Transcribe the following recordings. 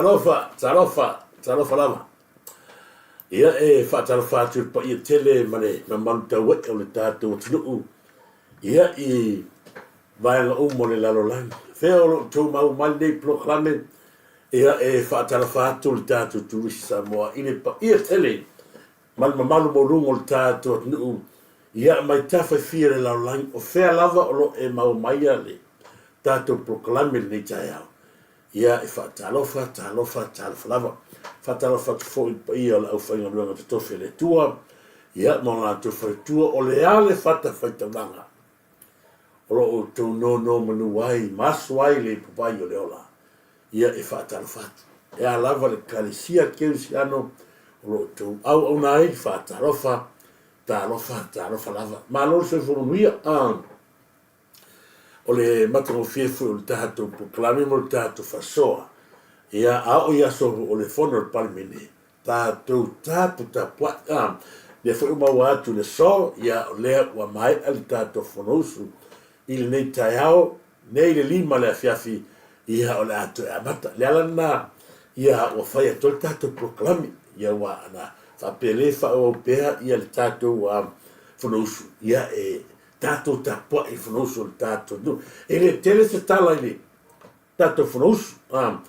Talofa, talofa, talofa lava. Ia e faatalofa atu i le paia tele ma le mamalu taue'e o le tatou atunuu, ia i vaega uma o le lalolagi. Fea o lo o outou maua mai lenei polokalame, ia e faatalofa atu le tatou Turisi Samoa i le paia tele ma le mamalu maualuga o le tatou atunuu, ia mai tafa e fia o le lalolagi, o fea lava o lo o e maua mai le tatou polokalame i lenei taeao. Ia e faatalofa, talofa, talofa lava. Faatalofa atu foi i le paia o le aufaigaluega totofi a le Atua, ia ma o latou faletua, o le a le fatafaitaulaga o lo o outou nonomanu ai ma aso ai le ipuvai o le ola. Ia e faatalofa atu. E a lava le Ekalesia Kerisiano o lo o outou auauna ai, faatalofa, talofa, talofa lava. Malo le soifua manuia. O le matagofie foi o le tatou polokalame ma le tatou faasoa, ia, a oo i aso o le fono a le Palemene, tatou taputapuai. A, lea foi ua maua atu i le aso, ia, o lea ua maea le tatou Fonousu i lenei taeao, nei le 5 le afiafi, ia, o le a toe amata. O le ala lena, ia, ua fai atu ai le tatou polokalame, ia, aua ana faapea le faaauau pea, ia, le tatou Fonousu, ia, e tatou tapuai i Fonousu o le tatou nuu. E le tele se tala i le tatou Fonousu. A,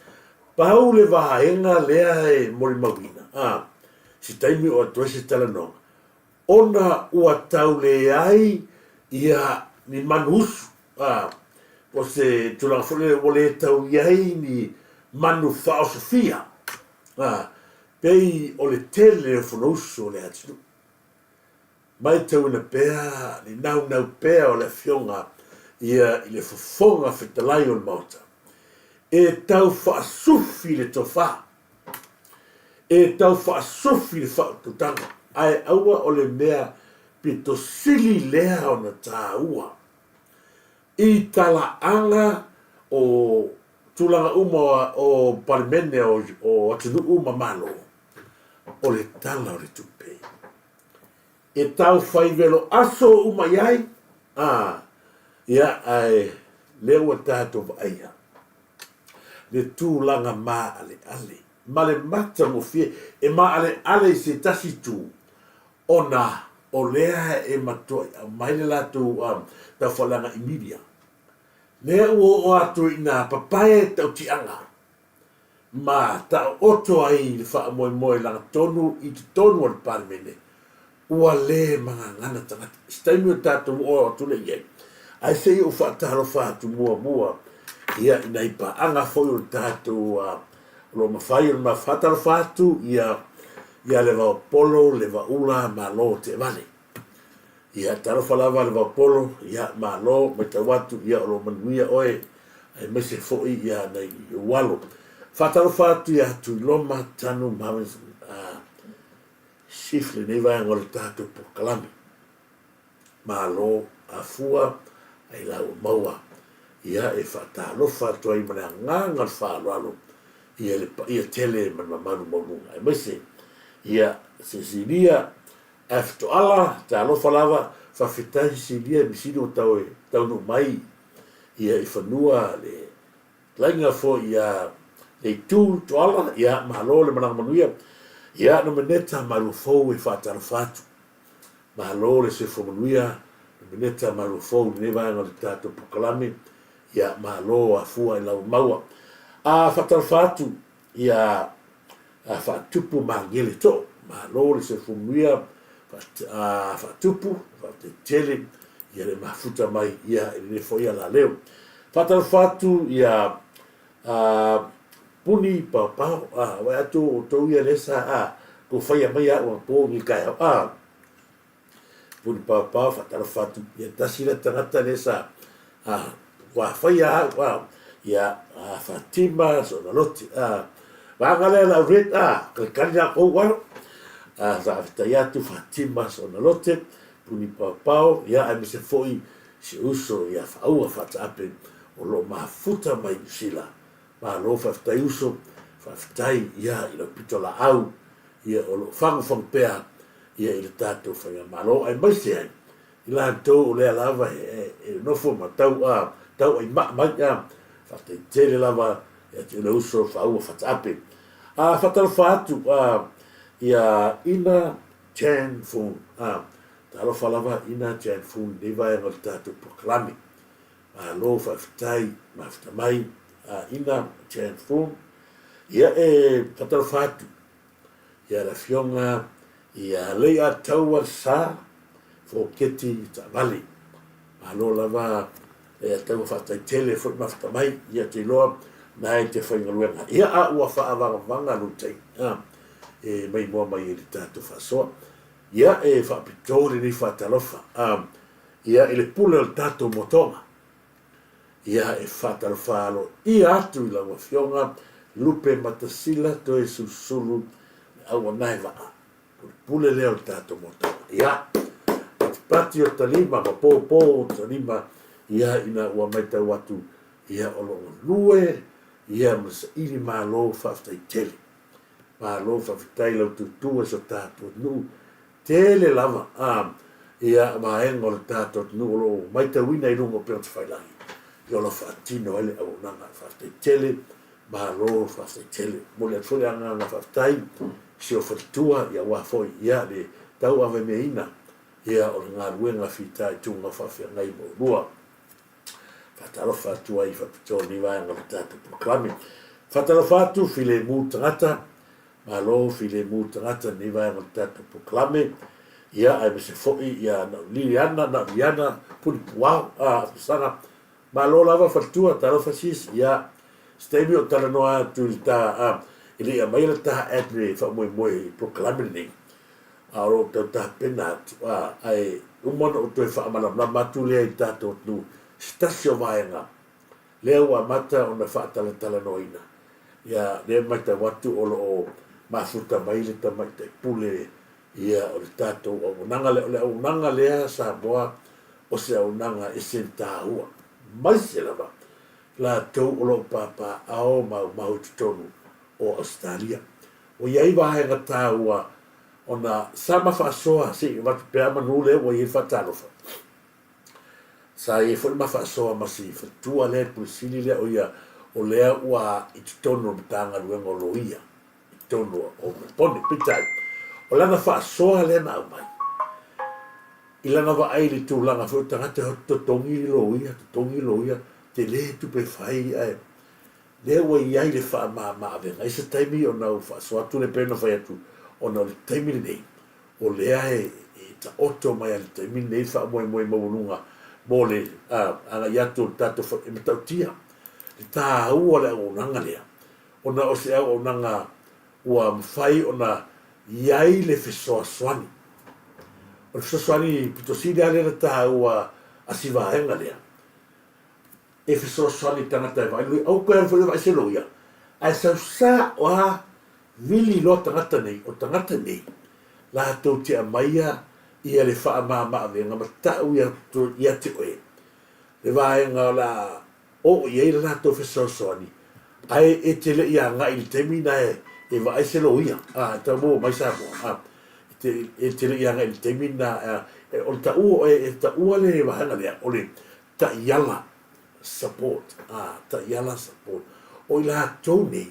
pau le vaega lea e molimauina, a, se taimi o atu ai se talanoaga, ona ua tau leai ia ni manu usu, a, po o se tulaga foi lele ua le tau i ai ni manu faaosofia, a, pei o le tele o Fonousu o le atunuu. Maitauina pea le naunau pea o le Afioga ia i le Fofoga Fetalai o le Maota, e tau faasufi le tofa, e tau faasufi le faautautaga, ae aua o le mea pito sili lea ona taua i talaaga o tulaga uma o Palemene o atunuu ma Malo, o le Tala o le Tupe. E tau fai velo aso uma i ai, a, ia, ae lea ua tatou vaaia le tulaga maaleale ma le matagofie e maaleale i se tasi itu, ona o lea e matuai aumai le latou taufaaleaga i media. Lea ua oo atu i ina papae tautiaga ma taooto ai le faamoemoe lagatonu i totonu o le Palemene, ua le magagana tagata. I se taimi o tatou oo atu lea i ai, ae se i ou faatalofa atu muamua ia i nai paaga foi o le tatou o lo o mafai ona faatalofa atu ia ia Levaopolo, Levaula, Malo Teevale. Ia, talofa lava le Vaopolo, ia, malo, matau atu, ia, o lo o manuia oe, aemaise foi, ia, nai ou alo. Faatalofa atu ia Tuiloma Tanu Marvins, Chief lenei vaega o le tatou polokalame. Malo, afua, ai la ua maua. Ia, e faatalofa atu ai ma le agaga o le faaaloalo, ia, le paia tele ma le mamalu maualuga, aemaise, ia, Cecilia, Ae Fetoala, talofa lava, faafetai Sisilia Misini ua tau e taunuu mai ia i fanua le laiga foi ia Leitu Toala, ia malo le malaga manuia. Ia Nomeneta Maluafou e faatalofa atu. Malo le soifua manuia Nomeneta Maluafou i lenei vaega o le tatou polokalame. Ia malo afua i lau maua. A faatalofa atu Ia faatupu magele too. Malo le soifua manuia faatupu, faafetai tele ia le mafuta mai ia i lenei foi alaleo. Faatalofa atu ia Puni Paopao, vaai atu outou ia lea sa tou faia mai au anapo i lenei taeao. Puni Paopao faatalofa atu ia tasi lea tagata lea sa ua faia au a ia Fatima Sonaloti a vaega lea lau red a kalikali latou a a faafetai atu Fatima Sonalote Puni Paopao ia aemaise foi si uso ia Faaua Faataape o lo o mafuta mai Niu Sila. Malo faafetai uso, faafetai ia i lau pitolaau ia o lo o fagufagu pea ia i le tatou faigamalo aemaise ai i latou o lea lava e nofo ma tau a tau ai maa mai a faafetai tele lava ia te le uso Faaua Fataape. Faatalofa atu ia Ina Chan Foon. Talofa lava Ina Chan Foon i lenei vaega o le tatou polokalame. Malo faafetai mafuta mai Ina Chan Foon. Ia e faatalofa atu ia le afioga ia Leiataua Sa Foketi Taavale. Malo lava Leiataua faafetai tele foi mafuta mai ia te iloa na e te faigaluega ia a ua faavagavaga lou taimi e maimoa mai ai le tatou faasoa. Ia e faapito lenei faatalofa ia i le pule o le tatou motoga. Ia e faatalofa aloaia atu i lau Afioga Lupe Matasila Toesulusulu le Auanaevaa, o le pule lea o le tatou motoga. Ia, patipati o talima ma pōpō o talima, ia ina ua matau atu, ia o lo o galue, ia ma saili malo faafetai tele. Malo faafetai lau tutu e so tatou atunuu. Tele lava a ia vaega o le tatou atunuu o lo o matauina i luga o upega tafailagi ia o lo o faatino ai le auaunaga. Faafetai tele, malo faafetai tele. Momoli atu foi le agaga faafetai i si ou faletua ia aua foi ia le tauavameaina ia o le galuega fitaituga faafeagai ma oulua. Faatalofa atu ai faapitoa lenei vaega o le tatou polokalame. Faatalofa atu filemu tagata, malo filemu tagata lenei vaega o le tatou polokalame. Ia aemaise foi ia nau Liliana, nau Liana Pulipuao, a Afamasaga. Malo lava faletua, talofa sis, ia se taimi ou talanoa atu i le ta, a, e le i aumaia le ta ad le faamoemoe i polokalame lenei. A o lo o tau tapena atu, a, ae uma ona ou toe faamalamalama atu lea i le tatou atunuu, se tasi o vaega lea ua amata ona faatalatalanoaina. Ia, lea e matau atu o lo o mafuta mai le tamaitai pule ia o le tatou auaunaga lea. O le auaunaga lea Samoa, o se auaunaga e ese le taua, aemaise lava latou o lo o papaaao maumau i totonu o Ausetalia. Ua i ai vaega taua ona sa ma faasoa se i avatu pea manu lea ua i ai le faatalofa. Sa i ai foi le ma faasoa ma si faletua lea, le Pule Sili lea, o ia o lea ua i totonu o le Matagaluega o Loia i totonu o Melbourne. Peitai, o lana faasoa lea na aumai, i lana vaai i le tulaga foi o tagata e o atu totogi loia, totogi loia, tele tupe fai ae Lea ua i ai le faamama-avega i se taimi ona ou faasoa atu lea pei ona fai atu, ona o le taimi lenei, o lea e taoto mai lava i le taimi lenei le faamoemoe maualuga mo le agai atu o le tatou fale e matautia le taua o le auaunaga lea, ona o se auaunaga ua mafai ona i ai le fesoasoani. O le fesoasoani pito sili lava lea na taua a si vaega lea, e fesoasoani i tagata e vaai loia, aua toe alu foi e vaai se loia, ae sau sao lava vili loa tagata nei, o tagata nei latou te aumaia ia le faamama-avega ma tau ia te oe le vaega o le a oo i ai le latou fesoasoani, ae e te le i agai i le taimi na e vaai se loia, a, e tau maua mai Samoa, a, e te le i agai i le taimi na, o le taua oe, e taua le vaega lea, o le taiala support, a, taiala support. O i latou nei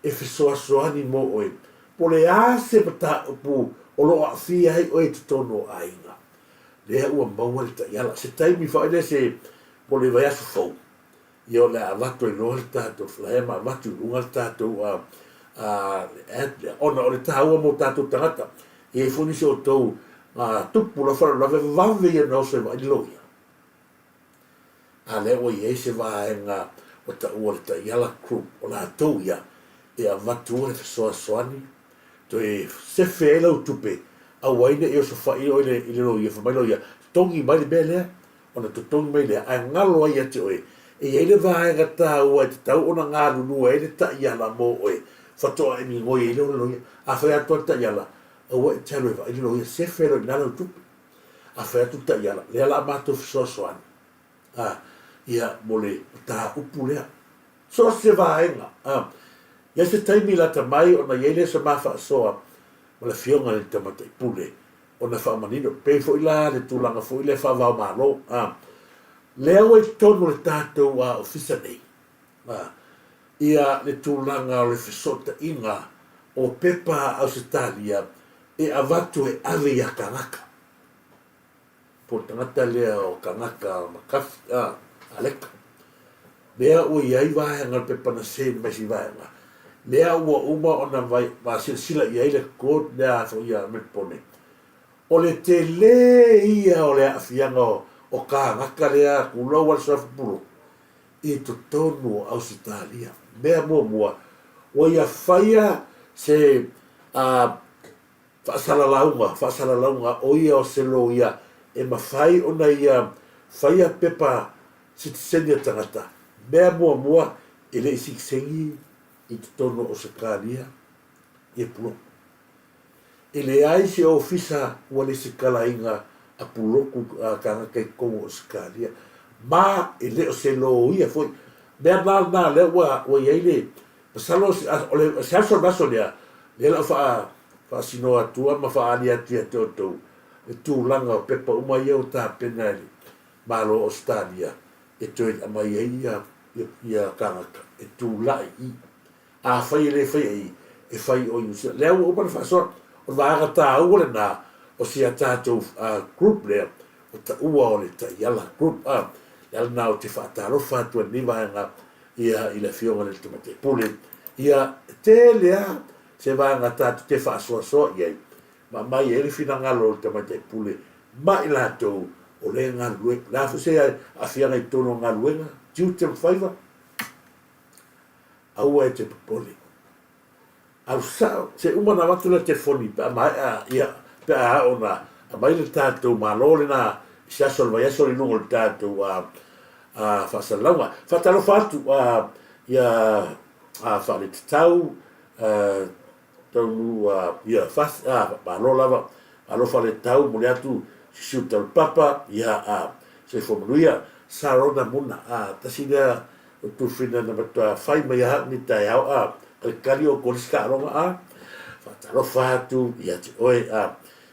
e fesoasoani mo oe, po o le a se mataupu o lo o aafia ai oe i totonu o aiga, lea ua maua le taiala. Se taimi foi lea se, po o le vaiaso fou, ia o le a avatu ai loa le tatou flyer ma avatu i luga le tatou a, a, le ad lea, ona o le taua mo tatou tagata. E i ai foi nisi o outou a, tupu loa faalavelave, vave ia ona oso e vaai le loia. A lea ua i ai se vaega ua taua le Taiala Group, o latou ia e avatu le fesoasoani toe sefe ai lau tupe, aua ai ne i osofai oe i le loia, fai mai loia, totogi mai le mea lea, ona totogi mai lea, ae galo ai ia te oe, e i ai le vaega taua e tatau ona galulue ai le taiala mo oe, faatoa e migoi ai lea o le loia. A fai atu lava le taiala, aua e te alu e vaai le loia, sefe loa i ina lau tupe. A fai atu le taiala, lea la a matou fesoasoani, a, ia, mo le mataupu lea. So o se vaega, a, i ai se taimi lata mai ona i ai lea o se ma faasoa ma le Afioga i le Tamaitai Pule, ona faamanino, pei foi la le tulaga foi lea faava-o-Malo, a, lea ua i totonu o le tatou a, Ofisa nei, a, ia le tulaga o le fesootaiga. O pepa a Ausetalia e avatu e ave ia Kanaka. Po o le tagata lea o Kanaka Makafi, a, Aleka. Mea ua i ai vaega o le pepa na send mai si vaega, mea ua uma ona silasila i ai le court lea foi ia Melpone. O le tele ia o le aafiaga o kānaka lea tulou a le suafa pulu i totonu o Ausetalia. Mea muamua, ua ia faia se faasalalauga, faasalalauga o ia o se loia e mafai ona ia faia pepa sitiseni a tagata. Mea muamua, e le i sitiseni i totonu o Ausetalia ia puloku. E leai se ofisa ua lesitalaina a puloku kānaka i totonu o Ausetalia, ma e le o se loia foi. Mea la lena lea ua i ai le masalo o le se aso o le aso lea, lea o le a ou faasinoa atua ma faaali atu ia te outou le tulaga o pepa uma ia ua tapena e le Malo o Ausetalia e toe aumai ai ia kānaka e tulai i Afai e le faia i i, e fai o i Niu Sila. Lea ua uma ona faasoa. O le vaega taua lena o si a tatou group lea o taua o le Taiala Group. A, le ala lena ou te faatalofa atu ai i lenei vaega ia i le Afioga i le Tamaitai Pule. Ia, e tele lava se vaega tatou te faasoasoa i ai ma aumai ai le finagalo o le Tamaitai Pule ma i latou o lea e galulue. O le a foi se aafiaga i totonu o galuega, tiute ma faiva, Aua e te popole. Alu sao, se uma ona avatu le telefoni pe a maea, ia, pe a ao ona aumai le tatou Malo lena i se aso o le vaiaso i luga o le tatou a, a faasalalauga. Faatalofa atu a, ia a Faaletatau, a, Taunuu a, ia, Fasi, a, malo lava, malo Faaletatau, momoli atu Sisiu Taulapapa, ia, a, soifua manuia. Sarona Muna, a, tasi lea O Tufina na matua fai mai a au ni taeao a kalikali o kolisi taaloga a faatalofa atu ia te oe a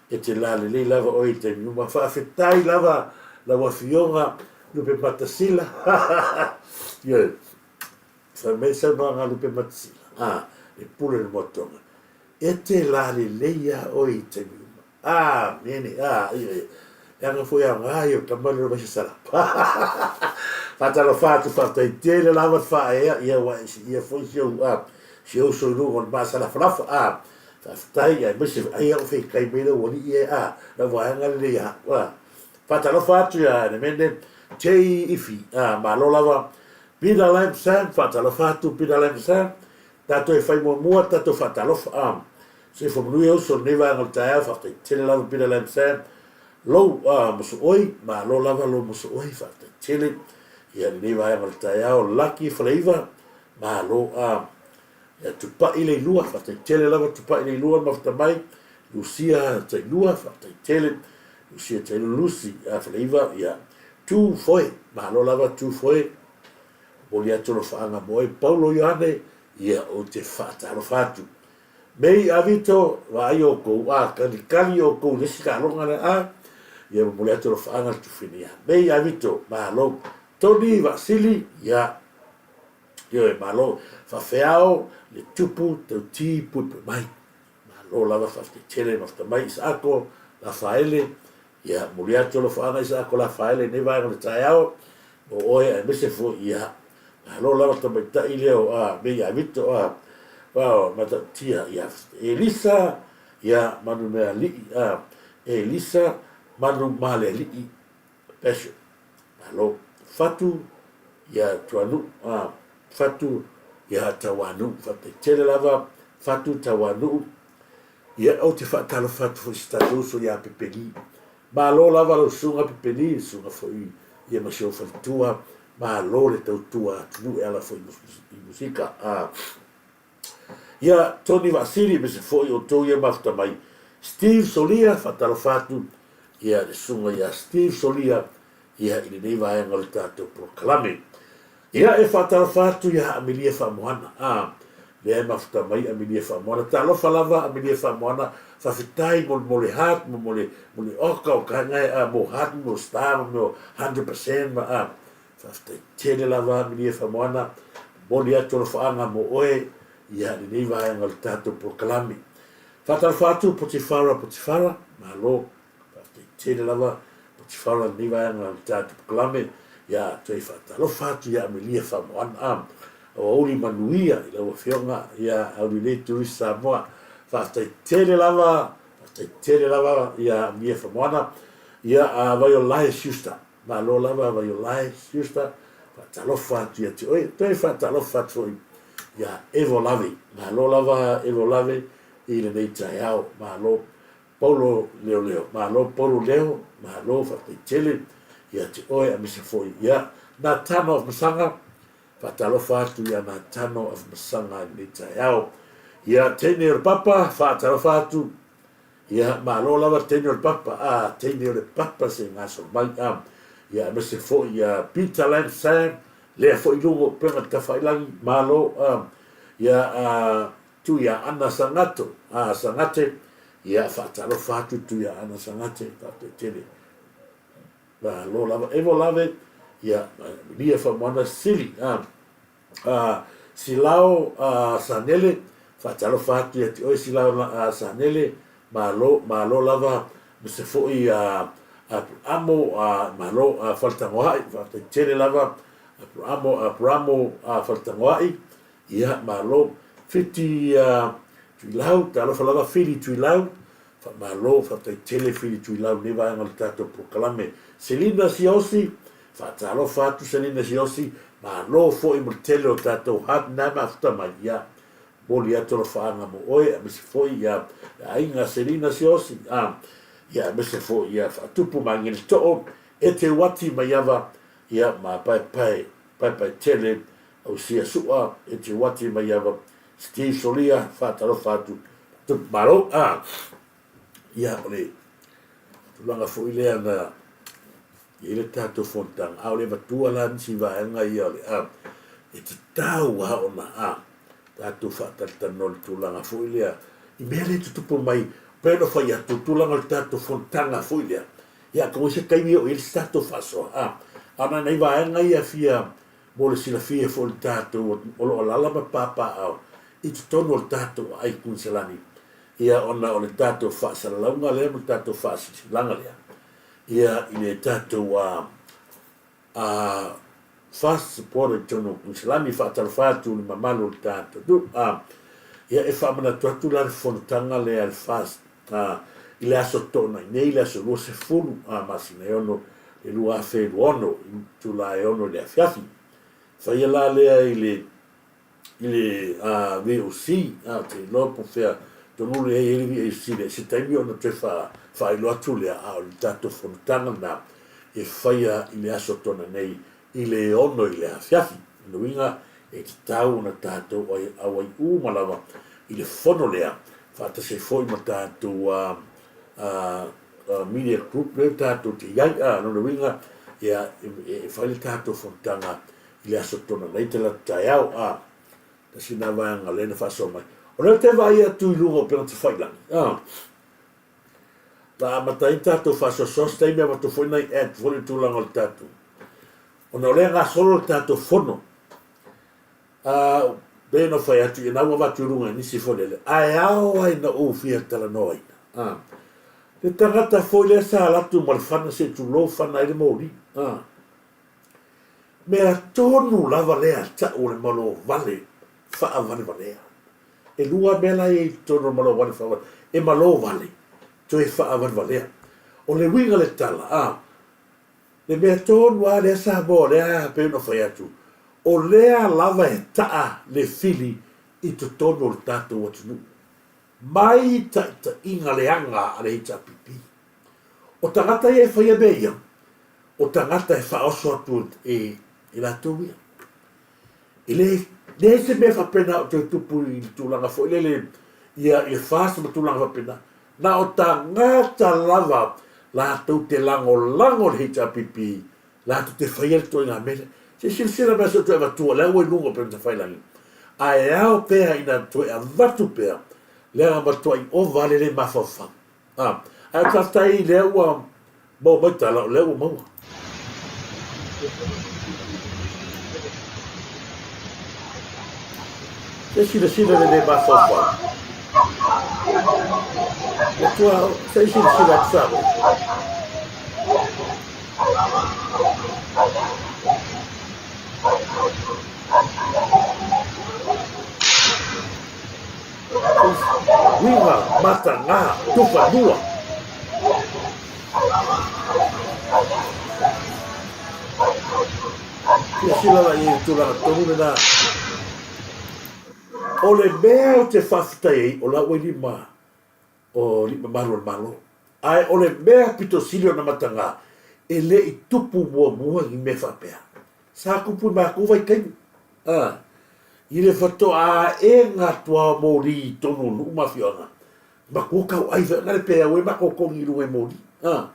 e te la lelei lava oe i taimi uma. Faafetai lava lau afioga Lupe Matasila ioe fai mai saunoaga a Lupe Matasila a le pule o le Moa Tonga e te la lelei a oe i taimi uma. Amene! A, ia, ia. Leaga foi aoga ia o tama lea o Vaisasala. Faatalofa atu, faafetai tele lava le faaea, ia ua e siia foi si ou, a, si ou uso i luga o le maasalafalafa, a, faafetai, aemaise ai au feikai mai lau alii e, a, lau vaega lelei a, a. Faatalofa atu ia Enemene J. Ifi, a, malo lava. Peter Lam Sam, faatalofa atu Peter Lam Sam, Tatou e fai muamua tatou faatalofa a. Soifua manuia uso lenei vaega o le taeao faafetai tele lava Peter Lam Sam lou a mosooi malo lava lou mosooi faafetai tele ia lenei vaega o le taeao Lucky Faleiva malo a ia Tupai Leilua faafetai tele lava Tupai Leilua mafuta mai Lucia Tailua faafetai tele Lucia Tailua Lucy a Faleiva ia Tu Foe malo lava Tu Foe Momoli atu alofaaga mo oe Paulo Ioane, ia ou te faatalofa atu. Mei a Vito, vaai oukou, a, kalikali oukou i le isi taaloga lea, a, ia momoli atu alofaaga le tufina ia Mei a Vito, malo. Tony Vaasili, ia, ioe, malo. Faafeao le tupu tauti puipui mai. Malo lava faafetai tele mafuta mai Isaako Lafaele, Ia, momoli atu alofaaga Isaako Lafaele i lenei vaega o le taeao, mo oe aemaise foi, ia, malo lava tamaitai lea o a mei ia Vito a, a Matautia, ia, Elisa, ia, Manumealii, a, Elisa Manumalealii Passion, malo. Fatu, ia, Tuanuu, a, Fatu, ia, Tauanuu, faafetai tele lava, Fatu Tauanuu, Ia, ou te faatalofa atu foi i si tatou uso ia Pepeli. Malo lava lau susuga Pepeli, le susuga foi ia ma si ou faletua, malo le tautua atunuu e ala foi i musika. Ia, Tony Vaasili, aemaise foi outou ia mafuta mai. Steve Solia, faatalofa atu ia le susuga ia Steve Solia ia i lenei vaega o le tatou polokalame. Ia, e faatalofa atu ia Amelia Faamoana. A, lea e mafuta mai Amelia Faamoana. Talofa lava Amelia Faamoana, faafetai mo le, mo le heart, mo, mo le, mo le oka o ka ngai, a, mo heart, mo star, mo mea o 100%, ma, a, faafetai tele lava Amelia Faamoana. Momoli atu alofaaga mo oe, ia lenei vaega o le tatou polokalame. Faatalofa atu Potifara Potifara, malo, faafetai tele lava Potifara lenei vaega o le tatou polokalame, ia toe faatalofa atu ia Amelia Faamoana, a aoauli manuia i lau afioga ia Aulilei Turisi Samoa, faafetai tele lava, faafetai tele lava ia Amelia Faamoana, ia a Vaiolae Schuster, Malo lava Vaiolae Schuster, faatalofa atu ia te oe, toe faatalofa atu foi ia Evo Lave. Malo lava Evo Lave i lenei taeao. Malo Paulo Leoleo, malo Paulo Leo, malo faafetai tele ia te oe aemaise foi ia Natano Afamasaga, faatalofa atu ia Natano Afamasaga i lenei taeao. Ia teine o le papa, faatalofa atu Ia, malo lava teine o le papa, a, teine o le papa se i gasolo mai, a. Ia, aemaise foi ia Peter Lam Sam, lea foi i luga o upega tafailagi, malo, a. Ia, a, Tuiaana Sangato, a, Sangate, ia, faatalofa atu Tuiaana Sangate, faafetai tele. Malo lava. Evo lave, ia, manuia faamoana sili, a. A Silao a Sanele, faatalofa atu ia te oe Silao a Sanele, malo, malo lava, aemaise foi a Aperamo a malo a Faletagoai, faafetai tele lava Aperamo, Aperamo a Faletagoai, ia malo. Fiti a Tuilau, talofa lava Fili Tuilau, Faamalo, faafetai tele Fili Tuilau i lenei vaega o le tatou polokalame. Selina Siaosi, Faatalofa atu Selina Siaosi, malo foi mo le tele o tatou heart na mafuta mai, ia, momoli atu alofaaga mo oe aemaise foi ia le aiga Selina Siaosi, a, ia aemaise foi ia Faatupu Magele Too, Ete Uati Maiava, ia ma Paepae, Paepae Tele, Ausia Sua, Ete Uati Maiava, Steve Solia, faatalofa atu, Tupu Malo, a, ia, o le tulaga foi lea na i ai le tatou fonotaga, a o le avatua la nisi vaega ia o le a, e tatau lava ona a, tatou faatalatalanoa i le tulaga foi lea, i mea lea e tutupu mai, pei ona fai atu, tulaga o le tatou fonotaga foi lea, ia, atonu i se taimi e oo i ai le tatou faasoa, a, a o nai vaega ia e fia Mo le silafia foi o le tatou o lo o alaala ma papaaao i totonu o le tatou aai Kuiniselani, ia ona o le tatou faasalalauga lea ma le tatou faasilasilaga lea, ia i le tatou a a Fast Supporter i totonu o Kuiniselani, faatalofa atu i le mamalu o le tatou nuu, a ia e faamanatu atu la le fonotaga lea a le Fast a i le aso Toonai nei, le aso 20 a masina e 6 le 2026 i itula e 6 i le afiafi. Faia la lea i le i le a VOC, a ou te iloa po o fea tonu lea e i ai le VOC lea, i se taimi ona toe faailoa atu lea, a o le tatou fonotaga lena e faia i le aso Toonai nei i le 6 i le afiafi. O lona uiga e tatau ona tatou auai uma lava i le fono lea faatasi ai foi ma tatou media group lea tatou te i ai. O lona uiga ia e fai le tatou fonotaga i le aso Toonai talaatu taeao. Tasi lena vaega lea na faasoa mai. O lea ou te vaai atu i luga o upega tafailagi. Na amata ai tatou faasoasoa se taimi avatu foi nai ad foi le tulaga o le tatou ona o lea e gasolo le tatou fono a pei ona fai atu ia na ua avatu i luga i nisi foi lele ae ao ai na ou fia talanoaina a le tagata foi lea sa alu atu ma le fana se i tulou fana ai le moli a mea tonu lava lea tau o le malo vale faavalevalea E lua mea la e i ai i totonu o le malo vale faavale, e malo vale, toe faavalevalea. O le uiga o le tala, a, le mea tonu lava lea Samoa, lea pei ona fai atu, o lea lava e taa le fili i totonu o le tatou atunuu, mai taitaiga leaga a le HRPP. O tagata ia e faia mea ia, o tagata e faaoso atu e latou ia. E le, leai se mea faapena o toe tupu i le tulaga foi lele ia i le FAST ma tulaga faapena. Na o tagata lava latou te lagolago i le HRPP latou te faia le ituaiga mea lea. Se i silasila mai se i toe avatua, lea ua i luga o upega tafailagi. Ae ao pea ina toe avatu pea, leaga matuai ova lava le le mafaufau. A, ae faafetai lea ua maua mai tala, o lea ua maua. Se silasila i le le mafaufau. Ua tua, se i silasila atu Samoa. Uiga matagā tufanua. Silasila la i ai i le tulaga tonu lena. O le mea ou te faafetai ai, o la ua i lima o alii mamalu o le Malo. Ae o le mea pito sili ona matagā, e le i tupu muamua ni mea faapea. Sa tupu i matou vaitaimi, a, i le faatoa aega atu lava o moli i totonu o nuu ma afioaga, matua tauai foi na le pe au ai matou togi i luga i moli, a,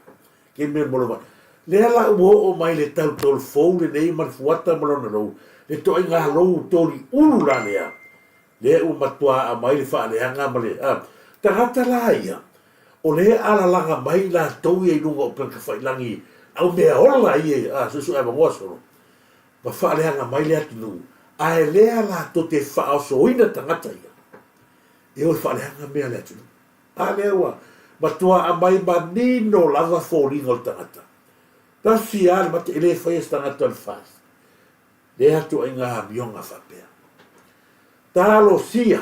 ke mea mo lava. Lea la ua oo mai le tau tolofou lenei ma le fuata ma lona lou, le toaiga lou toli ulu la lea, Lea ua matua aumai le faaleaga ma le, a, tagata la ia, o lea e alalaga mai latou ia i luga o upegatafailagi au mea ola ia, a, suesue avanoa solo, ma faaleaga mai le atunuu, ae lea latou te faaosoina tagata ia, e o e faaleaga mea a le atunuu. A lea ua matua aumai manino lava foliga o le tagata. Tasi lava le mate, e le faia se tagata o le FAST. Lea ituaiga amioga faapea. Talosia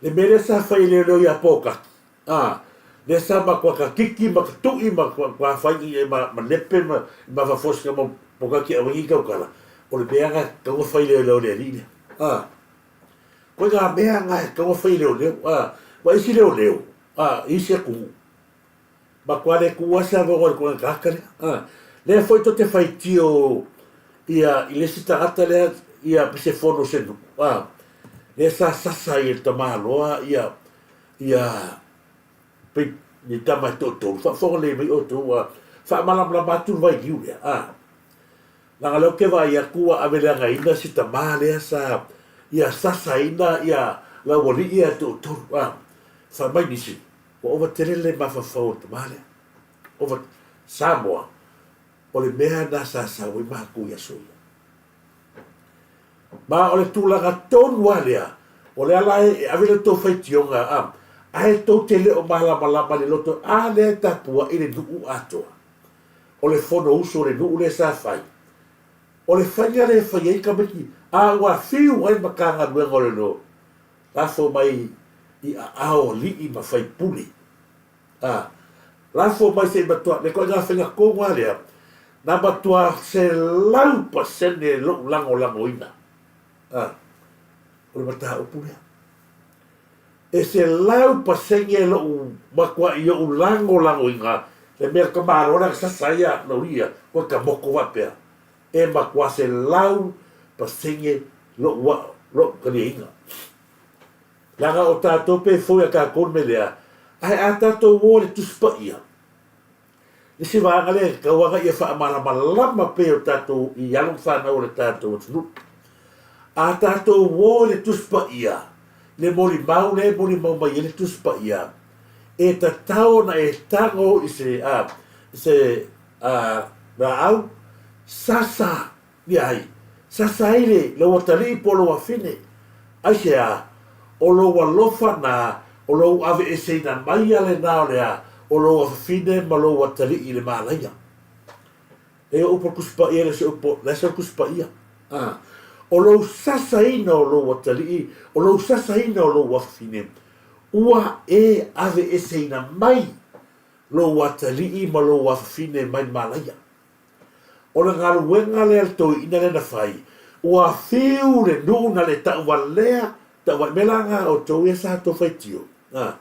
le mea lea sa fai e leoleo ia Pōkaki, ā, lea sa matua kakiki ma katuʻi ma matua fai i ma ma nepe ma ma fafosika ma Pōkaki e aumai i tautala, o le mea na e tatau ona fai e leoleo i le alii lea, ā. Koe ngā mea na e tatau ona fai e leoleo, ā, ua isi leoleo, ā, i isi atunuu, Matua le tuua se avanoa i le tulaga tagata lea. A, lea foi to te faitio ia i le isi tagata lea ia pe se fono se nuu. A, lea sa sasa ai e le tamaloa ia ia pe ni tama e toatolu. Faafofoga lelei mai outou a faamalamalama atu le vailiu lea. A, leaga lea ou te vaai atu ua ave leagaina si tama lea sa ia sasaina ia laualii ia e toatolu. A, fai mai nisi, Ua ova tele le mafaufau o le tama lea. Ova Samoa, o le mea na sa sau ai matou i aso ia. Ma o le tulaga tonu lava lea, o lea la e ave le tou faitioga, a, ae tou te le o malamalama i le loto, a lea e tapuai le nuu atoa. O le fonousu o le nuu lea sa fai, o le faiga lea e fai ai tamaiti, a ua fiu ai le Matagaluega o Leoleo Lafo mai i aao alii ma faipule. A, lafo mai se i matua, le ituaiga faiga tonu lava lea, na matua 100% lou lagolagoina. A, o le mataupu lea. E 100% lou matuai ou lagolagoina le mea le tamaloa lea na sasa ai a Lauia, koe ka moko faapea. E matua 100% lou lou taliaina. Leaga o tatou pe foi a tatou le mea lea, ae a tatou o i le Tusi Paia, le isi vaega lea e tatau lava ona ia faamalamalama pea i tatou i alo ma fanau o le tatou atunuu. A tatou o i le Tusi Paia, le molimau lea e molimau mai ai le Tusi Paia, e tatau ona e tago i se a se a laau, sasa ia ai, sasa ai le lou atalii po o lou afine. Aisea? O lou alofa na, o lou aveeseina mai a lena o le a, o lou afafine ma lou atalii i le malaia. E o upu o le Tusi Paia, le se upu, le se Tusi Paia. A, o lou sasaina o lou atalii, o lou sasaina o lou afafine, ua e aveeseina mai lou atalii ma lou afafine mai le malaia. O le galuega lea a le toeaina lea na fai, ua fiu le nuu na le tauvalea, tauvalea, mea la na outou ia sa outou faitio, a,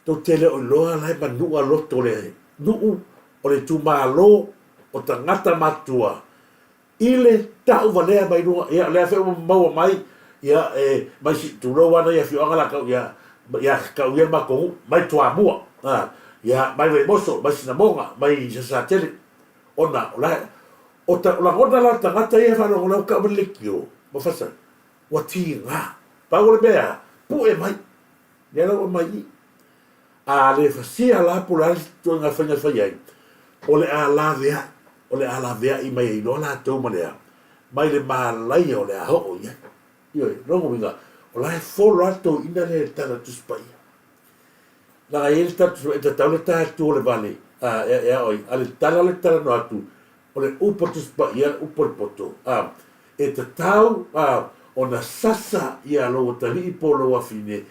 tou te le o iloa la e manua loto o le nuu, o le itumalo, o tagata matutua, i le tauvalea mai luga, ia o lea foi ua maua mai, ia e mai si, tulou lava nai afioaga la tau ia, ia tau ia le matou nuu, mai Toamua, a, ia mai Vaimoso, mai Sinamoga, mai Salesatele, ona o la, o ta, o lagona la o tagata ia e faalogo lau tau mai le leitio ma Falesai, ua tiga. Pau o le mea, pue mai, lea la ua aumai i i. A le fasia la po o le a le ituaiga faiga e fai ai, o le a laveai, o le a laveai mai ai loa latou ma le a, mai le malaia o le a oo i ai. Ioe, lona uiga, o la e follow lava le toeaina lea i le Tala o le Tusi Paia. Leaga e i ai le Tala o le Tusi Paia, e tatau le ta atu o le vale, a, e, e ao ai, a le tala le talanoa atu, o le upu a le Tusi Paia, le upu a le poto, a, e tatau, a, ona sasa ia lou atalii po o lou afine,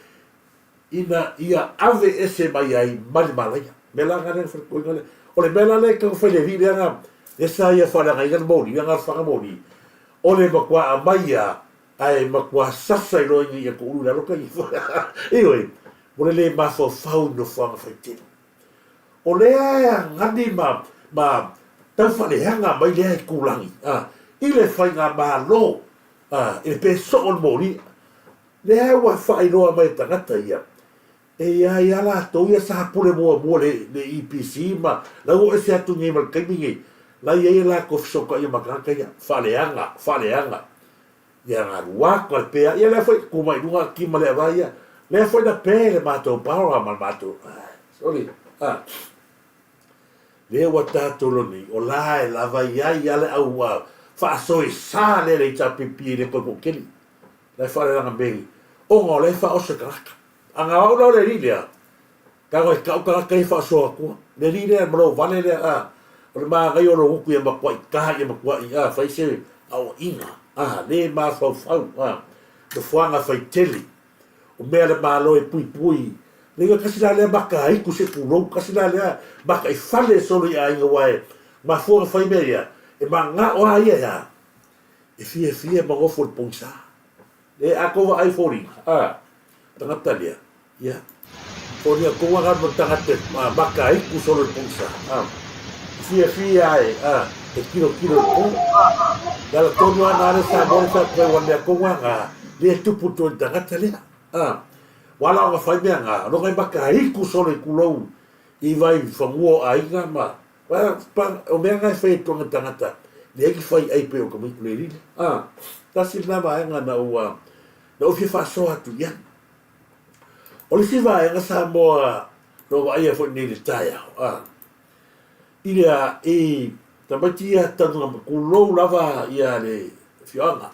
ina ia ave ese mai ai ma le malaia. Mea la na lea na fai lea. O le mea la lea e taumafai le alii lea na lea sa ia faaleagaina le moli, lea na faga moli. O le matua aumai a ae matua sasa i loa ina ia toulu i lalo ka ifo. Ioe, mo le le mafaufau i nofoaga faitele. O lea e agani ma ma tau faaleaga mai lea itulagi a i le faigamalo a i le pe soo o le moli. Lea ua faailoa mai e tagata ia, e i ai a latou ia sa pule muamua le le EPC ma la ua ese atu nei ma le taimi nei, la i ai a latou fesootaiga ma tagata ia, faaleaga, faaleaga. Ia na alu atu a le pea, ia lea foi tu mai i luga ki ma le ava ia, lea foi na pe le matou power ma le matou, sorry, a. Lea ua tatou iloa nei, o la e lava i ai a le au faasoesa lea le HRPP e le toe toatele. La e faaleleaga mea ona o la e faaoso e tagata. A na o au la o le alii lea, tago e tau tagata ia faasoa atua. Le alii lea ma lou vale lea, a, o le manaia o lou gutu ia matuai ta ia matuai, a, fai se aoaiga, a, le mafaufau, a, nofoaga faitele, o mea a le Malo e puipui. Leaga tasi la lea mata aitu se tulou, tasi la lea mata i fale solo i aiga aua e mafua ona fai mea ia, e manao a ia e a? E fiafia ma nofo i le pogisa. Le a tou vaai foliga, a, tagata lea, ia, foliga tonu lava ma le tagata e mata aitu solo i le pogisa, a, e fiafia e, a, e tilotilo i le po. Le ala tonu lava na le Samoa le fai atu ai, ua mea tonu lava na, lea e tupu i le tagata lea, a, ua ala ona fai mea na, loga e mata aitu solo i tulou i vai fanua o aiga ma O mea na e fai e tona tagata, leai ni fai ai pei o ka le lile. A, tasi lena vaega na ua, na ou fia faasoa atu i ai. O le isi vaega Samoa na ou vaaia foi nei i le taeao, a, i le a, i tamaiti ia tanuga, tulou lava ia le afioaga.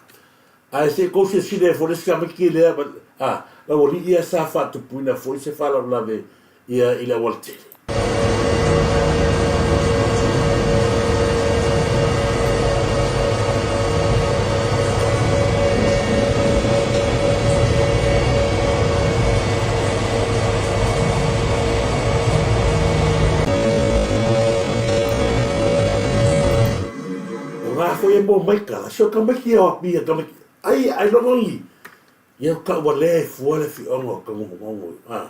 Ae se i tou silasila ifo i le isi tamaiti lea, a, lau alii ia sa faatupuina foi se faalavelave ia i le aualatele. O ngā foi e mō mai kala, so tamaiti e o apia tamaiti, ai, ai logo i, ia o ka ua lea e fua le fioga o ka ngongongo, a,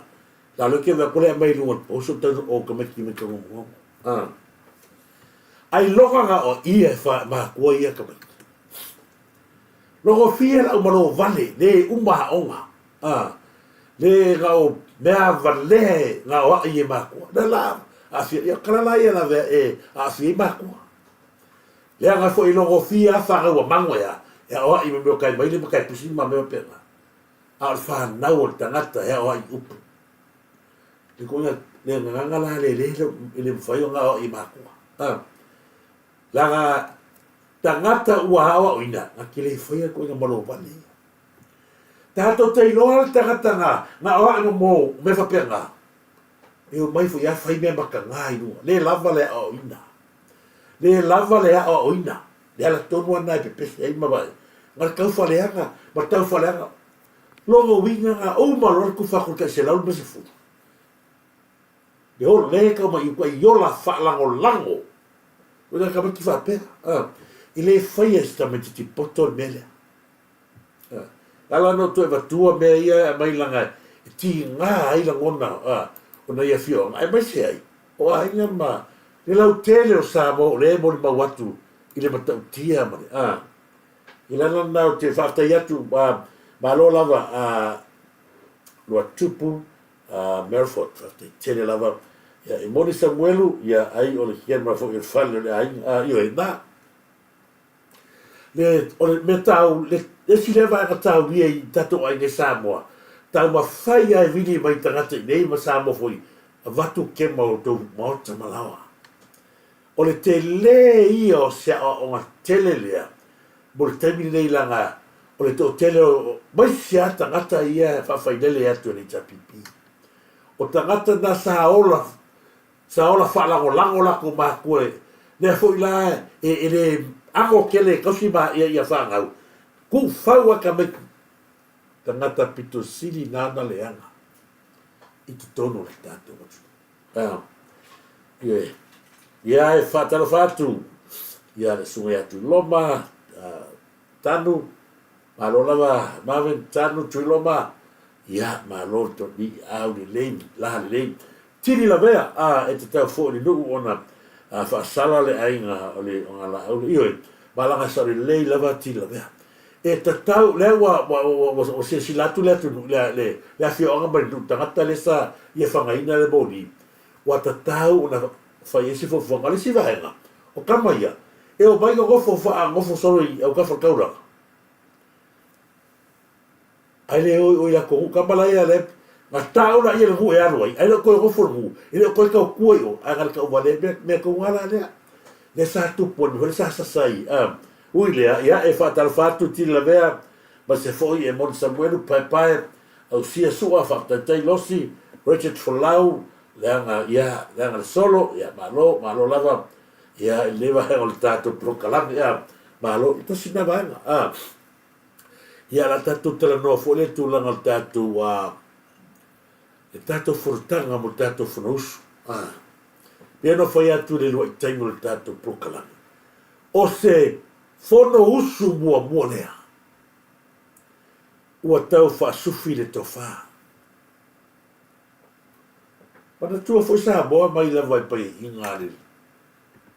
la lo ke vea kole a mai lunga o so tau o tamaiti me ka ngongongo, a, ai loga nga o ia e fa makua ia tamaiti. Logo fia la uma lo vale, le uma aoga, a, le nga o mea valea nga o ai e makua, la la, aafia, ia kala la ia la vea e aafia i makua. Leaga foi logofia a fanau a mago e a, e aoai ma mea o kai maile ma kai pusi ma mea faapena. A o le fanau o le tagata e aoai i upu. Le koina le gagaga la le le e le mafai ona aoai e makua. A, leaga tagata ua aoaoina, na te le faia le koina malo vale ia. Tatou te iloa le tagata na, na aoai ma mo mea faapena. E omai foi a fai mea mataga i luga. Le lava le aoaoina. Le lava le aoaoina, le ala tonu lava lena e pepese ai ma vae, ma le taufaaleaga, ma le taufaaleaga. Lona uiga na uma loa le tufa atu i le tai 150. Le ola, le tau mai i uta i ola faalagolago. O le tamaiti faapea, a, e le faia e se tamaititi poto le mea lea. E ala ona ou toe avatua mea ia e aumai leaga e tiga ai lagona o nai afioaga aemaise ai o aiga ma le lautele o Samoa o lea e molimau atu i le matautia ma le a. I le ala lena ou te faafetai atu, malo lava Luatupu Melford, faafetai tele lava. Ia, e moni Samuelu, ia ai o le kiama foi o le fale o le aiga, ioe, na. Le, o le mea tau, le isi lea vaega taulia i tatou aiga i Samoa, taumafai lava e vili mai tagata i nei ma Samoa foi, avatu kema o outou maota ma laoa. O le tele ia o se aoaoga tele lea mo le taimi lenei leaga O le toatele o ma isi lava tagata ia e faafailele atu e le HRPP. O tagata na sa ola sa ola faalagolago latou matua i lea foi la e e le ago tele e tausi ma ia ia fanau, tuufau lava tamaiti tagata pito sili nana leaga i totonu o le tatou atunuu. Ioe. Ia e faatalofa atu ia le susuga ia Tuiloma Tanu, malo lava Marvin Tanu Tuiloma, ia malo le toni au lelei la lelei. Tili lavea a e tatau foi i le nuu ona faasala le aiga o le Ogalaau. Ioe, malaga sao lelei lava Tili lavea. E tatau, lea ua, ua, ua, ua, ua silasila atu le atunuu, le, le, le afioaga ma le nuu tagata lea sa ia fagaina le moli, ua tatau ona fai ai se fuafuaga. O le isi vaega, o tama ia, e omai nonofo faanofo solo i autafa o le taulaga, ae le o i o i latou nuu. Tama la ia lea na tau laia le nuu e alu ai, ae le o toe nofo i le nuu, e le o toe tautua i o, ae na o le tauvalea mea, mea tonu lava la lea. Lea sa tupu ai le mea foi lea sa sasa ai. A, ui lea, ia e faatalofa atu i Tili Lavea, ma se foi e Moni Samuelu, Paepae, Ausia Sua, Faafetaitai Losi, Richard Folau, leaga, ia, leaga le solo, ia, malo, malo lava, ia, i lenei vaega o le tatou polokalame, a, malo, e tasi lena vaega, a. Ia, o le a tatou talanoa foi le tulaga o le tatou, a, le tatou fonotaga mo le tatou Fonousu, a. Pei ona fai atu i le lua'i taimi o le tatou polokalame, o se Fonousu muamua lea ua tau faasufi le tofa. Manatua foi Samoa mai lava i paiaiga a le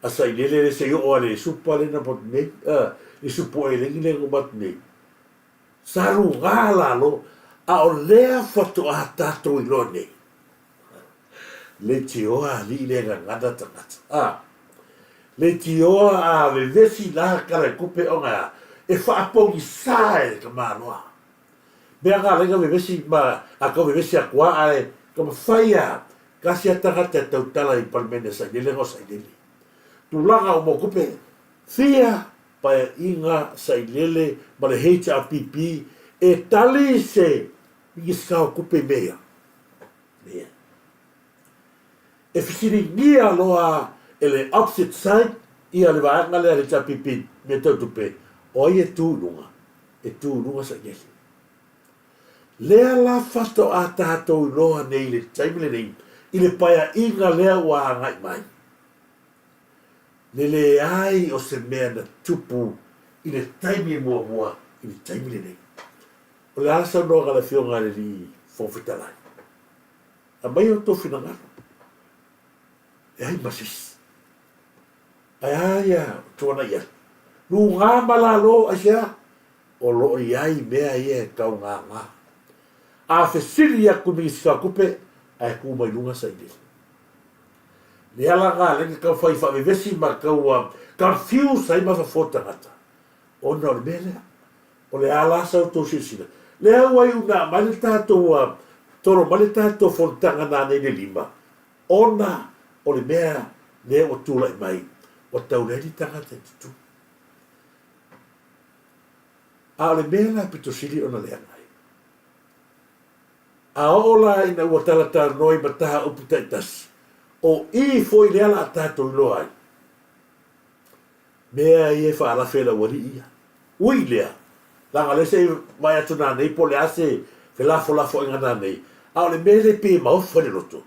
a Sailele lea seia oo lava i le supa lea na uma atu nei, le supo eleni lea na uma atu nei. Sa luga lalo, a o lea faatoa tatou iloa nei. Leitioa alii le gagana tagata. A. Leitioa a vevesi la tala i tupe ona e a? E faapogisa e le tamaloa. Mea na ala ai na vevesi ma a tau vevesi atu a ae taumafai a tasi a tagata e tautala i Palemene a Sailele na o Sailele. Tulaga uma o tupe fia paeaiga Sailele ma le HRPP e tali se Minisita o Tupe i mea ia. Ia. E fesiligia loa e le opposite side ia le vaega lea a le HRPP mea tau tupe, o ai e tu i luga? E tu i luga Sailele. Lea la faatoa tatou iloa nei i le taimi lenei i le paeaiga lea ua agai mai, le leai o se mea na tupu i le taimi muamua i le taimi lenei. O le a le saunoaga a le Afioga i le Alii Fofoga Fetalai? Aumai outou finagalo. Leai ma se isi. Ae a ia tuanai atu? Luga ma lalo, aisea? O lo o i ai mea ia e taugaga. A fesili atu i Minisita o Tupe, ae tu mai luga sailele. Le ala lena lea na tau fai faavevesi ma tau confuse ai mafaufau o tagata, ona o le mea lea. O le a la sa outou silasila? Lea ua iu ina aumai le tatou tolo mai le tatou fonotaga nanei le lima, ona o le mea lea ua tulai mai, ua tau leai ni tagata e tutū. A o le mea la pito sili ona leaga ai, a oo la ina ua talatalanoa i mataupu taitasi, o i foi lea la a tatou iloa ai, Mea ia e faalafe e le aualii ia. Ui lea, leaga o lea se i vaai atu nanei po o le a se felafolafoaiga nanei, a o le mea lea pei e maofa i le loto,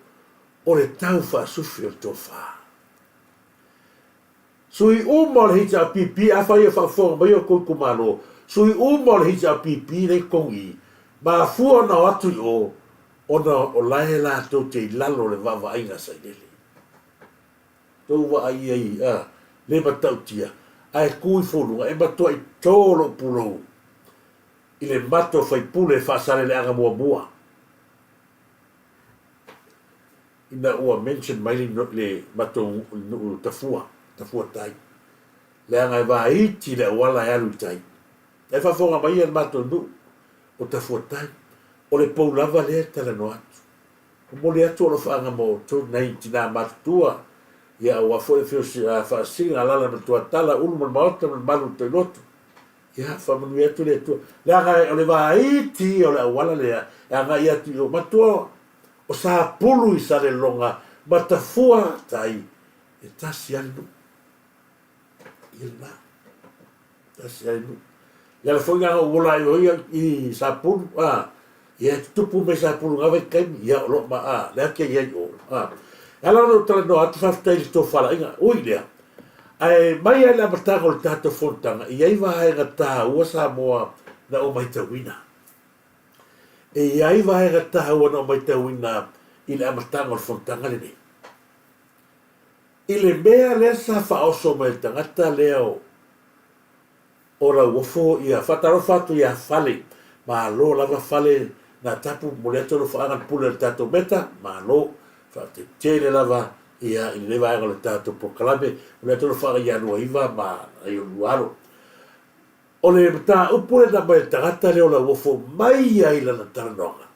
o le tau faasufi o le tofa. Sui uma o le HRPP, afai o faafofoga mai outou itumalo, sui uma o le HRPP lea i totonu i i, mafua ona o atu i o, ona o la e latou te i lalo o le vaavaaiga a Sailele. Tou vaai i ai, a, le matautia, ae tu ifo luga, e matuai to lou pulou i le mato faipule Faasaleleaga muamua. Ina ua mention mai le, le matou nuu Tafua, Tafua Tai, leaga e vaiti le auala e alu i tai. E faafofoga mai le matou nuu o Tafua Tai, o le pou lava lea e talanoa atu. Momoli atu alofaaga ma outou nai tina matutua, ia aua foi le afio o Faasili, Galala ma le Tuatala, Ulu ma le Maota ma le Malu o le Toiloto. Ia, faamanuia atu le Atua. Leaga o le vaiti ia o le auala lea e agai atu i o. Matua o Sapulu i Saleloga ma Tafua tai, e tasi lava le nuu. Ia lena. Tasi lava le nuu. Le ala foi lena na ou ola ai o ia i Sapulu, a, ia e tutupu mai Sapulu i na vaitaimi, ia o lo o ma, a, lea te i ai i o, a. E ala ona ou talanoa atu, faafetai i le tofalaiga, ui lea, ae mai lava i le amataga o le tatou fonotaga, e i ai vaega taua Samoa na ou matauina. E i ai vaega taua na ou matauina i le amataga o le fonotaga lenei. I le mea lea sa faaoso mai e le tagata lea o o Lauofo ia faatalofa atu ia Fale malo lava Fale na tapu momoli atu alofaaga le pule o le tatou meta malo faafetai tele lava ia i lenei vaega o le tatou polokalame momoli atu alofaaga ia Luaiva ma nai olua alo. O le mataupu lea na aumai e le tagata lea o Lauofo mai ai lana talanoaga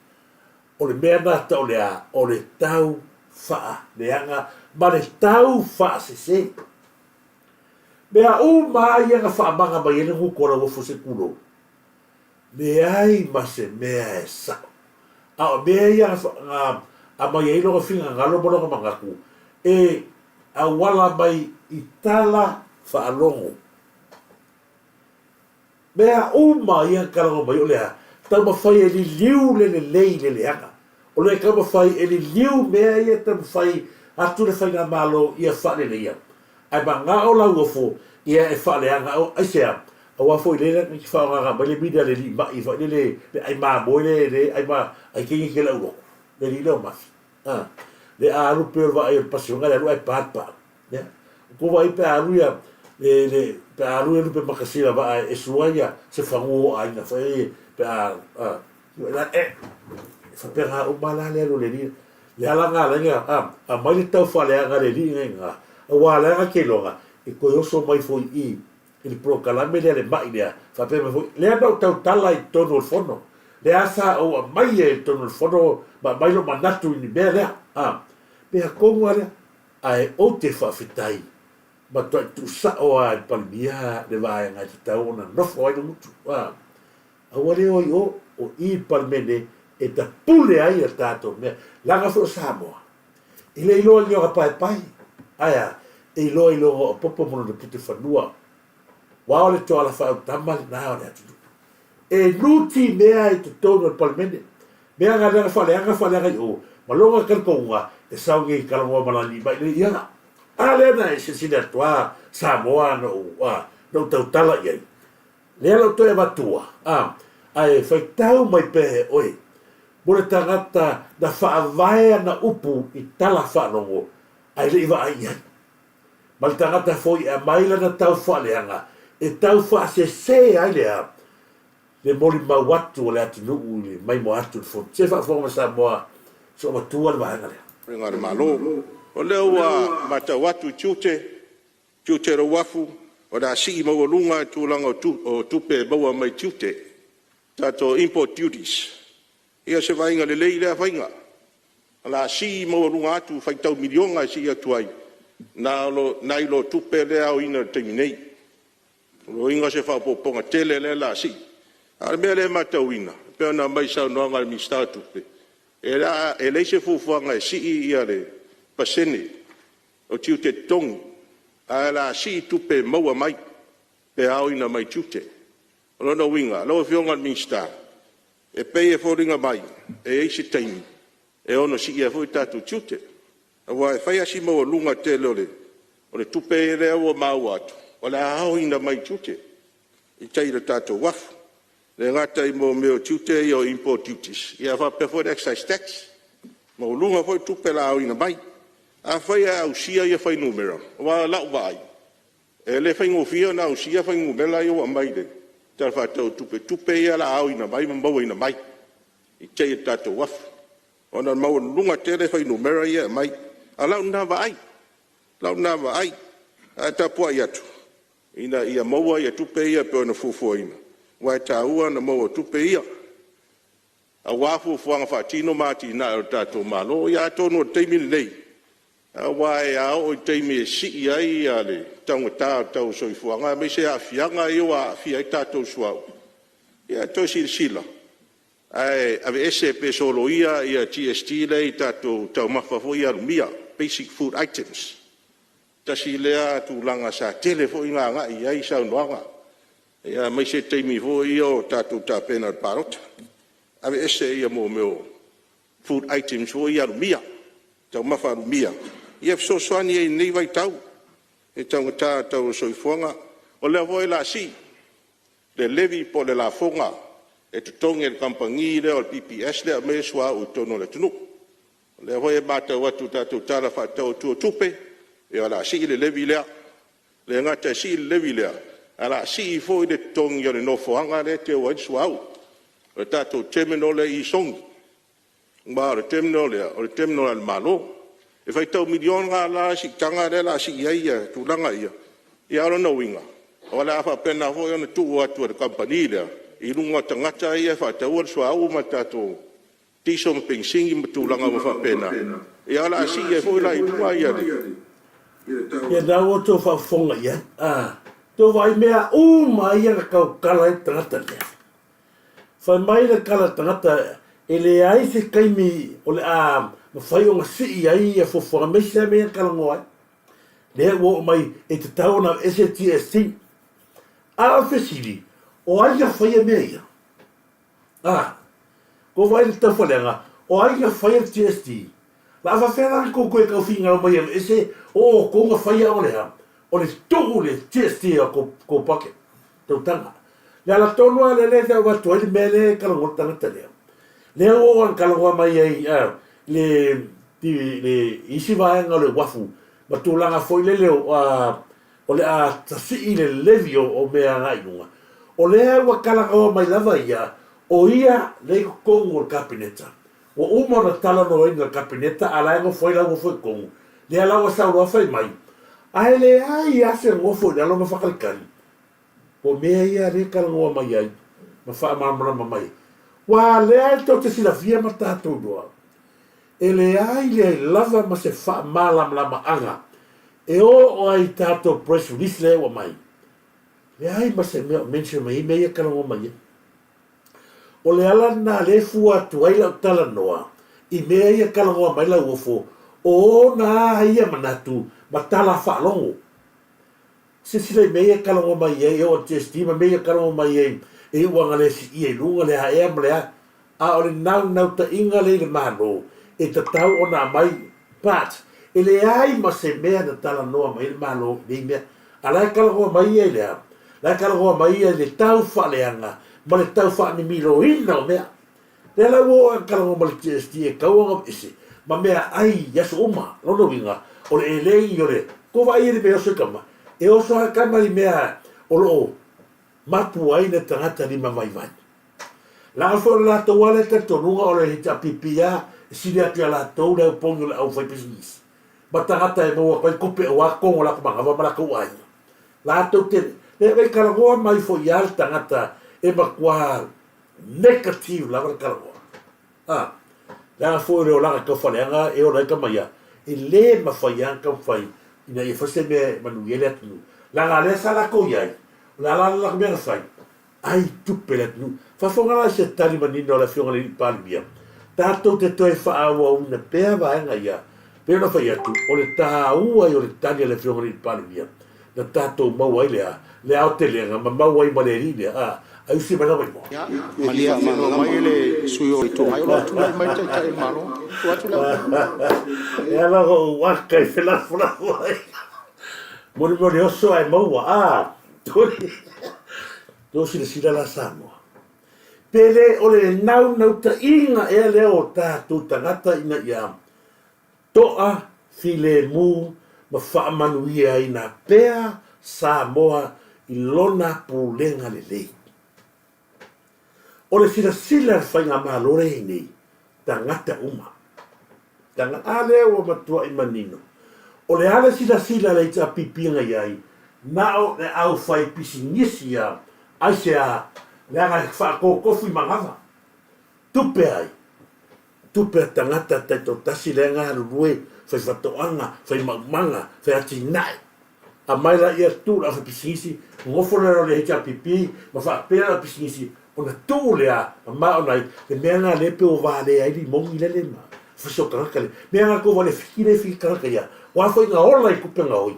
o le mea na tau le a o le tau faaleaga ma le tau faasese. Mea uma lava ia na faamaga mai ai le gutu a Lauofo se tulou, leai ma se mea e sao. A o mea ia na aumai ai lona finagalo ma lona manatu e auala mai i tala faalogo. Mea uma ia na talanoa mai o le a taumafai e liliu le lelei i le leaga. O le taumafai e liliu mea ia taumafai atu le Faigamalo ia faaleleia. Ae manao Lauofo ia e faaleaga aisea? Aua foi lea na te faaaogaga mai le media a le alii mai foi lele le ai mamoe le le ai ma ai kegi tele au loto le alii lea o Mafi a le a alu pei o le vaai o le pasi le alu ae pa le pau ia tou vaai pe a alu ia le le pe a alu ia lupe makasina vaa e sua ia se fanua o aiga foi pe a a la e faapena uma la le alu o le alii le ala na ala ai a aumai le tau faaleaga a le alii nei na aua la na te iloga e toe oso mai foi i i le polokalame lea le mai lea faapea mai foi lea na ou tautala i totonu o le fono lea sa ou aumaia i totonu o le fono ma aumai lou manatu i le mea lea a mea tonu lava lea ae ou te faafetai matuai tuusao lava e le Palemia le vaega e tatau ona nofo ai le gutu a aua le o i o o i le Palemene e tapule ai a tatou mea leaga foi o Samoa e le iloa i lona paepae ae a e iloa i lona opopo ma lona pute fanua aua o le toala faaautama lena o le atunuu e nutimea i totonu o le Palemene mea na lea na faaleaga faaleaga i o ma lona talitonuga e sau nei talanoa ma lani mai le ia a lea na e silasila atu a Samoa na ou a na ou tautala i ai lea la ou toe avatua a ae faitau mai pea e oe mo le tagata na faavae ana upu i tala faalogo ae le i vaai i ai ma le tagata foi e aumai lana tau faaleaga e tau faasese ai le a le molimau atu o le atunuu i le maimoa atu i le Fono. Se faafofoga mai Samoa, se ua matua le vaega lea. Pulega a le Malo. O lea ua matau atu i tiute, tiute o le uafu, o le a sii maualuga le tulaga o tupe e maua mai tiute, tatou import duties. Ia o se vaaiga lelei lea faiga, o le a sii maualuga atu, faitau miliona e sii atu ai nai lo tupe lea e aoina i le taimi nei. O lona uiga o se faaopoopoga tele lea o le a sii. A o le mea lea e matauina e pei ona aumai i le saunoaga a le Minisita o Tupe, e leai se fuafuaga e sii le pasene o tiute totogi, ae o le a sii tupe e maua mai pe aoina mai tiute. O lona uiga lau Afioga i le Minisita, e pei e foliga mai e i ai se taimi e ono sii ai foi tatou tiute, aua e fai lava si maualuga tele o le tupe lea ua maua atu o le a aoina mai tiute i tai i le tatou uafu. E le gata i mea o tiute ia o import duties, ae faapea foi le excise tax. E maualuga foi tupe o le a aoina mai. Afai ae ausia ia fuainumera, aua o lau vaai, e le faigofie ona ausia fuainumera ia ua aumai i le Tala Faatatau o le Tupe i tupe ia o le a aoina mai ma mauaina mai i tai i le tatou uafu, ona e maualuluga tele fuainumera ia e aumai. A o lau lena vaai, lau lena vaai, ae tapuai atu ina ia maua tupe ia pei ona fuafuaina, aua e taua ona maua o tupe ia aua fuafuaga faatino ma atinae a le tatou Malo. Ia atonu o le taimi lenei Aua a oo i le taimi e sii ai le taugata o le tau o le soifuaga aemaise aafiaga ia ua aafia ai tatou i le suauu, ia toe silasila ae aveese pe soloia le GST lea e i tatou taumafa foi ia alumia, basic food items. Tasi lea tulaga sa tele foi ina agai i ai saunoaga, aemaise taimi foi ia o tatou tapena i le palota, aveese mea o food items foi ia alumia, taumafa alumia, ia fesoasoani ai i lenei vaitau i le taugata o le tau o le soifuaga. O lea foi o le a sii le levy po o le lafoga e totogi e le kamupani lea o le PPS lea e aumaia le suauu i totonu o le atunuu. O lea foi e matau atu i le tatou Tala Faatatau Autu o Tupe, ia o le a sii le levy lea. E le gata e sii le levy lea, ae o le a sii foi le totogi o le nofoaga lea e teu ai le suauu, o le tatou terminal lea i Sogi. Aua o le terminal lea, o le terminal a le Malo. E faitau miliona la le siitaga lea o le a sii ai tulaga ia, a o lona uiga, o le a faapena foi ona tuu atu e le kamupani lea i luga o tagata ia e faataua le suauu ma le tatou kiso ma penisini ma tulaga uma faapena, ia o le a sii ai foi la i luga le… Ia lena ua outou faafofoga i ai, a outou vaai i mea uma ia na tautala ai le tagata lea. Fai mai le tala a le tagata, e leai se taimi o le a mafai ona sii ai ia fuafuaga aemaise lava mea ia na talanoa ai. Lea ua oo mai e tatau ona aveese le GST. A o le fesili, o ai na faia mea ia? A, ua vaai i le taufaleaga, o ai na faia le GST? La a faafefea la ona tou toe tau finau mai e aveese o outou na faia ona o le a? O le tuu le GST i a outou pocket, tautaga. Le ala tonu lava lea lea e tau avatu ai le mea lea e talanoa le tagata lea. Lea ua oo ina talanoa mai ai le le isi vaega o le uafu ma tulaga foi lele o o le a sii le levy o mea agai i luga, o lea ua talanoa mai lava ia, o ia lea e i totonu o le Kapeneta. Ua uma ona talanoaina e le Kapeneta a o la e nofo ai Lauofo i totonu, lea la ua sau loa fai mai, ae leai lava se nofo i lalo ma faatalitali. O mea ia lea e talanoa mai ai ma faamalamalama mai. Aua o lea e tou te silafia ma tatou iloa, e leai leai lava ma se faamalamalamaga e oo ai i tatou press release lea ua aumai, leai ma se mea o mention mai ai mea ia e talanoa mai ai. O le ala lena lea e fua atu ai lau talanoa i mea ia e talanoa mai Lauofo, o ona a ia manatu ma tala faalogo. Silasila i mea ia e talanoa mai ai e oo i le GST ma mea ia e talanoa mai ai e iu ana le siia i luga le a ea ma le a, a o le naunautaiga lea i le Malo e tatau ona aumai but e leai ma se mea na talanoa mai ai le Malo i nei mea. A la e talanoa mai ia i le a? La e talanoa mai ia i le tau faaleaga ma le tau faamimiloina o mea. Lea la ua oo ina talanoa ma le GST e tatau ona aveese ma mea ai i aso uma. Lona uiga, o le elegi o le Ua vaai i le mea e oso i tama? E oso lava tama i mea o lo o mapu ai le tagata limavaivai. Leaga foi o le latou lava lea talitonuga o le HRPP lava e sili atu ia latou le aupogi o le aufaipisinisi ma tagata e maua atu ai tupe aua totonu o latou manava ma latou aiga. Latou te le talanoa mai foi lava le tagata e matua negative lava le talanoa. A, leaga foi o le olaga tau faleaga e ola ai tama ia, e le mafai lava ona taumafai ina ia fai se mea e manuia ai le atunuu. Leaga o lea sa latou i ai, o le a la le latou mea na fai? Ai tupe le atunuu. Faafofoga la i se tali manino a le Afioga i le Palemia, tatou te toe faaauauina pea vaega ia, pei ona fai atu, o le taua ia o le tali a le Afioga i le Palemia, na tatou maua ai le a? Le aotelega ma maua ai ma le alii lea, a, ai usi mai lava i mua. Ia, malie faamalamalama mai le sui usufono o le Itu Agai o lo o tulai mai le Taitai o le Malo. Tuu atu le avanoa. E ala ona ou aka i felafolafoai ai. Molimoli oso ae maua, a, Tou silasila la Samoa, pe le o le naunautaiga ea lea o tatou tagata ina ia to'a filemu ma faamanuiaina pea Samoa i lona pulega lelei. O le silasila a le Faigamalo lea i nei, tagata uma. Tanga, a lea ua matuai manino. O le a le silasila a le HRPP na i ai, na o le aufaipisinisi a, aisea, leaga e faatotofu i manava. Tupe ai? Tupe a tagata taitoatasi lea galulue, fai fatoaga, fai maumaga, fai atinae. Amai laia tuu le aufaipisinisi, nofo lea le HRPP ma faapea le aupisinisi ona tuu lea ma ma ona ai le mea lena lea pe ua valea ai limogi lele ma fasi o tagata le mea lena kou vale fiki le fiki tagata ia ua foi na ola i kupe gaoi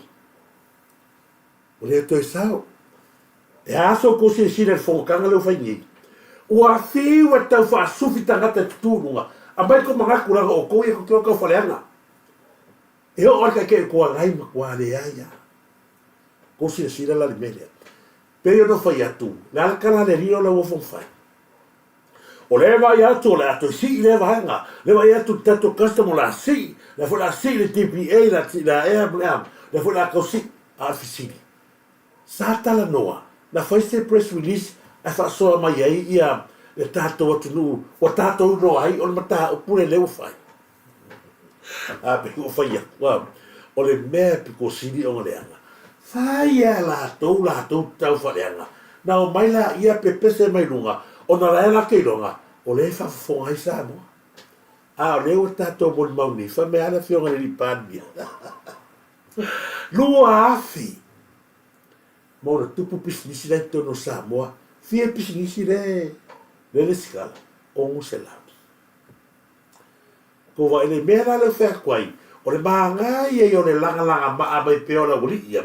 ua le toe sao. E a so kou silasila i le fonotaga lea ua fai nei? Ua fiu e tau faasufi tagata e tutū i luga, aumai kou manatu leaga o outou ia tou te o tau faaleaga. E oo lava i le Taitai o Itu Agai matua leai lava. Kou silasila la i le mea lea. Pei ona fai atu, le a le tala a le Alii o lau ofo na fai? O lea e vaai atu o le a toe sii lea vaega, lea e vaai atu i le tatou custom o le a sii, lea foi o le a sii le DPA, le a sii le a ea ma le a, lea foi o le a tau sii. A o le fesili, Sa talanoa, na fai se press release ae faasoa mai ai ia le tatou atunuu ua tatou iloa ai o le mataupu lea ua fai. A pei ua fai atu, a, o le mea e pito sili ona leaga, fai e latou latou tau faaleaga, na omai laia pepese mai luga ona la e latou iloga o lea e faafofoga ai Samoa. A o lea ua tatou molimau nei, fai mai lava le Afioga i le Alii Palemia. 2000 ma ona tupu pisinisi la i totonu o Samoa. Fia pisinisi le le lesitala? 600. Kou vaai le mea la lea fai atu ai, o le manaia ia o le lagalaga maa mai pea o le aualii ia,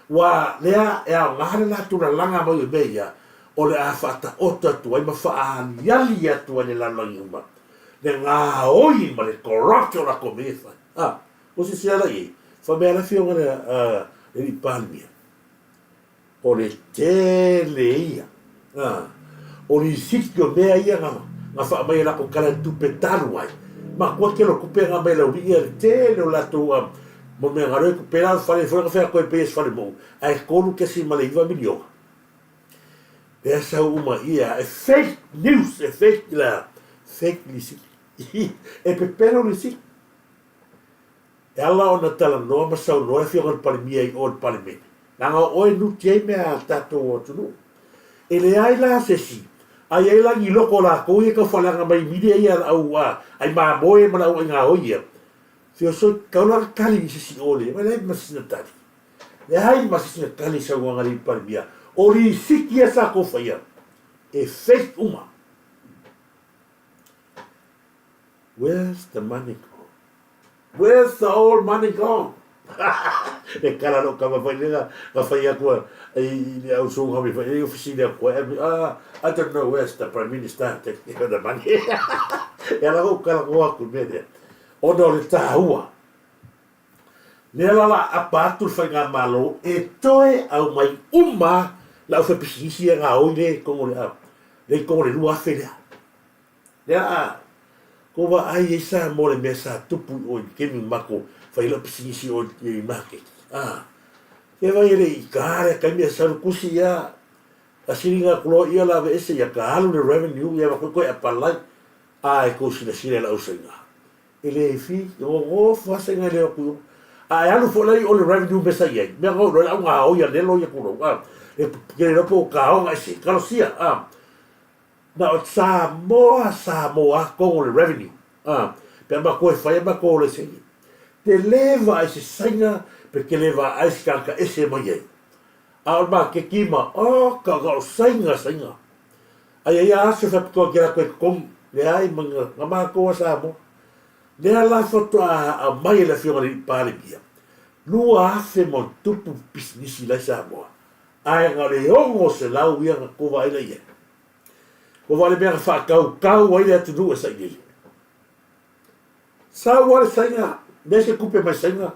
ua lea e aoga le latou lalaga mai o mea ia, o le a faataoto atu ai ma faaaliali atu ai le lalolagi uma le gaoi ma le corrupt o latou mea ia e fai. A. Ua silasila la i ai, fai mai a le afioga i le alii Palemia, o le tele ia o lisiti o mea ia na faamai e latou tala i tupe talu ai, matua tele o tupe na aumai e le aualii ia, le tele o latou mo mea galue tupe la o le fale foi na fai atu ai pei o se fale mou ae $3.9 miliona. Lea sau uma ia e fake news, e fake la, fake lisiti. E pepelo lisiti. E ala ona talanoa ma saunoa le Afioga i le Palemia i o i le Palemene, leaga o oe e nuti ai mea a le tatou atunuu. E leai la se isi, a i ai la ni loko o latou ia e tau faaleaga mai i media ia a le au ai mamoe ma le au aigaoi ia, feosoi, tatau la ona tali i se isi o le, leai ma se isi na tali. Leai ma se isi na tali i saunoaga a le Palemia. O lisiti ia sa tou faia, e fake uma. Where's the money gone? Where's the all money gone? E kala lou kama foi lea na fai atu i le au suga mai foi e fesili atu ai ah, I don't know where's the prime minister taking the money. E ala ou kala ko atu mea lea. Ona o le tāua. Lea la la apa atu le faigamalo e toe aumai uma le au faipisinisi ia gaoi le i totonu o le le i totonu o le 2000 lea. Lea a ko vaai ai Samoa le mea sa tupu i o i le taimi matou fai ai lau pisinisi i o i maketi a ke vai e le i ka lea taimi e sau le tusi ia a siliga atu loa ia la aveese ia ka alu le revenue ia ma toe apalai a e tou silasila i lau saiga e le fi gogofo a saiga e le o atu i o a e alu foi la i o le revenue mea sa i ai mea na oo loa i le au gaoi a lelo ia tulou a e ke le iloa po o kaoga ese kalosia a Na o Samoa, Samoa tonu o le revenue a, pe a matou e fai a matou o le saini. Te le vaai se saina pe te le vaai se tagata ese mai ai. A o le maketi ma, oh ka na o saina saina. A ia ia aso faapitoa ke latou e totogi, leai ma na matou a Samoa. Lea la faatoa aumai e le afioga i le Alii Palemia, 2000+ pisinisi la i Samoa, ae na o le 600 ia na tou vaai la i ai. Ua vale mea na faatautau ai le atunuu e sailele. Sau lava le Saina, leai se tupe mai Saina,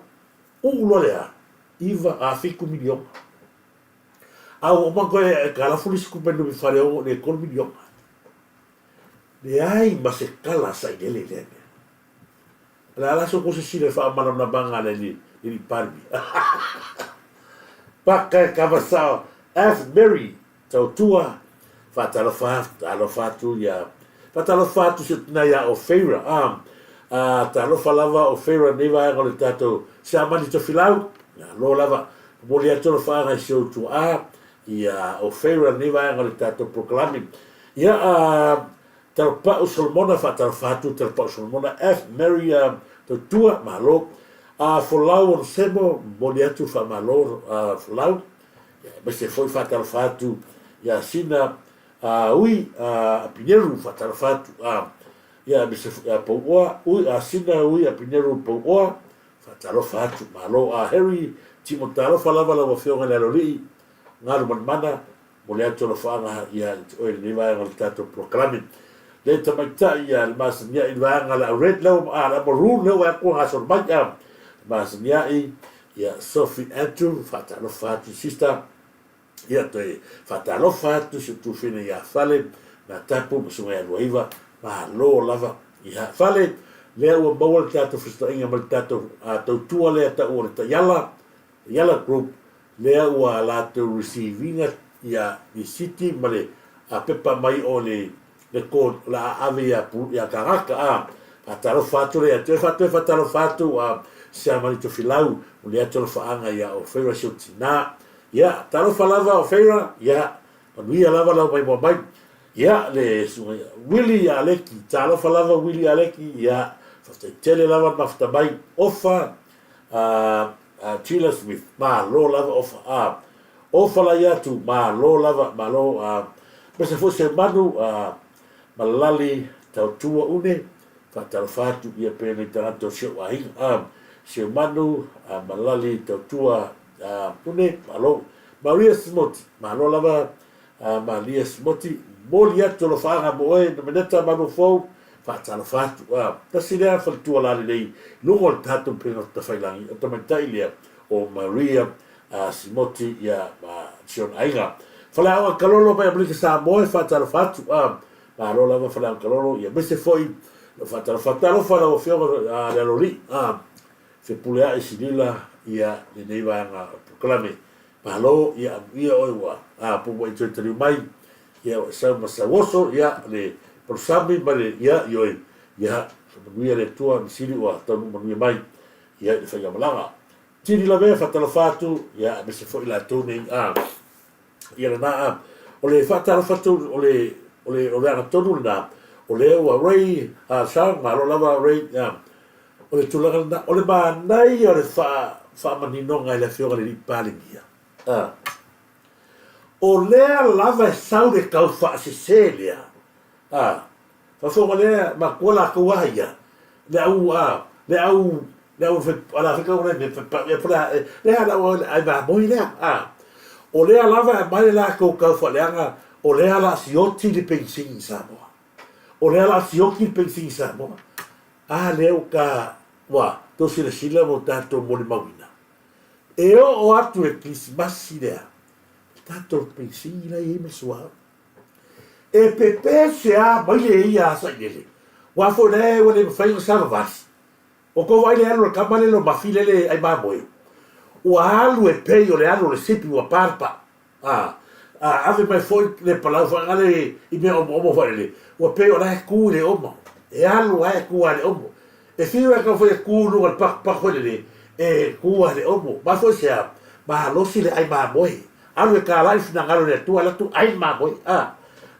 uu loa le a? Iva, a fitu miliona. A ua uma ona toe aitalafu le isi tupe numi fale ono le tolu miliona. Leai ma se tala a sailele i lea mea. O le a la se tou sisila i le faamalamalamaga a le Alii Palemia? Paka e kava sao F Mary Tautua faatalofa talofa atu ia faatalofa atu si tina ia Ofeira a a talofa lava Ofeira nei vaega o le tatou Siamani Tofilau malo lava momoli atu alofaaga i si ou tuaa ia Ofeira nei vaega o le tatou polokalame ia a. Talapa'u Solomona, faatalofa atu Talapa'u Solomona F. Mary Tautua, malo. Folau Onesemo, momoli atu le faamalo Folau, aemaise foi faatalofa atu ia Sina Ui Apineru, faatalofa atu ia aemaise foi ia Pouoa, Ui Sina Ui Apineru Pouoa, faatalofa atu, malo. Harry Timo, talofa lava lau Afioga i le Aloalii, Galumalemana, Momoli atu alofaaga ia te oe i lenei vaega o le tatou polokalame. Le tamaitai ia le masaniai i le vaega o le au red lea ua, le au maroon lea ua atu ua gasolo mai a. Le masaniai ia Sophie Andrew, faatalofa atu i sister. Ia toe faatalofa atu si ou tuafine ia Fale, Natapu ma Susuga ia Luaiva, malo lava. Ia Fale, lea ua maua le tatou fesootaiga ma le tatou tautua lea tau o le Taiala, Taiala Group, lea ua latou receive ina ia lisiti ma le pepa mai o le record o le a ave ia ia Kagaka a faatalofa atu lea toe faatoe faatalofa atu a Siamani Tofilau o le atu alofaaga ia o Feira si ou tina ia talofa lava o Feira ia manuia lava lau maimoa mai ia le susuga ia Willie Aleki talofa lava Willie Aleki ia faafetai tele lava le mafuta mai ofa a a Tila Smith, malo lava ofa a ofa lai atu, malo lava, malo a aemaise foi se manu a Malali Tautua Une, faatalofa atu ia pe nei tagata o si ou aiga a se manu a Malali Tautua a Une, malo. Maria Simoti, malo lava a Maria Simoti, momoli atu alofaaga mo oe, Nomeneta Malufou, Faatalofa atu, a, tasi lea faletua lalelei i luga o le tatou upega tafailangi, o tamaitai lea o Maria Simoti ia ma si ona aiga. Faleaoga Kalolo mai Amerika Samoa e faatalofa atu, a, malo lava Faleaoga Kalolo, ia aemaise foi lau faatalofa atu. Talofa lau Afioga le Aloalii, a, Fepuleai Silila ia lenei vaega o le polokalame. Malo, ia amuia oe ua, a, po ua e toe taliu mai, Ia ua sau ma sau oso, ia, le palusami ma le, ia, ioe, ia, faamanuia le Atua, le sili ua taunuu manuia mai, ia, i le faigamalaga. Tini lavea, faatalofa atu, ia, aemaise foi latou nei, a, ia lena, a, o le faatalofa atu, o le, o le, o le agatonu lena, o lea ua Ray, a, Sang, malo lava Ray, ia, o le tulaga lena, o le manaia o le faa, faamaninoga e le Afioga i le Alii Palemia, a. O lea lava e sau le tau faasese lea, a, faafofoga lea matua latou a ia, le au, a, le au, le au a la fai le mea pa e pula lea la au ai mamoe lea, a. O lea lava e aumai le latou tau faaleaga, o lea la sioti le penisini i Samoa. O lea la sioti le penisini i Samoa. A lea ua ta, ua tou silasila ma ua tatou molimauina. E oo atu le Kerisimasi lea, le tatou peisini la e i ai ma le suauu. E pepese a mai le ia a sailele, aua foi la e ua le mafai ona savavali. Ua tou vaai le alu a le tama lea le mafi lea le ai mamoe, ua alu e pei o le alu o le sipi ua pa le pau. A, a ave mai foi le palau faagale i mea omoomo failele, ua pei o la e tu i le omo. E alu lava e tu lava i le omo. E fiu e taumafai e tu i luga o le patupatu failele, e tu lava i le omo. Mafua i se a? Malosi le ai mamoe. Alu e talai le finagalo i le Atua, alu atu ai le mamoe. A,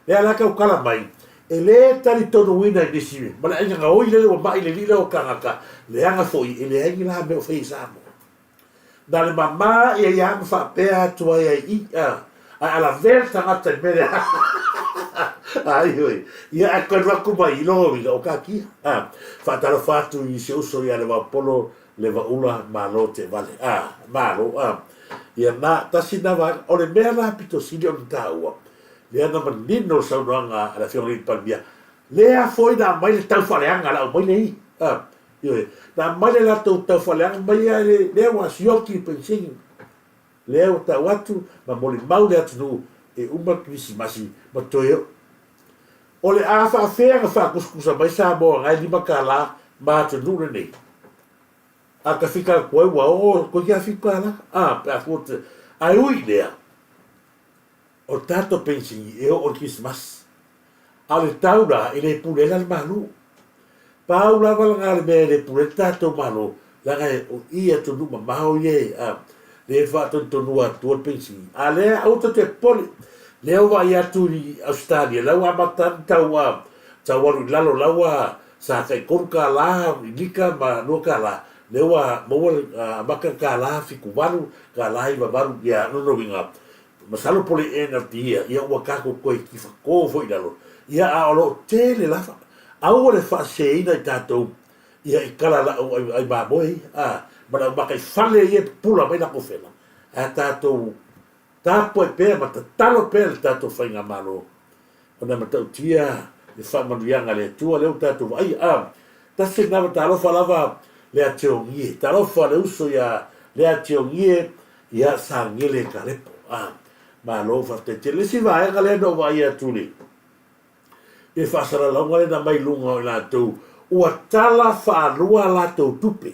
lea la tautala mai, e le talitonuina i nisi ma le aiga gaoi lele ua mai le alii lea o tagata, leaga foi e leai ni la mea o faia i Samoa. Na le mama ia ia ma faapea atu ai ai i a, ae a lavea le tagata i mea lea ai oi, ia ae toe alu atu mai i lona uiga o kakia. A, faatalofa atu i si uso ia Levaopolo Levaula malo te vale. A, malo a. Ia na, tasi na vaega, o le mea la pito sili ona taua, lea na manino le saunoaga a le Afioga i le Alii Palemia, lea foi na aumai le taufaaleaga na aumai le i. A, Ioe, na aumai le latou taufaaleaga mai a le, lea ua sioki le penisini, lea ua tau atu ma molimau le atunuu e uma le Kerisimasi ma toe oo. O le a faafea na faakusukusa mai Samoa na e $5 ma atunuu lenei? A ka fika atu ai ua oo toeitiiti a $7, a, pe a fua te, ae ui i lea, o le tatou penisini e oo i le Kerisimasi. A o le tau la, e le pule ai la le Malo. Pau lava lena o le mea e le pule ai le tatou Malo, leaga o i atunuu mamao ia e, a, lea e faatonutonua atua le penisini. A lea, aua tou te popole, lea ua vaai atu i Ausetalia, la ua amata ona tau, a, Tau alu i lalo la ua sa tai $3 i lika ma $2, lea ua maua le amata le $78, $98, ia lona uiga, masalo po o le end of the year, ia ua tatou toe tifato foi i lalo, ia a o lo o tele lava. Aua le faaseseina i tatou ia i tala lau ai mamoe ia, a, ma le au mataifale ia e pupula mai latou fela, ae tatou tapuai pea ma tatalo pea i le tatou Faigamalo ona e matautia le faamanuiaga a le Atua lea ua tatou vaaia. A, tasi lena ma talofa lava Lea Teogie, talofa le uso ia Lea Teogie, ia Sagele Kalepo. A, malo faafetai tele. Le isi vaega lea na ou vaaia atu i le faasalalauga lea na aumai i luga o i latou ua tala faalua a latou tupe.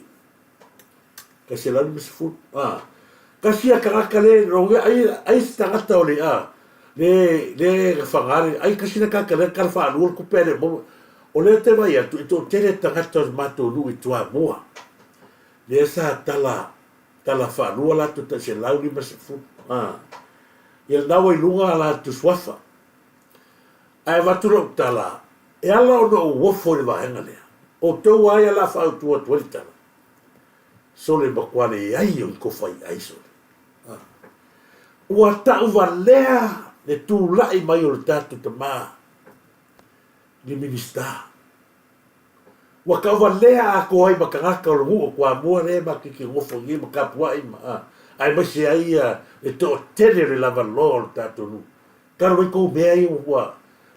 150 a. Tasi ia tagata le logia ai ai se tagata o le a le le na faga le ai tasi le tagata le tala faalua le tupe le maua. O lea te vaai atu e toatele tagata o le matou nuu i Toamua lea sa tala tala faalua latou tai 150 a. Ia lena ua i luga latou suafa. Ae avatu lau tala e ala ona ou ofo i le vaega lea. Outou lava ia la faautu atu ai le tala. Sole matua leai o ni tofa i ai sole. A. Ua tauvalea le tulai mai o le tatou tama le Minisita. Ua tauvalea atoa ai ma tagata o le nuu o Toamua lea matou te nofo nei ma tapuai ma a, aemaise ai ia le toatele o le lavaloa o le tatou nuu. Talu ai tou mea ia ua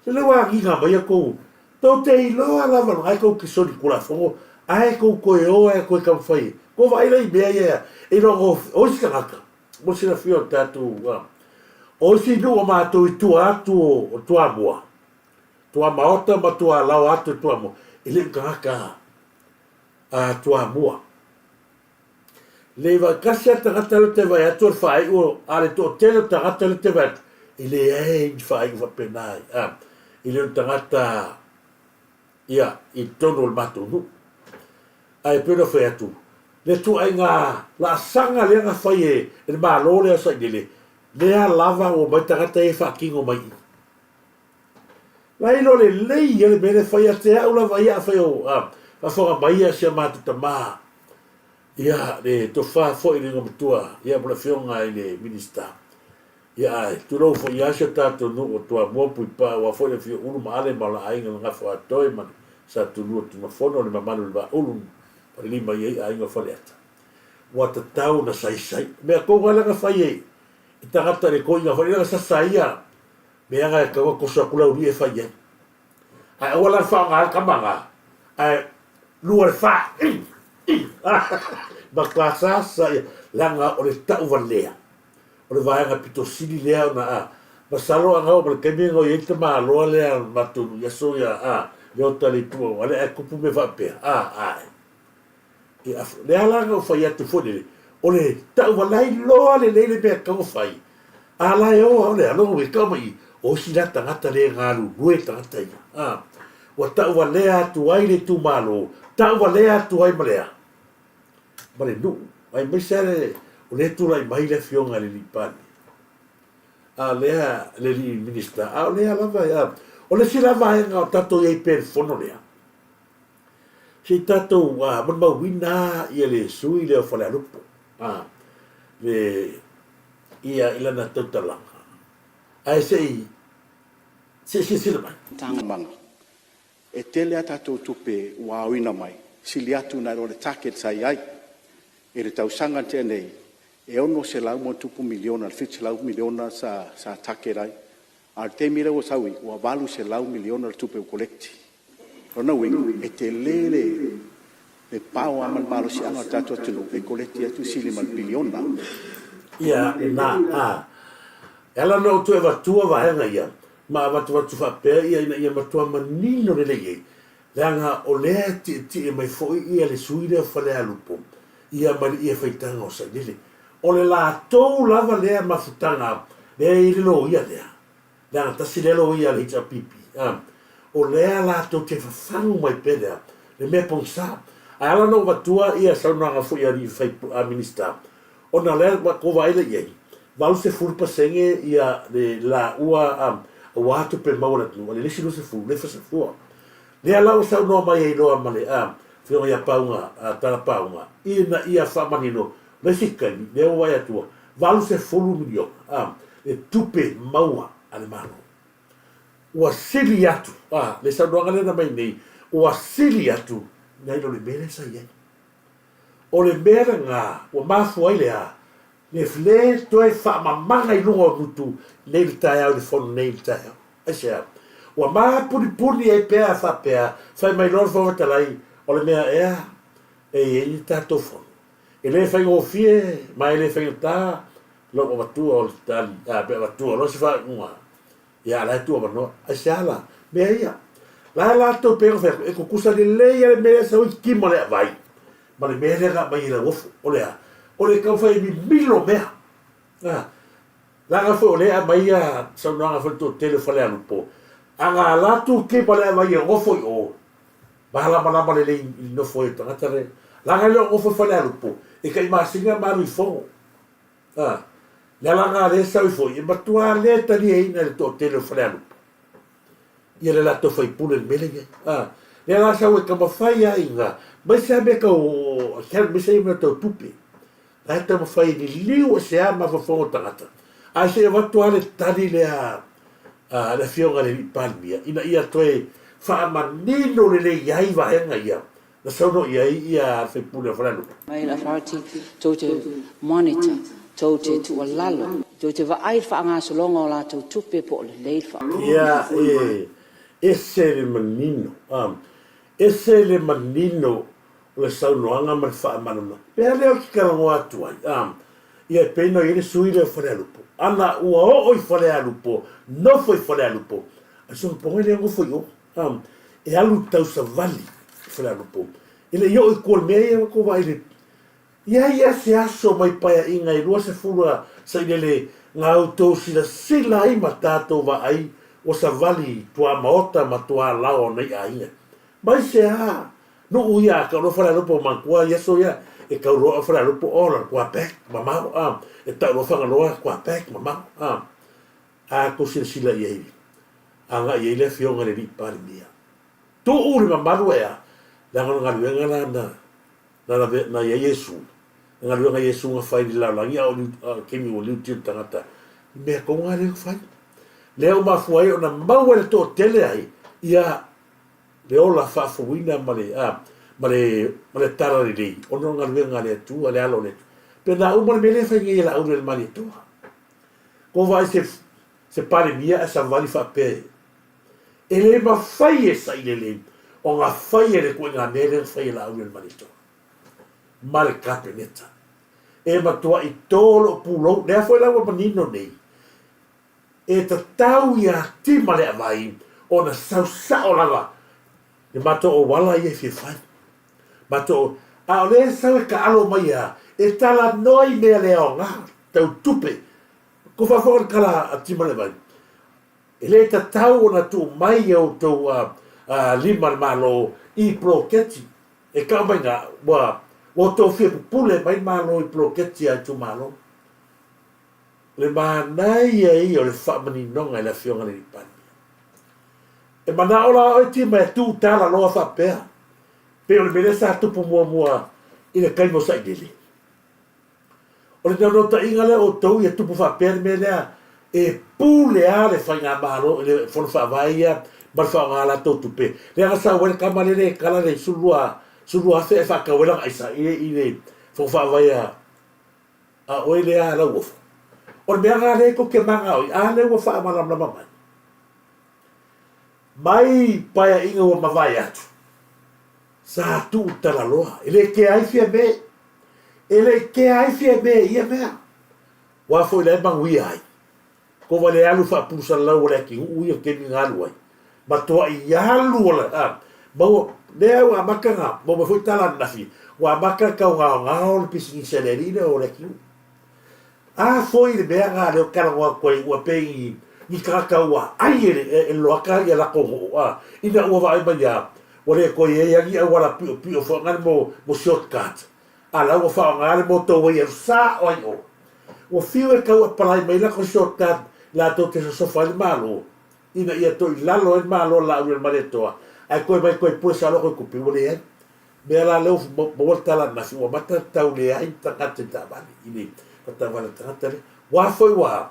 lele ua agiga mai a tou tou te iloa lava lena e tou te solitulafono ae tou toe o ae toe taumafai tou vaai la i mea ia e iloa o isi tagata mo le silafia o le tatou o isi nuu o matou i tua atu o Toamua Tuamaota ma Tualaoa atu i Toamua e le o tagata a Toamua. Le vaai tasi a tagata lea te vaai atu o le faaiu a le toatele o tagata lea te vaai atu e leai ni faaiu faapena a e le o ni tagata ia i totonu o le matou nuu. Ae pei ona fai atu le ituaiga laasaga lea na fai e le Malo lea o Sailele lea lava ua omai tagata ia e faatino mai i i. Lailo lelei ia le mea lea e fai ia te au lava ia afai o faafofoga mai ia si a matou tama ia le tofa foi le igoamatua ia mo le afioga i le Minista ia ae tulou foi ia si o tatou nuu o Toamua Puipaa aua foi le afio Ulu ma Ale ma o la aiga le Gafo Atoe ma le Satulua Tumafono le mamalu i le Vaaulu Falelima i ai aiga o Faleata ua tatau ona saisai mea tonu lava lea na fai e tagata le toeaina foi lea na sasa ai ia Mea na e tatau ona toso atu le aualii e fai ai. Ae aua la le faaaoga le tama na, ae lua le fa, i, i, matua sasa ia, leaga o le tauvalea, o le vaega pito sili lea ona, a, masalo ana oo ma le taimi na i ai le tamaloa lea o le matou nuu i aso ia, a, Leota le itu auale ae tupu mea faapea, a, ae. Ia, lea la na ou fai atu foi lele, o le tauvalea iloa lelei le mea e tatau ona fai, a la e o a o le a, lona uiga e tau mai i, o isi la tagata le galulue tagata ia, a, ua tauvalea atu ai le itumalo, tauvalea atu ai ma le a? Ma le nuu, aemaise lava le, o lea e tulai mai le afioga i le alii Palemia, a lea, le alii Minisita, a o lea lava, a, o le isi la vaega o tatou i ai pea i le fono lea, Se i tatou molimauina ia le sui lea o Falealupo le ia i lana tautalaga ae se i se i silasila mai. Mana, e tele a tatou tupe ua aoina mai, sili atu nai lo le target sa i ai. I le tausaga na tea nei, e $600+ miliona, le $700 miliona sa target ai, a o le taimi lea ua sau ai, ua $800 miliona le tupe ua collect. O lona uiga, e tele le power ma le malosiaga o le tatou atunuu e collect atu e sili ma le piliona. Ia, lena, a. E ala ona ou toe avatua vaega ia, ma avatuavatu faapea ia ina ia matua manino lelei ai, leaga o lea e tietie mai foi ia le sui lea o Falealupo, ia ma le ia faitaga o Sailele. O le latou lava lea mafutaga lea e i ai le loia lea, leaga tasi lea loia a le HRPP, a, o lea latou te fafagu mai pea lea, le mea pogisa. Ae ala ona ou avatua ia saunoaga foi a alii fai, a Minisita, ona o lea ua tou vaai lea i ai, 80% ia le laua a, aua tupe maua a le atunuu, a o le isi 20 lea e fasafua. Lea la ua saunoa mai ai loa ma le Afioga ia Pauga, Tala Pauga, ina ia faamanino le isi taimi, lea ua vaai atu ua 80 miliona le tupe maua a le Malo. Ua sili atu, le saunoaga lea na aumai nei, ua sili atu nai lo le mea lea sa i ai. O le mea lena ua mafua ai le a? Le le toe faamamaga i luga o gutu nei le taeao i le fono nei i le taeao. Aisea? Ua mapunipuni ai pea faapea, fai mai loa le Fofoga Fetalai, o le mea ea e i ai ni tatou fono. E le faigofie ma e le faigata lou avatua o le tali, a, pe avatua loa se faaiuga, ia a la e tuu avanoa. Aisea la? Mea ia. La e latou pei ona fai atu, e tutusa lelei lava le mea lea e sau i tima le auvai ma le mea lea na aumai e Lauofo. O le a? O le taumafai e mimilo mea. A, leaga foi o lea e aumai ia saunoaga foi le toatele o Falealupo, a na alu atu le tima le auvai e nofo i o, malamalama lelei i le nofo ai o le tagata lea. Leaga e le o nofo i Falealupo, e tai masina ma alu i Fono. A, le ala lena lea e sau ai foi, e matua le taliaina e le toatele o Falealupo ia le latou faipule i le mea lea e i ai. A, lea la sau e taumafai lava ina, aemaise lava mea tau, aemaise lava mea tau tupe. La e taumafai e liliu ese lava mafaufauga o tagata, ae se i avatu lava le tali lea a le Afioga i le Alii Palemia ina ia toe faamanino lelei ai vaega ia na saunoa i ai le sui usufono o Falealupo. Mai le Authority tou te monitor, tou te tuualalo, tou te vaai i le faagasologa o latou tupe po o lelei le faa. Ia e ese le manino, ese le manino o le saunoaga ma le faamalamalama. Pea lea ou te talanoa atu ai, ia e pei ona i ai le sui lea o Falealupo, ana ua oo i Falealupo, nofo i Falealupo, a soona pogai lea nofo i o. E alu i tausavali i Falealupo. E le i oo i tua i le mea ia ua tou vaai i le I ai ea se aso mai paeaiga e 20 a sailele na outou silasila ai ma tatou vaai ua savali i tuamaota ma tualaoa o nei aiga? Mai se a nuu ia a tau loa Falealupo manatua i aso ia e tau loa Falealupo o la tua back mamao a e tau loa Fagaloa tua back mamao a a tou silasila i ai agai i ai le afioga i le Alii Palemia. Tuu le mamalu e a leaga o le galuega la na na na i ai Iesu, le galuega a Iesu na fai i le lalolagi a o le taimi ua liuti le tagata, i mea tonu lava lea na fai. Lea ua mafua ai ona maua e le toatele ai ia le ola faafouina ma le a ma le ma le talalelei ona o le galuega a le Atua, le alo o le Atua. Pe na uma le mea lea e fai nei e Laaulialemalietoa. Ko vaai se se Palemia ae savali faapea e le mafai e sailele ona fai e le ituaiga mea lea na fai e Laaulialemalietoa ma le Kapeneta. E matuai to lou pulou, lea foi la ua manino nei, e tatau ia Timaleavai ona sau sao lava le matou auala ia e fia fai. Matou, a o lea e sau e taalo mai a, e talanoa i mea le aoga, tau tupe. Ko faafofoga le tala a Timaleavai, e le tatau ona tuu mai e outou lima le Malo i poloketi e tau mai na, ua outou fia pupule mai le Malo i poloketi a itumalo. Le manaia ia o le faamaninoga i le Afioga i le Alii Palemia. E manao la oe Tima e tuu tala loa faapea, pei o le mea lea sa tupu muamua i le taimi o Sailele. O le naunautaiga lea o outou ia tupu faapea le mea lea, e pule lava le Faigamalo i le Fono Faavae ia ma le faaaoga a latou tupe. Lea na sau ai le tama lele e kala le 12,000 ae faatau ai lana aisa i le Fono Faavae a A oe lea Lauofo. O le mea lena lea tou te manao ai, a lea ua faamalamalama mai. Mai paeaiga ua mavae atu, sa tuu talaloa, e le kea ai Fiame, e le i kea ai Fiame i ia mea. Ua foi la e manuia ai. Kova le alu faapulusalalau o le atinuu ia taimi na alu ai. Matuai alu o le, a, maua, lea ua amata na, maua mai foi tala ananafi, ua amata tau gaogao le pisinisi a le alii lea o le atinuu. A foi le mea na lea ou te talanoa atu ai, ua pei ni, ni tagata ua ai e le, e loaka ia latou nuu, a, ina ua vaai mai a, ua le toe i ai a ni auala piopio foi na mo, mo shortcut. A la ua faaaoga le motorway e alu sao ai i o. Ua fiu e tau apply mai lako shortcut latou te sosofa ai le Malo ina ia toe i lalo ai le Malo a Laaulialemalietoa. Ae toe mai toe pue sao loa koe tupe, ua leai. Mea la lea ua maua le tala ananafi, ua amata ona tau leai ni tagata i taavale, i le taavale a le tagata lea. Ua a foi ua a?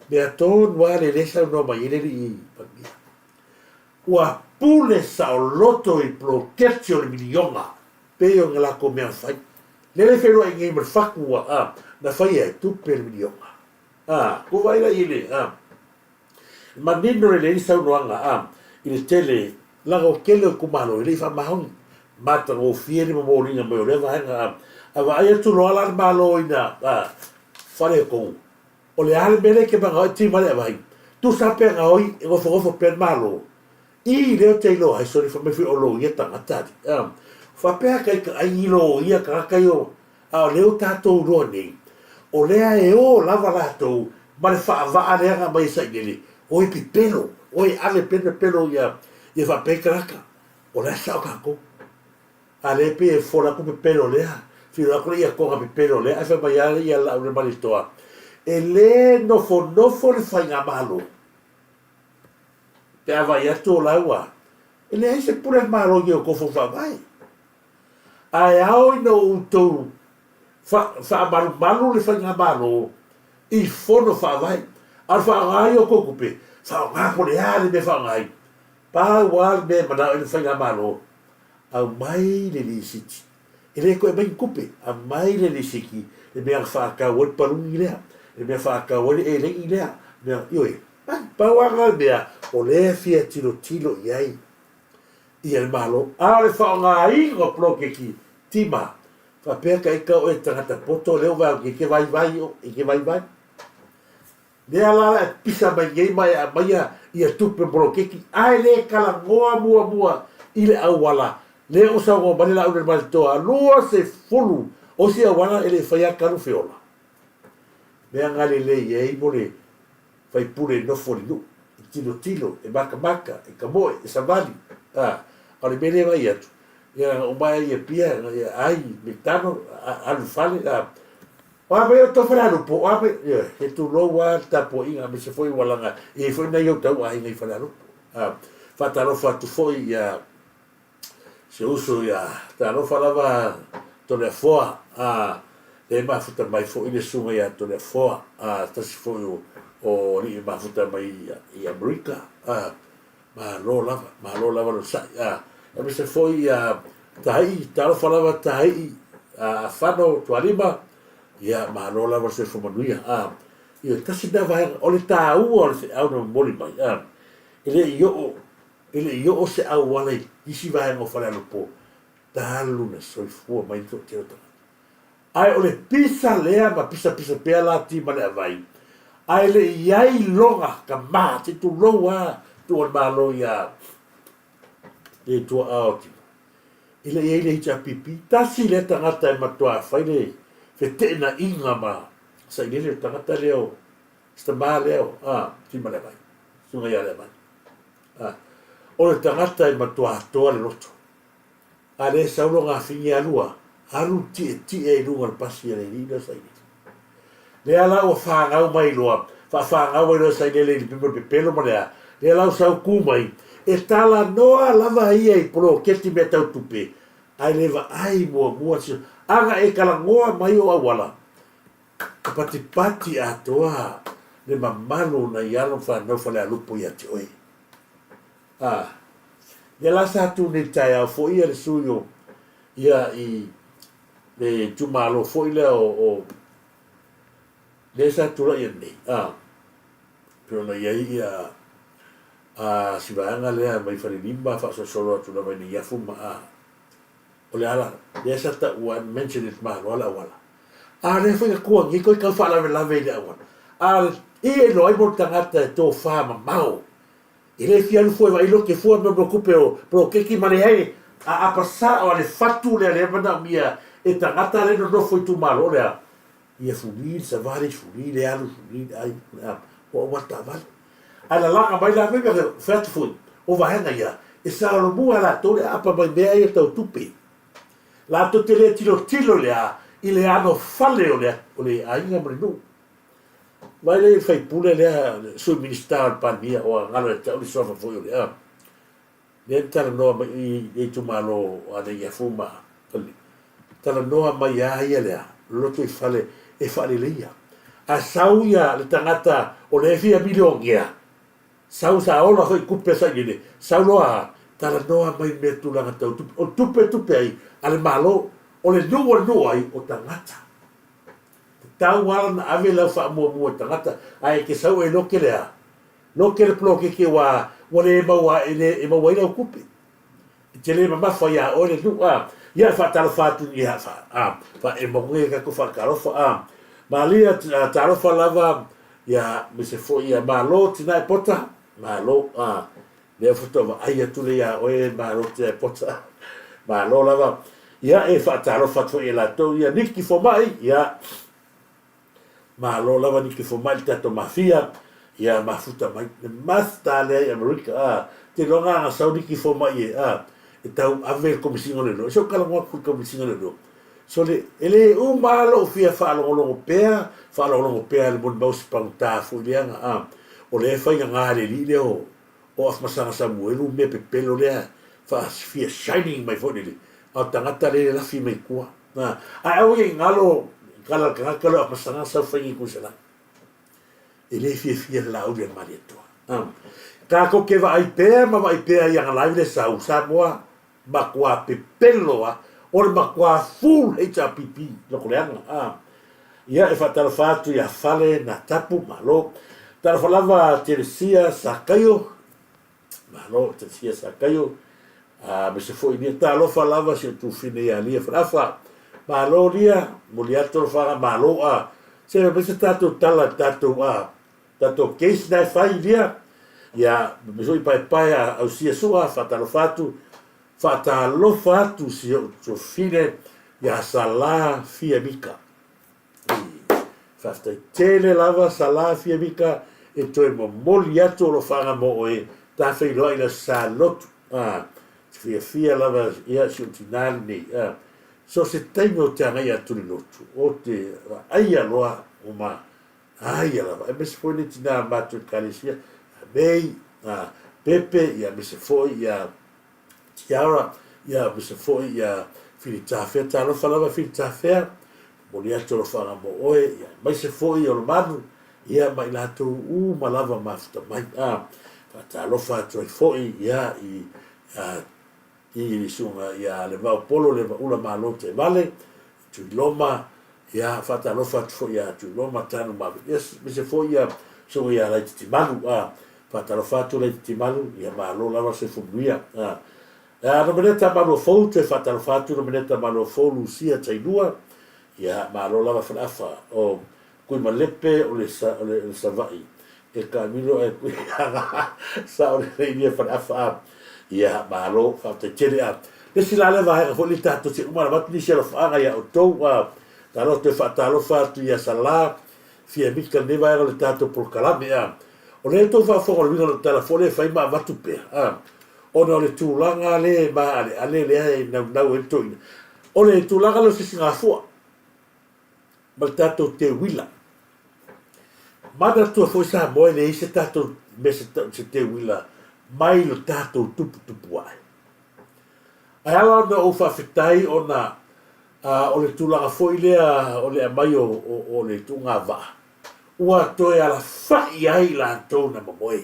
Mea tonu lava le lea e saunoa mai ai le alii Palemia. Ua pule saoloto i poloketi o le miliona pei o ni latou mea na fai. Lele e feiloai nei ma le fatu ua a na faia e tupe le miliona. A, ua vaai la i le a manino lelei le saunoaga a i le tele leaga o tele o itumalo e le i faamaoni. Matagofie le momoliga mai o lea vaega a a vaai atu loa la le Malo ina a faaletonu. O le a le mea lea e te manao ai ti ma le avai? Tusa pe gaoi e nofonofo pea le Malo i lea ou te iloa ai sole fai mai foi o loia tagata ali a faapea ka ita ai ni loia tagata io a o lea ua tatou iloa nei o lea e o lava latou ma le faavaa lea na aumai e Sailele o e pipelo o e ave pea le pepelo ia ia faapea ai tagata o la e sao tatou. A lea pei e fola atu pepelo lea, feiloai atu lea ia toga pepelo lea ae fai mai lava ia Laauliamaletoa, e le nofonofo le faigamalo pe a vaai atu o la ua e leai se pule a le Malo i o outou fono faavae. Ae ao ina outou faamalumalu le faigamalo i fono faavae. A o le faaaoga ia o outou tupe, faaaoga po o le a le mea e faaaoga ai. Pau lava le mea e manao i ai le faigamalo, Aumai le lisiti. E le toe aumai ni tupe, aumai le lisiti, le mea na faatau ai le paluni lea, le mea faatau ai le eleni lea, mea, ioe, ai, pau lava lena le mea o lea e fia tilotilo i ai ia le Malo. A o le faaaogaina o poloketi tima, faapea ka ita oe tagata poto lea ua vaai atu e te vaivai oe, e te vaivai. Lea la la e pisa mai nei ma e aumaia ia tupe poloketi ae le talanoa muamua i le auala lea ua saunoa mai le Laaulialemalietoa 20 o isi auala e le i faia talu feola. Mea na lelei ai mo le faipule e nofo i le nuu e tilotilo, e matamata, e tamoe, e savali a o le mea lea e vaai atu ia na uma ai Apia ia ai Militano alu i le fale a O a mai outou Falealupo, o a mai, ioe, he tulou lava le tapuaiga aemaise foi ua laga i ai foi nai ou tau aiga i Falealupo. A, faatalofa atu foi ia si ou uso ia Talofa lava Toleafoa, a, lea e mafuta mai foi le susuga ia Toleafoa, a, tasi foi o, o alii e mafuta mai i Amerika, a, malo lava, malo lava le onosai, a, aemaise foi ia Taii, talofa lava Taii, a Fano Tualima, ia malo lava le soifua manuia, a, ioe, tasi lena vaega, o le taua o le feau na momoli mai, a, e le i oo, e le i oo se auala i isi vaega o Falealupo, talu na soifua mai le toatele o tagata. Ae o le pisa lea ma pisapisa pea la ti ma le avai, ae le i ai lona tama, se i tulou lava tuu o le Malo ia le tuaa o Tino. E le i ai le HRPP, tasi lea tagata e matuā fai le feteenaiga ma Sailele, le tagata lea o si tama lea o a Timaleavai, Susuga ia Leavai. A, o le tagata e matuā toa le loto. A lea e sau lona afine alu a, alu tietie i luga o le pasi a le alii lea o Sailele. Lea la ua fanau mai loa, faafanau ai loa e Sailele i le pimo le pepelo ma le a, lea la ua sau tu mai, e talanoa lava ia i poloketi mea tau tupe, ae le vaai muamua si, ana e talanoa mai o auala, e patipati atoa le mamalu o nai alo ma fanau Falealupo ia te oe. A, ia la sa tu nei i le taeao foi ia le sui o, ia i le itumalo foi lea o, o lea sa tulai atu nei, a, pei ona i ai ia a, si vaega lea mai Falelima faasolosolo atu lava i Neiafu ma a, o le ala lea sa taua mention e le tamaloa le auala. A lea foi na tua nei toe tau faalavelave i le auala. A i e iloa ai mo le tagata e tofa mamao E le fia alu fua e vaai lote fua mea mo tupe o poloketi ma leai a apa sao a le fatu lea lea manaomia e tagata le nonofo itumalo o lea ia fuli le savali fuli le alu fuli le ai le a ua ua taavale ae lalaga mai la mea fai atu foi o vaega ia e saolomua latou le aapa mai mea ia tau tupe latou te le tilotilo le a i le anofale o le o le aiga ma le nuu. Vaai lea i le faipule lea, le Sui Minisita o le Palemia, ua galo ia te au le suafa foi o le a. Lea na talanoa mai i le itumalo o Aleia-fou ma Falelima, talanoa mai a ia lea lotoifale e faaleleia. A sau ia le tagata o lea e fia milionea, sau sa ola foi tupe sailele, sau loa talanoa mai mea tulaga tau tupe. O tupe e tupe ai a le Malo, o le nuu e nuu ai o tagata. Tatau lava ona ave lau faamuamua i tagata, ae e te sau e loke le a? Loke le poloketi aua ua le maua e le e maua ai lau tupe. E te le mamafa iā oe le nuu a. Ia e faatalofa atu ia fa a faaema atu nei tatou faatalofa a. Malia talofa lava ia aemaise foi ia malo Tinae Pota, malo a. Lea faatoa vaai atu lea iā oe malo Tinae Pota. Malo lava. Ia e faatalofa atu foi ia latou ia Niki Fomai, ia Malo lava Niki Fomai le tatou mafia ia mafuta mai le master lea i America a te iloa na sau Niki Fomai e a e tau ave le Komesina o Leoleo se ou talanoa atu i le Komesina o Leoleo sole e le uma a lou fia faalogologo pea faalogologo pea le molimau se pagota foi lea na a o lea e faigaga le alii lea o o Afamasaga Samuelu mea pepelo lea fia shining mai foi lele a o tagata lea e lafi mai tua. Ae aua ne i galo tala a le tagata lea o Afamasaga sau fai nei Tuisalai. E le fiafia le Laauli a le Malietoa. Tatou te vaai pea ma vaai pea i ana live lea sau, Samoa, matua pepelo lava, o le matua full HRPP lokoleaga. Ia, e faatalofa atu ia Fale Natapu, malo. Talofa lava Telesia Sakaio, Malo Telesia Sakaio, aemaise foi Lia. Talofa lava si ou tufine ia Lia Faleafa. Malo Lia, momoli atu alofaga, malo a. Se fai mai se tatou tala i le tatou a, tatou case na e fai Lia. Ia, fai mai foi paepae a Ausia Sua, faatalofa atu, faatalofa atu si ou tufine ia Sala Fia Mika. Faafetai tele lava Sala Fiamika e toe momoli atu alofaga mo oe ta feiloai i le Aso Sa Lotu. A, te fiafia lava ia si ou tina lenei. A, so se taimi ou te agai atu i le lotu, o te vaaia loa uma aia lava. Aemaise foi le tina matou ekalesia, ia May, a, Pepe, ia aemaise foi ia Tiara, ia aemaise foi ia Filitafea, talofa lava Filitafea, momoli atu alofaga mo oe, ia aemaise foi Olomanu, ia ma i latou uma lava mafuta mai. A, faatalofa atu ai foi ia i a, i le susuga ia Levao Polo Levaula Malo Taivale, Tuiloma, ia faatalofa atu foi ia Tuiloma Tanu Mave, ia aemaise foi ia susuga ia Laititimalu, a, faatalofa atu Laititimalu, ia malo lava soifua manuia. A, a Nomeneta Maluafou, toe faatalofa atu Nomeneta Maluafou Lusia Tailua, ia malo lava Faleafa, o Tuimalepe o le o le Savaii, e taamilo ae kui aga sao lelei lia Faleafa, a, ia malo faafetai tele. A le isi la lea vaega foi lea tatou te uma ona avatu nisi alofaaga ia outou, a talofa toe faatalofa atu ia Sala fia mika lenei vaega o le tatou polokalame. A o lea tou faafofoga o le uiga o lau tala foi lea e fai ma avatu pea, a ona o le tulaga lea e maaleale lea e naunau ai le toeaina, o le tulaga lea o se sigafua ma le tatou teuila. Manatua foi Samoa e leai se tatou mea se tau se teuila mai lo tatou tuputupu ae. Ae ala ona ou faafetai ona a, o le tulaga foi lea o le aumai o, o, o le tuuga vaa, ua toe alafai ai latou na momoe.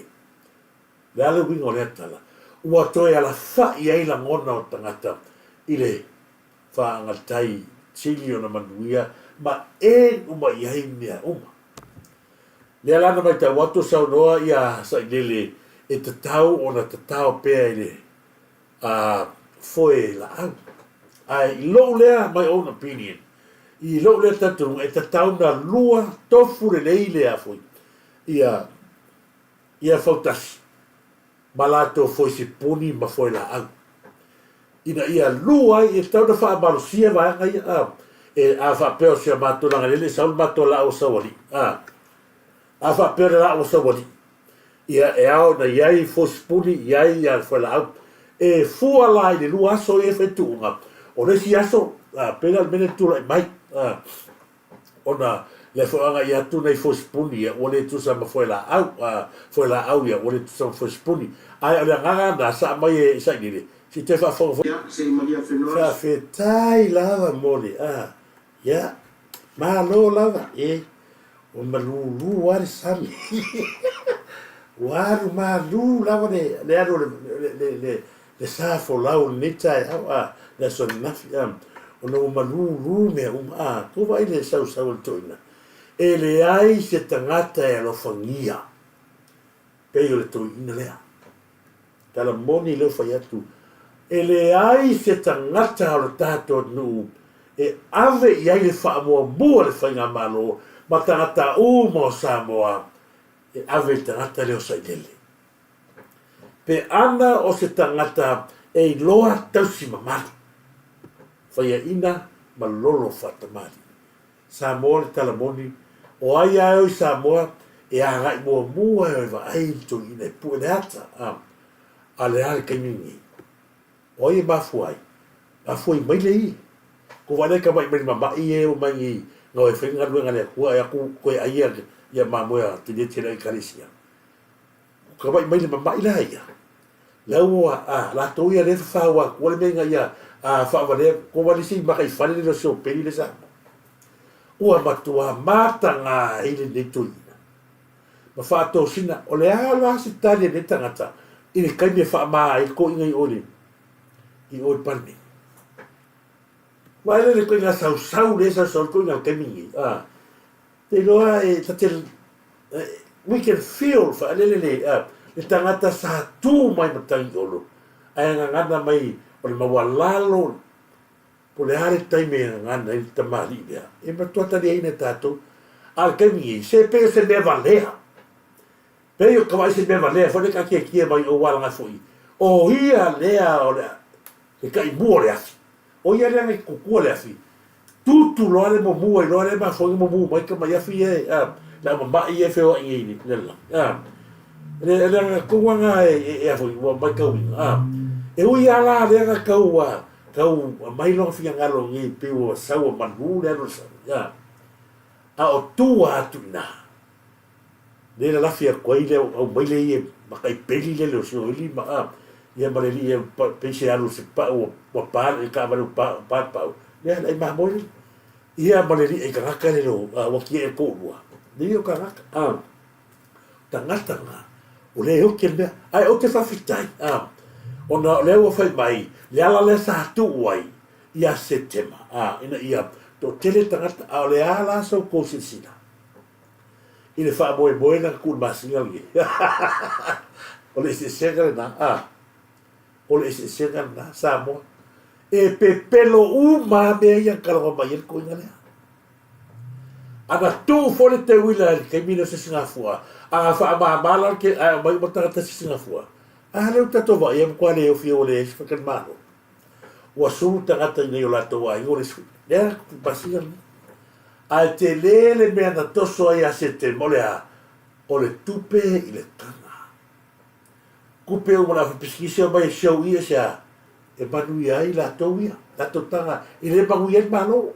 Le a le uiga o lea tala? Ua toe alafai ai lagona o tagata i le faagatai sili ona manuia ma e uma i ai mea uma. Lea la na matau atu o saunoa ia Sailele e tatau ona tatao pea i le a foe laau. Ae i lou lea, my own opinion, i lou lea talitonuga e tatau na lua tofu lelei lea foi ia ia fautasi ma latou foisipuni ma foelaau, ina ia lua ai, e tatau ona faamalosia vaega ia, a, e, a faapea o si a matou lagalele e sau le matou laau o Saualii, a, a faapea o le laau o Saualii, ia, e ao ona i ai foisipuni, i ai ia foelaau. E fua la i le lua aso ia e fai tuuga, o le isi aso, a, pei la o le mea lea e tulai mai, a, ona Lea foi o agai atu nai foe sipuni ia ua le tusa ma foelaau, a, foelaau ia ua le tusa ma foe sipuni. Ae o le agaga lena sa aumai e Sailele, se i toe faafofoga foi. Ia, se i malia Fenoa. Faafetai lava mo le, a, ia, malo lava, e, ua malulu lava le sami. Ua alu malu lava le, le alu o le, le, le, le sa folau o lenei taeao, a, le aso ananafi, a, ona ua malulu mea uma, a, tou vaai i le sausau a le toeaina, e leai se tagata e alofagia pei o le toeaina lea. Tala moni lea ua fai atu, e leai se tagata o le tatou atunuu e ave i ai le faamuamua le Faigamalo ma tagata uma o Samoa e ave i le tagata lea o Sailele. Pe ana o se tagata e iloa tausi mamalu, faiaina ma lolo faatamali. Samoa le tala moni, o ai a e o i Samoa e agai muamua e o e vaai i le toeaina e pue le ata, a, a le a le taimi lenei? O ai e mafua ai? Mafua i maile ia. Ko vaai lai tama'i mai le mama'i ia e oo mai nei na o e fai le galuega a le Atua e atu toe ai ia ia mamoe a Tineti e le Ekalesia. Ko tama'i mai le mama'i la ia. La ua a latou ia lea e fafau atua le mea ina ia a faavalea ko vaai lai se i mataifale le siopeli le Samoa. Ua matua mataga ai lenei toeaina. Ma faatosina, o le a la se tali a lenei tagata i le taimi e faama ai le toeaina i o i le i o i le Palemene. Vaai la i le ituaiga sausau lea e sausau ai le toeaina i le taimi lenei, a, te iloa e ta te, we can feel faalele le, a, le tagata sa tu mai Matagiolo ae gagana mai o le maualalo Po o le a le taimi e gagana ai le tamalii lea, e matua taliaina e tatou. A o le taimi nei, se pei o se mea valea. Pei o ka vaai se mea valea foi lea taatietie mai o ua alaga foi. O ia lea o le, le taimua o le afi. O ia lea na tutua le afi. Tutu loa le mumu ai loa lea mafua ai ona mumu mai tamai afi ia e, a, le au mama'i ia e feoai nei i le lalolagi. A, le, le agaga tonu lava na e, e, e a foi, ua maitauina. A, e ui lava la lea na tau a, Tau aumai lona finagalo nei pei ua sau a malu le alu o le sami, a, a o tua atu i ina, lea lalafi atu ai le aumai lea ia matai peli lea le osioili ma, a, ia ma le alii e pei se alu o se pau ua pa le taavale ua pa, pa le pau, lea le ai mamoe lea. Ia ma le alii ai tagata lea le, a, ua tiai le toalua, lea o tagata, a. Tagata na, o lea e oke le mea. Ae ou te faafetai, a, ona o lea ua fai mai le ala lea sa tuu ai ia Setema, a, ina ia toatele tagata, a o le a la sa outou silasila i le faamoemoe na tuu i le masina lenei? O le eseesega lena, a, o le eseesega lena, Samoa. E pepelo uma lava mea ia na talanoa mai ai le toeaina lea. Ana tuu foi le teuila i le taimi lea o se sigafua, ana faamama la le ae aumai uma tagata se sigafua, a lea ua tatou vaai e matua le ofi ua leai se faletalimalo. Ua sulu tagata i nai o latou aiga ua le sulu. Lea masina lenei. Ae tele le mea na toso ai ia Setema o le a? O le tupe i le taga. Tupe uma le aufaipisinisi omai e show ia se a? E manuia ai latou ia, latou taga e le manuia ai le Malo.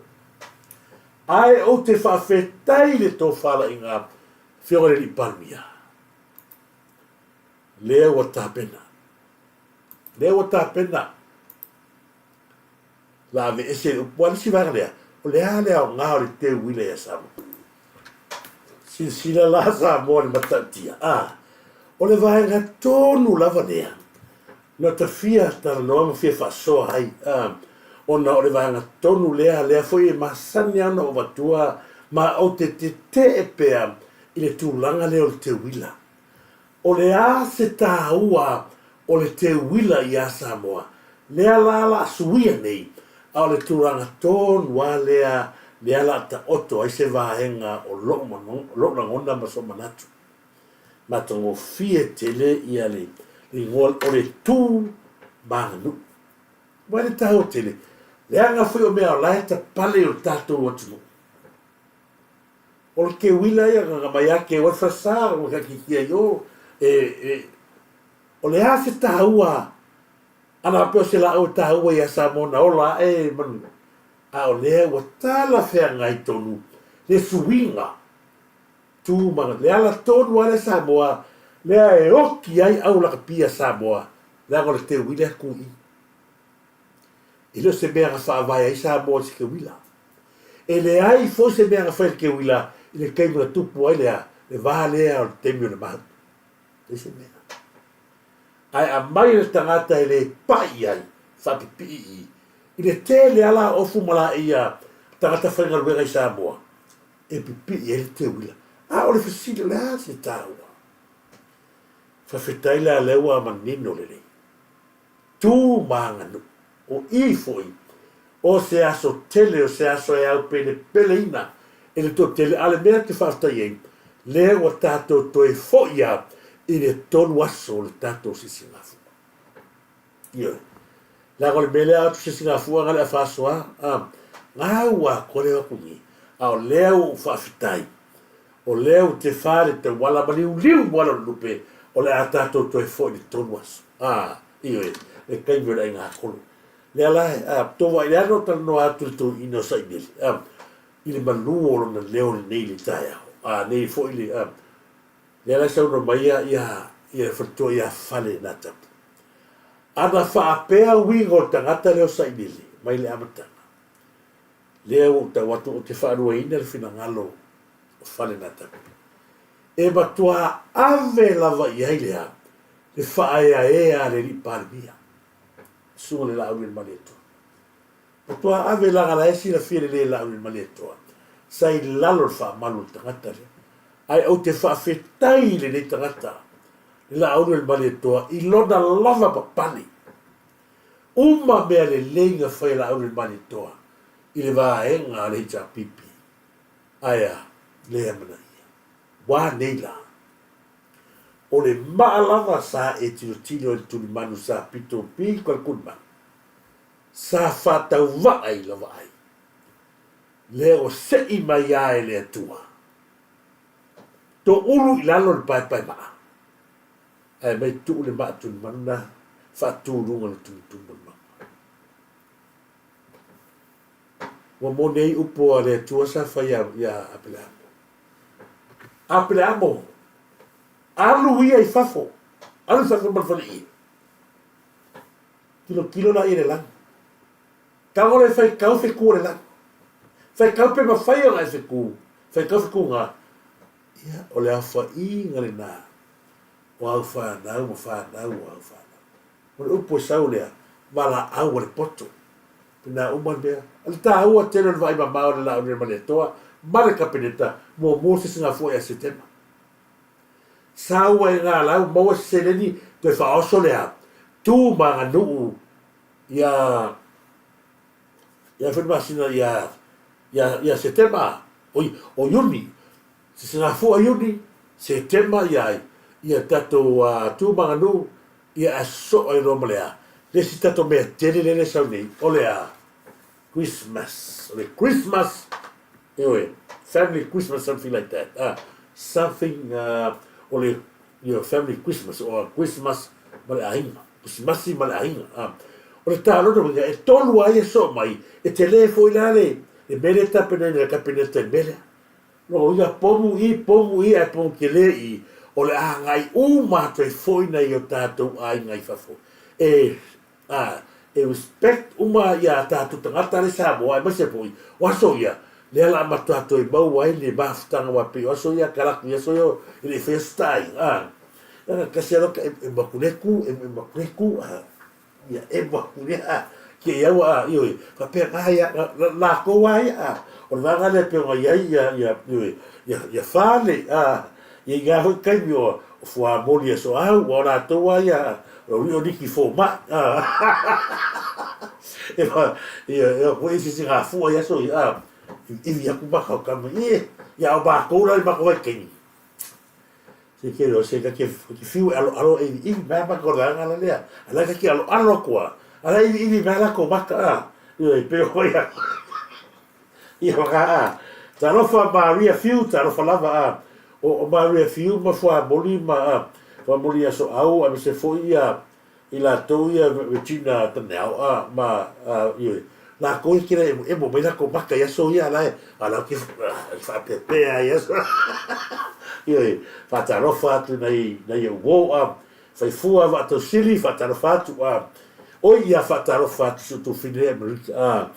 Ae ou te faafetai i le tofalaiga Afioga i le Alii Palemia, lea ua tapena, lea ua tapena la aveese le upu. Aua o le isi vaega lea, o le a le aoga o le teuila ia Samoa? Silasila la Samoa i le matautia, a, o le vaega tonu lava lea Na ta fia talanoa ma fia faasoa ai, a, ona o le vaega tonu lea, lea foi e masani lava ona ou avatua ma ou te tetee pea i le tulaga lea o le teuila. O le a se taua o le teuila iā Samoa? Lea la la suia nei, a o le tulaga tonu lava lea, lea la taoto ai se vaega o lou lou lagona ma sou manatu. Matagofie tele ia le igoa o le tu ma aganuu. Aua e le taua tele, leaga foi o mea o la e tapale i o tatou atunuu. O le keuila ia na mai a keu ai le falesa ua taititia i o, e, e, o le a se taua ana faapea o se laau e taua ia Samoa na ola ae manu, a o lea ua talafeagai tonu le suiga tu ma le ala tonu lava lea Samoa lea e oki ai au lakapi a Samoa leaga o le teuila e ku i. E le o se mea na faavae ai Samoa i se teuila. E leai foi se mea na fai e le teuila i le taimi na tupu ai le va lea o le taimi o le mahuta. Leai se mea. Ae aumai le tagata e le pai i ai, faapipii i i le tele lava la o ofu ma laei a tagata faigaluega i Samoa e pipii ai le teuila. A o le fesili, o le a se taua? Faafetai la lea ua manino lelei. Tu ma aganuu. O i foi, o se aso tele, o se aso e aupelepeleina e le toatele, a o le mea ou te faafetai ai, lea ua tatou toe foi lava i le 3 aso o le tatou sisigafua. Ioe. Leaga o le mea lea a o atu sisigafua na o le afa aso lava, a, gau atoa le o atu nei. A o lea ua ou faafetai, o lea ou te fa le tauala ma liuliu moala o le lupe, o le a tatou toe foi i le 3 aso. A, ioe, le taimi o le aiga-kolo. Lea la, a, tou vaai, lea na ou talanoa atu i le toeaina o Sainele, a, i le malu o lona leo lenei i le taeao. A, nei foi le, a, lea la e saunoa mai ia, ia, ia le faletua ia Fale Natapu. Ana faapea uiga o le tagata lea o Sainele mai le amataga, lea ua ou tau atu ou te faaluaina le finagalo o Fale Natapu. E matua ave lava i ai le a, le faaeaea a le Alii Palemia, Susuga i le Laaulialemalietoa. Matua ave leaga la e silafia lelei e Laaulialemalietoa, sa i lalo o le faamalu o le tagata lea. Ae ou te faafetai i lenei tagata, le Laaulialemalietoa, i lona lava papale. Uma mea lelei na fai e Laaulialemalietoa i le vaega a le HRPP. Ae a? Le amanaia. Ua nei la? O le maa lava sa e tilotilo i le tulimanu sa pito pi ka le kulimanu, sa faatauvaa i lava ai. Lea ua sei mai a e le Atua. Toulu i lalo le paepae maa, ae mai tuu le maa tulimanu na faatu luga le tumutumu o le mauga. Ua moni ai upu a le Atua sa fai iā Apeleamo. Apeleamo, alu ia i fafo, alu i fafo ma le faleie. Tilotilo laia i le lagi. Tago le faitau fetu o le lagi. Faitau pe mafai ona e fetu, faitau fetuga. Ia, o le aofaiga lena o au whanau ma whanau o au whanau. O le upu e sau lea, valaau a le poto. Pena uma le mea. O le taua tele o le vaai mamao o le Laau Malietoa ma le Kapeneta muamua se sigafua ia Setema. Sau ai ngā lau, maua se seleni, toe faaoso lea, tu ma aganuu ia ia foi le masina ia ia ia Setema, oi o Iuni, se sigafua Iuni, Setema ia ai, ia tatou tu ma aganuu Ia ae sosoo ai loa ma le a? Le isi tatou mea tele lea e sau nei, o le a? Christmas. O le Christmas, ioe, family Christmas, something like that. Ah, something, o le, you know, family Christmas, or Christmas ma le aiga. Krisimasi ma le aiga. Ah. O le tālona uiga, e tolu lava ia sosoo mai, e tele foi la le, le mea lea e tapenaina e le Kapeneta i le mea lea. Lona uiga, pomu i, pomu i, ae pomu tele i, o le a agai uma atu ai foi nai o tatou aiga i fafo. E, a, e respect uma ia tatou tagata ale Samoa, aemaise foi, o aso ia, lea la a matua toe maua ai le mafutaga aua pei o aso ia, kalaku i aso ia, e le i faia se ta aiga, a. Leaga kasi aloa ka e makuleku, e makuleku, a. Ia e maku lea a ke i aua a ioe faapea na ia lakou a ia a o le vaega lea pei ona i ai ia ia ioe ia ia fale a ia i ngā foi taimi o fuamoli e soau ua o latou a ia o rio niki fomai a e fa ia e ko isi si ngā fua ia so ia a iwi aku maka o kama ie ia o makou la i mako vai taimi Se ke o se ka ke ke fiu e alo alo e iwi mai maka o le la lea. Ala ka ke alo alo kua. Ala iwi iwi mai la ko maka a. Io e pe o ia. Ia waka a. Talofa Maria Fiu, talofa lava a. O, o Maria Fiu ma fua moli ma a. Fua moli aso au a me se foi ia i latou ia Regina Taneau a ma a io e. Lakou ia kela emoemo mai lakou maka i aso ia la e a la ke faapeapea ai aso. Ioe, faatalofa atu nai nai ou uo a faifua vaatausili, faatalofa atu a oi ia faatalofa atu si o outou fine Amerika a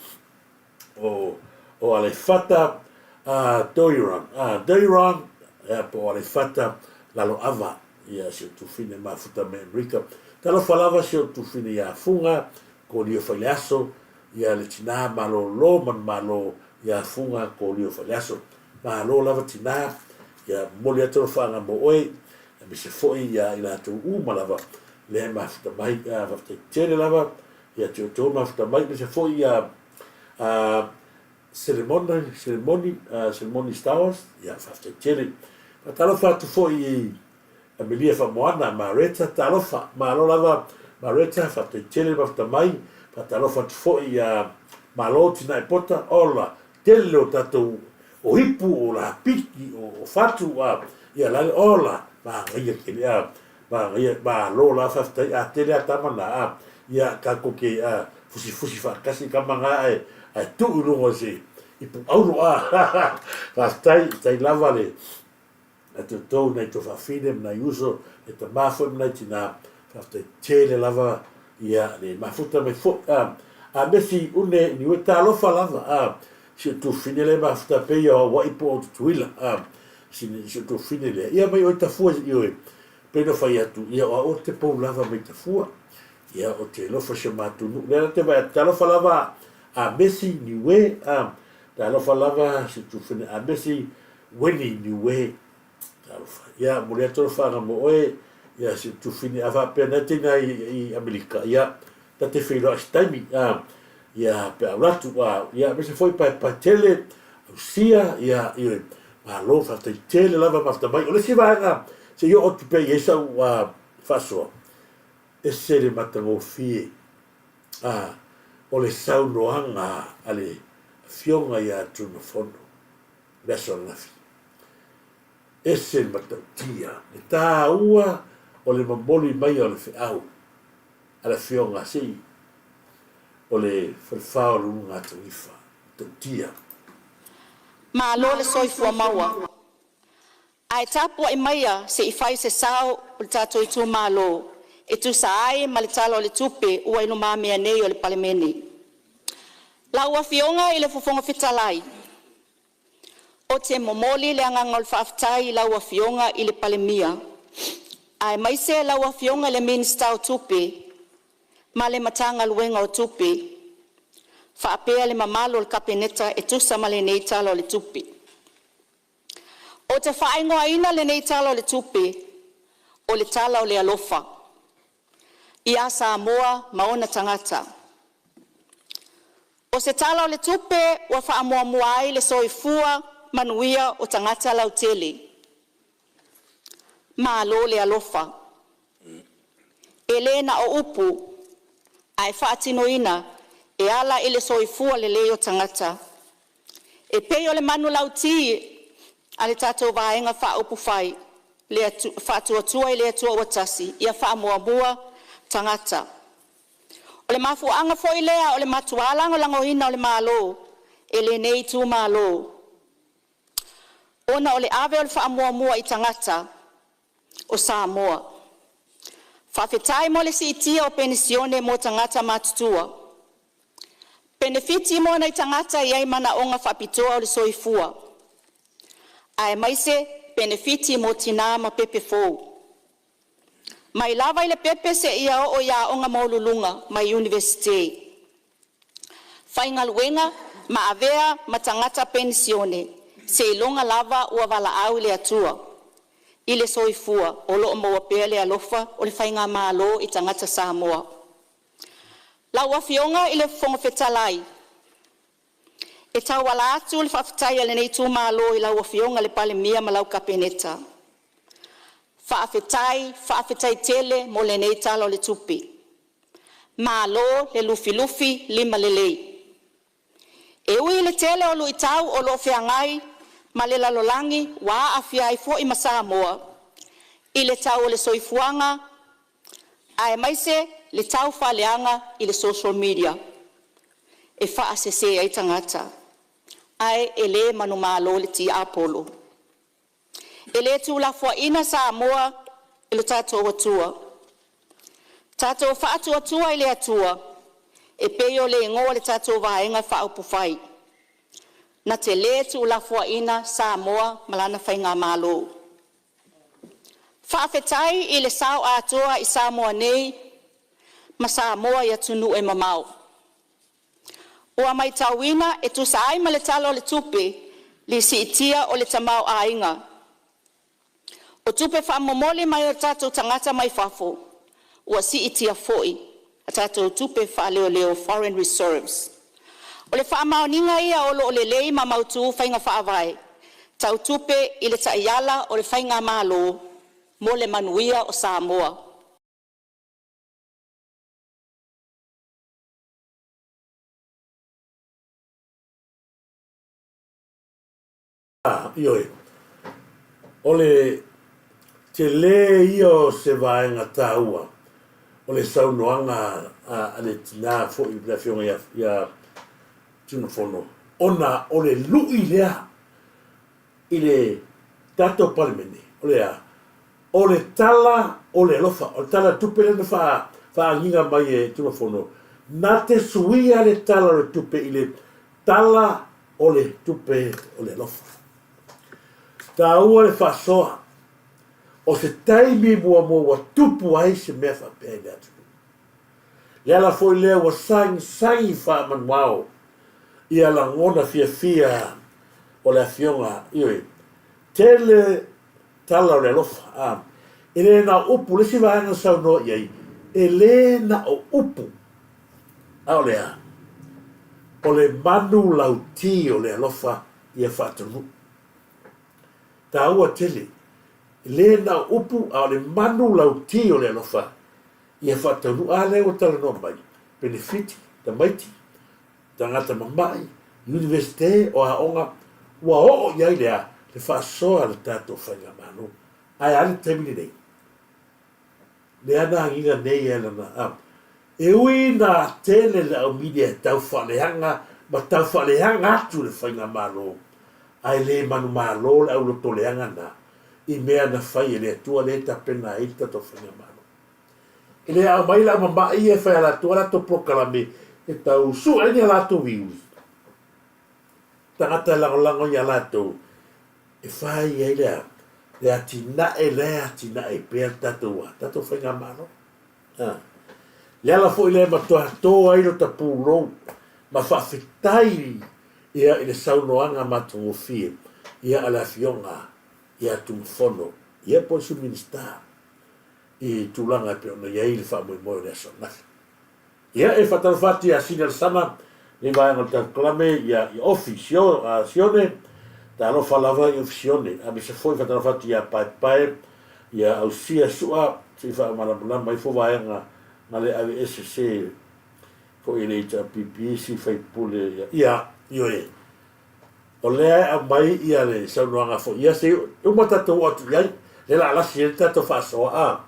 o o Aleifata a Doiron a Doiron ia po o Aleifata Laloava ia si o tufine mafuta me Amerika. Talofa lava si o tufine ia Fuga Kolio Faileaso ia le tinā malōlō manumalo ia Fuga Kolio Faileaso. Malo lava tinā ia momoli atu alofaaga mo oe aemaise foi ia i latou uma lava lea e mafuta mai. Ia faafetai tele lava ia te outou mafuta mai aemaise foi ia a Selemona, Selemoni, Selemoni Stowers, ia faafetai tele. Faatalofa atu foi i Amelia Faamoana, Mareta, talofa, malo lava Mareta, faafetai tele le mafuta mai. Faatalofa atu foi ia Malo Tinae Pota, ola, tele o tatou o ipu, o lapiki, o fatu, a, ia lale, ola, manaia tele, a, manaia, malo lava faafetai, a tele a tama na, a, ia tatou te, a, fusifusi faatasi tama na ae, ae tuu i luga o se ipu auro, a, faafetai, faafetai lava le, a te outou nai tuafafine ma nai uso, nai tama foi ma nai tina, faafetai tele lava ia le mafuta mai foi. A, a mesi une ni ue talofa lava, a, si o tufine le mafuta pe ia o Hawaii po o Tutuila, a, si, si o tufine le, ia mai oi tafua i oe, pe no fai atu, ia o au te pou lava mai tafua, ia o te lofa si o matou nuu, lea la te vai atu, talofa lava a mesi Niue, a, talofa lava si o tufine a mesi Weni Niue, talofa. Ia, momoli atu alofaga mo oe, ia si tufine a faapea nei teina i, i Amerika, ia, ta te feiloai se taimi, a, ia, pe a alu atu, a, ia, aemaise foi paepae tele, Ausia, ia, ioe, malo, faafetai tele lava mafuta mai. O le isi vaega, se i oo atu pea i ai sau, a, faasoa, ese le matagofie, a, o le saunoaga a le Afioga ia Tuimafono. Le aso ananafi. Ese le matautia, le tāua o le momoli mai o le feau a le Afioga se i o le Falefa o le Ulugatanifa, matautia. Malo le soifua maua ae tapuai maia se i fai se sao o le tatou itumalo e tusa ai ma le Tala o le Tupe ua i lumamea nei o le Palemene. Lau Afioga i le Fofoga Fetalai, ou te momoli le agaga o le faafetai i lau Afioga i le Palemia aemaise lau Afioga i le Minisita o Tupe ma le Matagaluega o Tupe, faapea le mamalu o le Kapeneta e tusa ma lenei Tala o le Tupe. Ou te faaigoaina lenei Tala o le Tupe o le Tala o le Alofa, ia Samoa ma ona tagata. O se Tala o le Tupe ua faamuamua ai le soifua manuia o tagata lautele. Malo le alofa, e le na o upu ae faatinoina e ala i le soifua lelei o tagata. E pei o le manulauti a le tatou Vaega Faaupufai Faatuatua i le Atua Samoa ua Tasi, ia faamuamua tagata. O le mafuaaga foi lea o le matua lagolagoina o le Malo e lenei itumalo, ona o le ave o le faamuamua i tagata o Samoa. Faafetai mo le siitia o penisione mo tagata matutua, penefiti mo nai tagata e iai manaoga faapitoa o le soifua, aemaise penefiti mo tina ma pepe fou, mai lava i le pepe seia oo i aoga maualuluga ma Iunivesite. Faigaluega ma avea ma tagata penisione seiloga lava ua valaau le Atua i le soifua o lo o maua pea le alofa o le Faigamalo i tagata Samoa. Lau Afioga i le Fofoga Fetalai, e tauala atu le faafetai a lenei itumalo i lau Afioga i le Palemia ma lau Kapeneta, faafetai, faafetai tele mo lenei Tala o le Tupe. Malo le lufilufi limalelei. E ui i le tele o luitau o lo'o feagai ma le lalolagi ua aafia ai foi ma Samoa i le tau o le soifuaga aemaise le tau faaleaga i le social media. e faasese ai tagata, ae e le manumalo le tiapolo. E le tuulafoaiina Samoa e lo tatou Atua. Tatou Faatuatua i le Atua e pei o le igoa o le tatou Vaega Faaupufai na te le tuulafoaiina Samoa ma lana Faigamalo. Faafetai i le sao atoa i Samoa nei ma Samoa i atunuu e mamao ua matauina e tusa ai ma le Tala o le Tupe le siitia o le tamaoaiga. O tupe faamomoli mai o tatou tagata mai fafo ua siitia foi a tatou tupe faaleoleo (foreign reserves). O le faamaoniga ia o lo o lelei ma mautu faiga faavae tau tupe i le taiala o le Faigamalo mo le manuia o Samoa. Ioe, o le tele ia o se vaega taua o le saunoaga a le tina foi le Afioga ia Tuiono, ona o le lui lea i le tatou Palemene, o le a? O le tala o le alofa, o le tala o le tupe lea na faagiga mai e Tuiono, na te suia le tala o le tupe i le tala o le tupe o le alofa. Taua le faasoa, o se taimi muamua ua tupu ai se mea faapea i le atunuu. Le ala foi lea ua sagisagi faamanuao ia lagona fiafia o le Afioga, ioe, tele tala o le alofa. E le na o upu, le isi vaega na saunoa i ai, e le na o upu, a o le a? O le manu lauti o le alofa ia faataunuu. Taua tele, e le na o upu, a o le manu lauti o le alofa ia faataunuu. A lea ua talanoa mai, penefiti, tamaiti, tagata mamai, Iunivesite o aoga, ua oo i ai le a? Le faasoa a le tatou Faigamalo. Ae a le taimi lenei? Lea na agiga nei e lana a. E ui ina tele le au media e tau faaleaga ma tau faaleaga atu le Faigamalo, ae le manumalo le au lotoleaga na i mea na fai e le Atua lea e tapena ai le tatou Faigamalo. E le aumai le au mama'i ia e fai a latou a latou polokalame e tau sue ai ni a latou views. Tagata e lagolago ia latou e fai ai le a? Le atinae lea e atinae pea le tatou a? Tatou Faigamalo. A. Le ala foi lea e matua to ai lota pulou ma faafetai ia i le saunoaga matagofie ia a le Afioga ia Tumafono ia po o le Sui Minisita i tulaga e pei ona i ai le faamoemoe o le aso ananafi. Ia, e faatalofa atu ia Sina Lesana, lenei vaega o le tatou kalame, ia i Ofi Sione, talofa lava i Ofi Sione, aemaise foi faatalofa atu ia Paepae, ia Ausia Sua, se i faamalamalama ifo vaega na le aveese se foi e le HRPP si faipule ia, ia, ioe. O lea e aumai ia le saunoaga foi ia, se i uma tatou oo atu i ai, lea o le a lasi ai le tatou faasoa a.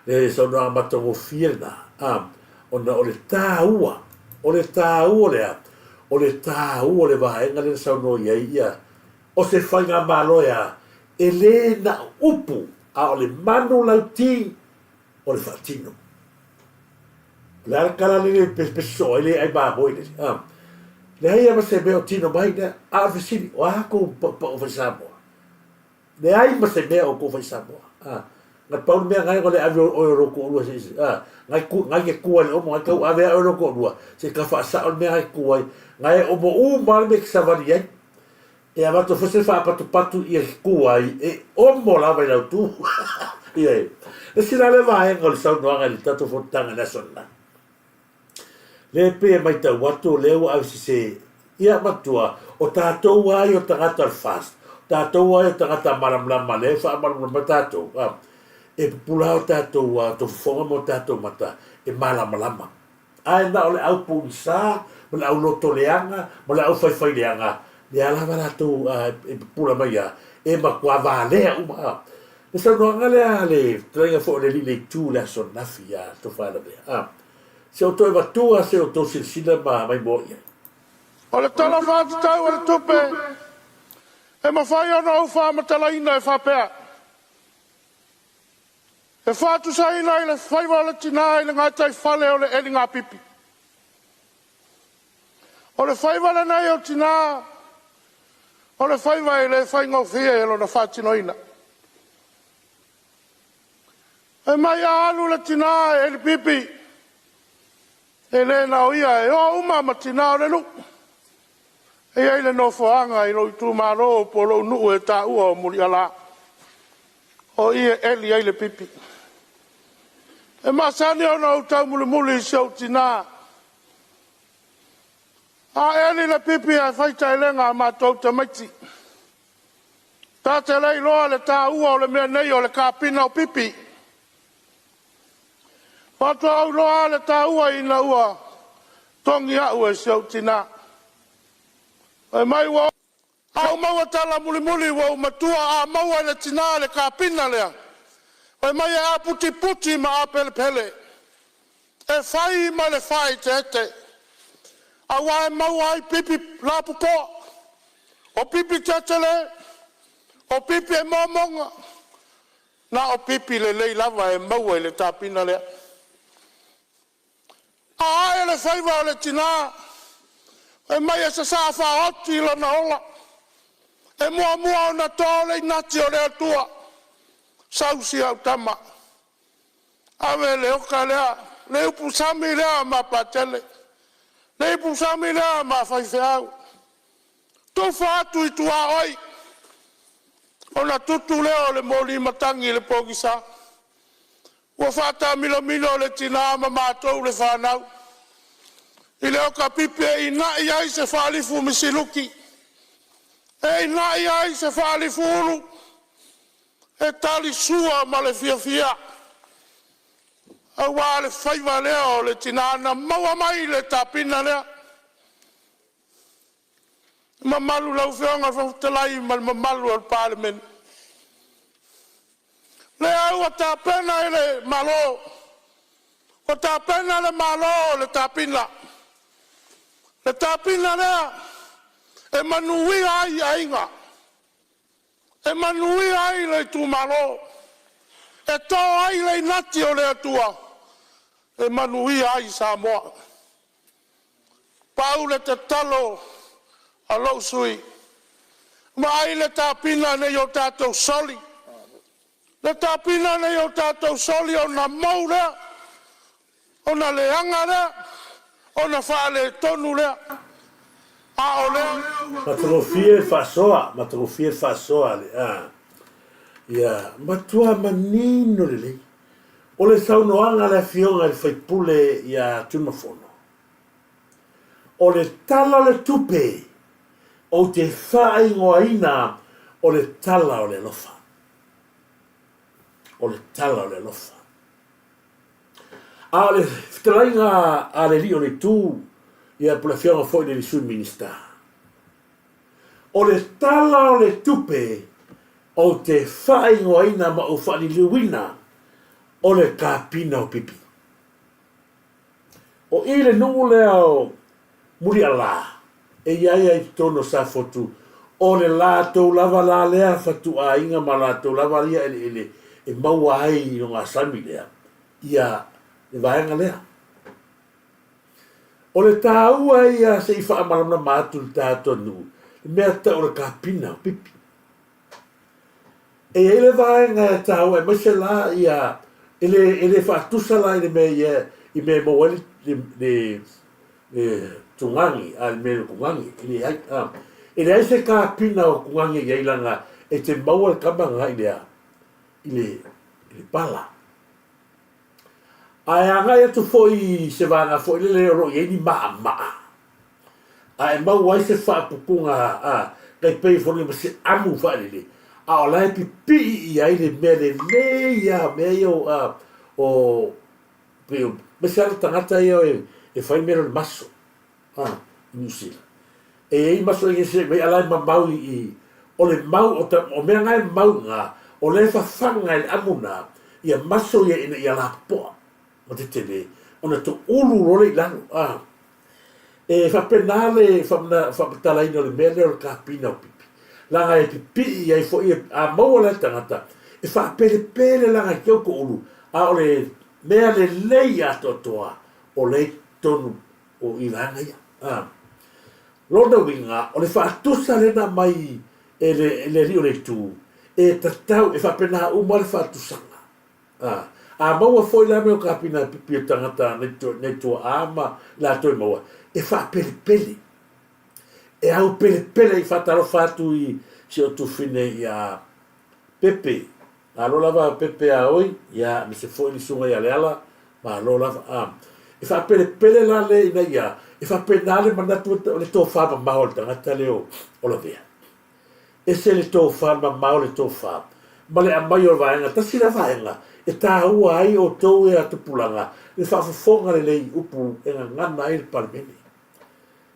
Le saunoaga matagofie lena, a, ona o le taua, o le taua o le a? O le taua o le vaega lea na saunoa i ai ia, o se faigamalo e a? E le na o upu, a o le manu lauti o le faatino. O le a le tala lele e pesepese soo ai le ai mamoe lele, a? Leai lava se mea o tino mai lea, a o le fesili, o a kou paupau fai Samoa? Leai ma se mea o kou fai Samoa, a? Na pau le mea ngai o le ave oe o lou toalua se isi, a? Ngai ku, ngai ke kua i le omo, ngai tau ave a oe lou toalua, se i ka faasao le mea ngai ku ai, ngai e omo uma lava le mea e te savali ai. E avatu foi se faapatupatu ia ke ku ai, e omo lava i lau tu. Ioe. Le isi la lea vaega o le saunoaga i le tatou fonotaga i le aso ananafi. Lea e pei e matau atu o lea ua ave sese ia matua o tatou lava ia o tagata o le FAST, o tatou lava ia o tagata malamalama lea e faamalamalama mai tatou, a, e pupula lava o tatou tofofoga ma o tatou mata e malamalama. Ae na o le au pugisa ma le au loto leaga ma le au faifai leaga, lea lava latou e pupula mai a, e matua valea uma. A. Le saunoaga lea a le fetalaiga foi o le Alii Leitu i le aso ananafi ia Tofaelavea, a. Se o toe avatua se o tou silasila ma maimoa i ai. O le Tala Faatatau o le Tupe e mafai ona ou faamatalaina e faapea, e faatusaina i le faiva o le tinā i le gataifale o le eligapipi. O le faiva lenei o tinā, o le faiva e le faigofie lona faatinoina. E mai a alu le tinā e elipipi, e le na o ia e o uma ma tinā o le nuu. E i ai le nofoaga i lou itumalo po o lou nuu e taua o Muliala, o i e eli ai le pipi. E masani ona ou taumulimuli i si ou tinã, a eli le pipi ae fai taelega a matou tamaiti, ta te le iloa le taua o le mea nei o le kapina o pipi. Faatoa ou iloa le taua ina ua togi au e si ou tinã. Fai mai ua ou maua tala mulimuli ua ou matua, a maua e le tinã le kapina lea, fai mai e aputiputi ma apelepele, e fai ma le faaeteete, aua e maua ai pipi lapopoa, o pipi tetele, o pipi e momoga, na o pipi lelei lava e maua i le tapina lea. A ae le faiva o le tina, fai mai e sasaa faaoti lona ola, e muamua ona to le inati o le Atua, sau si au tama, ave le oka lea, le upusami lea a Mapatele, le ipusami lea ma faifeau, tufa atu i tuaoi, ona tutu lea o le moli matagi i le pogisa. Ua faatamilosamilo le tina ma matou le fanau i le oka pipi e inai ai se faalifu misiluki. E inai ai se faalifu ulu e tali sua ma le fiafia aua le faiva lea o le tina na maua mai le tapina lea. Le mamalu i lau Afioga i le Fofoga Fetalai ma le mamalu o le Palemene, o lea ua tapena e le Malo, ua tapena e le Malo le tapina, le tapina lea e manuia ai aiga, e manuia ai le itumalo, e to ai le inati o le Atua e manuia ai Samoa. Pau le tatalo a lou sui usufono, vaai le tapina nei o tatou soli, le tapina nei o tatou soli ona mou lea, ona leaga lea, ona faaletonu lea. A o lea Matagofie le faasoa, matagofie le faasoa a le a. Ia, matua manino lelei. O le saunoaga a le Afioga i le sui usufono ia Tuimafono, o le Tala o le Tupe ou te faaigoaina o le Tala o le Alofa. O le Tala o le Alofa. A o le fetalaiga a le alii o le itu, ia po o le afioga foi i le Sui Minisita, o le Tala o le Tupe ou te faaigoaina ma ou faaliliuina o le kapina o pipi. O i le nuu lea o Mulialā e i ai ai i totonu o Safotu, o le latou lava la lea fatuaiga ma latou lava ia eleele e maua ai i ogasami lea ia le vaega lea. O le taua ia se i faamalamalama atu i le tatou nuu le mea tau o le kapina o pipi. E i ai le vaega e taua aemaise la ia e le e le faatusa la i le mea ia i mea e maua ai le le le tugagi a le mea o le tugagi e leai a e leai se kapina o tugagi e i ai leaga e te maua le tama lena i le a i le i le pala. Ae agai atu foi i se vaega foi lele o lo o i ai ni maʻamaʻa a e maua ai se faaputuga a tai pei foi ma se amu faalele, a o la e pipii i ai le mea lelei lava, mea ia o a o pei o aemaise lava le tagata ia e fai mea o le maso a i Niu Sila. E i ai maso eseese mai a la e mamau i o le mau o ta o mea na e mau na o lea e fafaga e le amu na ia maso ia ina ia lapopoa ma tetele. ona toulu loa lea i lalo. A. E faapena le faamatalaina o le mea lea o le kapina o pipi, leaga e pipii ai foi, a maua la e tagata, e faapelepele leaga e keu toulu, a o le mea lelei atoatoa o lea i totonu o i vaega ia. A. Lona uiga, o le faatusa lea na aumai e le, le alii o le itu, e tatau, e faapena uma le faatusaga. A, a maua foi la mea o kapina pipi o tagata nei, nei tuaa ma latou e maua, e faapelepele. E au pelepele i faatalofa atu i si o tufine ia Pepe. Malo lava Pepe a oi, ia aemaise foi le susuga ia Leala, malo lava. A, e faapelepele la le ina ia, e faapena le manatu o le tofa mamao a le tagata lea o Lavea. Ese le tofa mamao le tofa ma le aumai o le vaega, tasi lea vaega e taua ai outou e a tupulaga le faafofoga lelei i upu e gagana ai le Palemene.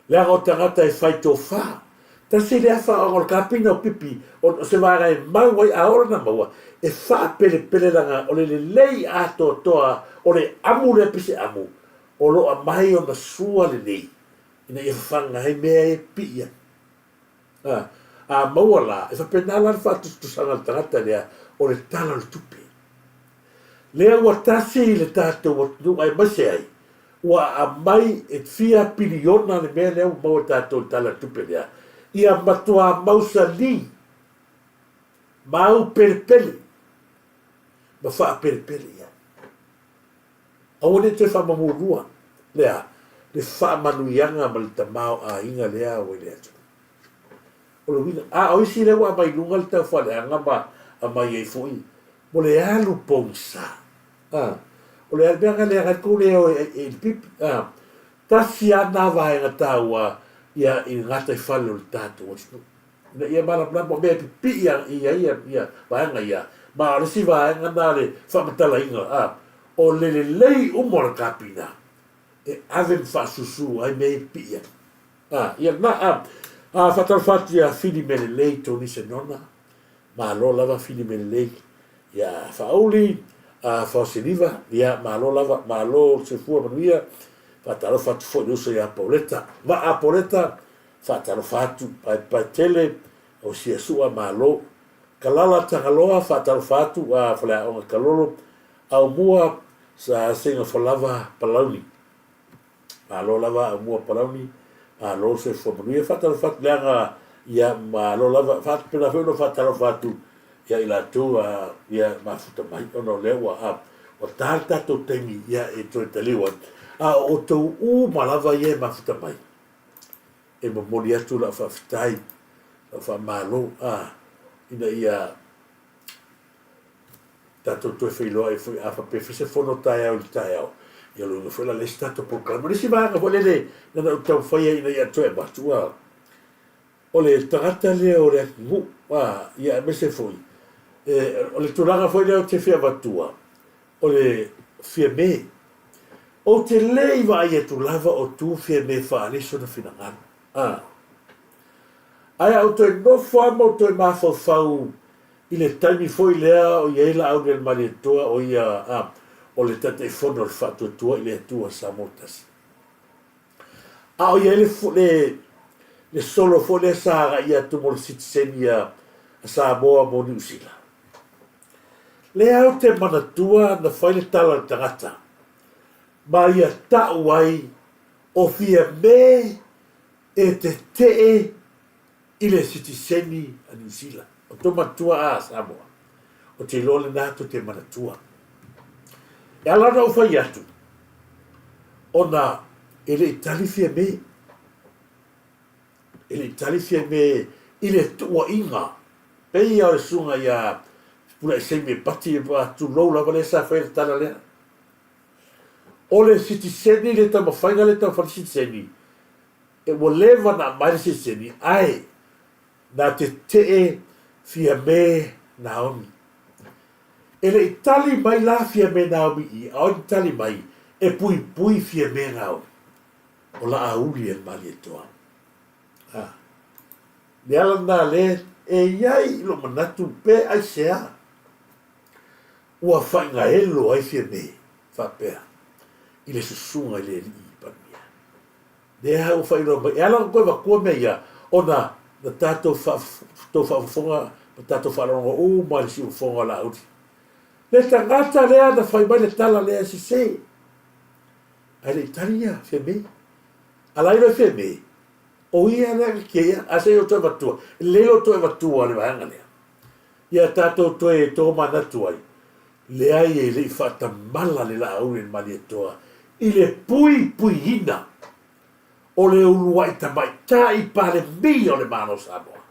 Leaga o tagata e fai tofa. Tasi lea faaoga o le kapina o pipi o se vaega e mau ai a oo lana maua e faapelepele leaga o le lelei atoatoa o le amu lea pise amu o lo o aumai ona sua lelei ina ia fafaga ai mea e pipii ai. A, a maua la, e faapena la le faatusatusaga a le tagata lea o le Tala o le Tupe. Lea ua tasi le tatou atunuu aemaise ai ua aumai e fia piliona le mea lea ua maua e tatou i le Tala o le Tupe lea, ia matuā mausali ma aupelepele ma faapelepele i ai. Aua ne i toe faamamulua lea le faamanuiaga ma le tamaoaiga lea ua i le atunuu. O le uiga, a o isi lea ua aumai i luga le taufaaleaga ma aumai ai foi mo le alu pogisa. A, o le mea lena lea tou le o e i le pipi. A, tasi lava lena vaega taua ia i le gataifale o le tatou atunuu. Ina ia malamalama, o mea e pipii i ai ia vaega ia, ma o le isi vaega lena o le faamatalaina, a, o le lelei uma o le kapina e ave ma faasusu ai mea ia e pipii ai. A, ia lena, a, a faatalofa atu ia Fili Melelei Tony Senona, malo lava Fili Melelei, ia Faauli, a Faoseliva, ia malo lava, malo le soifua manuia, faatalofa atu foi i le uso ia Pauleta, Vaa Pauleta, Faatalofa atu, paepae tele, ausia sua, malo. Kalala Tagaloa, faatalofa atu, a Faleaoga Kalolo, Aumua, sa seiga falava Palauli. Malo lava Aumua Palauli, malo le soifua manuia. Faatalofa atu leaga ia malo lava, faapena foi ona faatalofa atu ia i latou a ia mafuta mai ona o lea ua a ua ta le tatou taimi ia e toe taliu ai. A o outou uma lava ia e mafuta mai, e momoli atu lau faafetai, lau faamalo, a, ina ia tatou toe feiloai foi a faapea foi se fono taeao i le taeao, ia lona foi la le isi tatou polokalame. O le isi vaega foi lele na ona ou taumafai ina ia toe avatu, a, o le tagata lea o le atunuu, a, ia aemaise foi, e, o le tulaga foi lea ou te fia avatua, o le Fiame. Ou te le i vaai atu lava o tu Fiame faaali sona finagalo. A. Ae a ou toe nofo lava ma ou toe mafaufau i le taimi foi lea o i ai Laaunialemalietoa o ia a, o le Taitaifono o le Faatuatua i le Atua Samoa Tasi. A o i ai le, le, le solo foi lea sa agai atu mo le sitiseni a Samoa mo Niu Sila. Lea ou te manatua na fai le tala a le tagata ma ia ta'u ai o Fiame e tete'e i le sitiseni a Niu Sila. O tou manatua a Samoa, ou te iloa lena tou te manatua. E ala ona ou fai atu, ona e le i tali Fiame. E le i tali Fiame i le tuuaiga. Pei lava o le susuga ia Fepuleai Pati, tulou lava lea sa faia le tala lea. O le sitiseni le taumafaiga lea e taumafai le sitiseni, e ua leva ona aumai le sitiseni, ae na tetee Fiame Naomi. E le i tali mai la Fiame Naomi i, a o ai na tali mai e puipui Fiame Naomi? O Laauli e le Malietoa. A, le ala lena lea e i ai i lou manatu pe aisea ua faaigaelo ai Fiame faapea. i le susuga i le Alii Palemia. Lea ua faailoa mai, e ala ona toe avatua mea ia, ona na tatou tou faafofoga ma tatou faalogo uma i le siufofoga o Laauli. Le tagata lea na fai mai le tala lea e sese. Ae le i tali ia Fiame. A la iloa e Fiame, o ia lea na keia, a se i o toe avatua. E lelei lou toe avatua o le vaega lea. Ia tatou toe tomanatu ai, leai e le i faatamala le Laauli a le Malietoa i le puipuiina o le uluai tamaitai Palemia o le Malo o Samoa.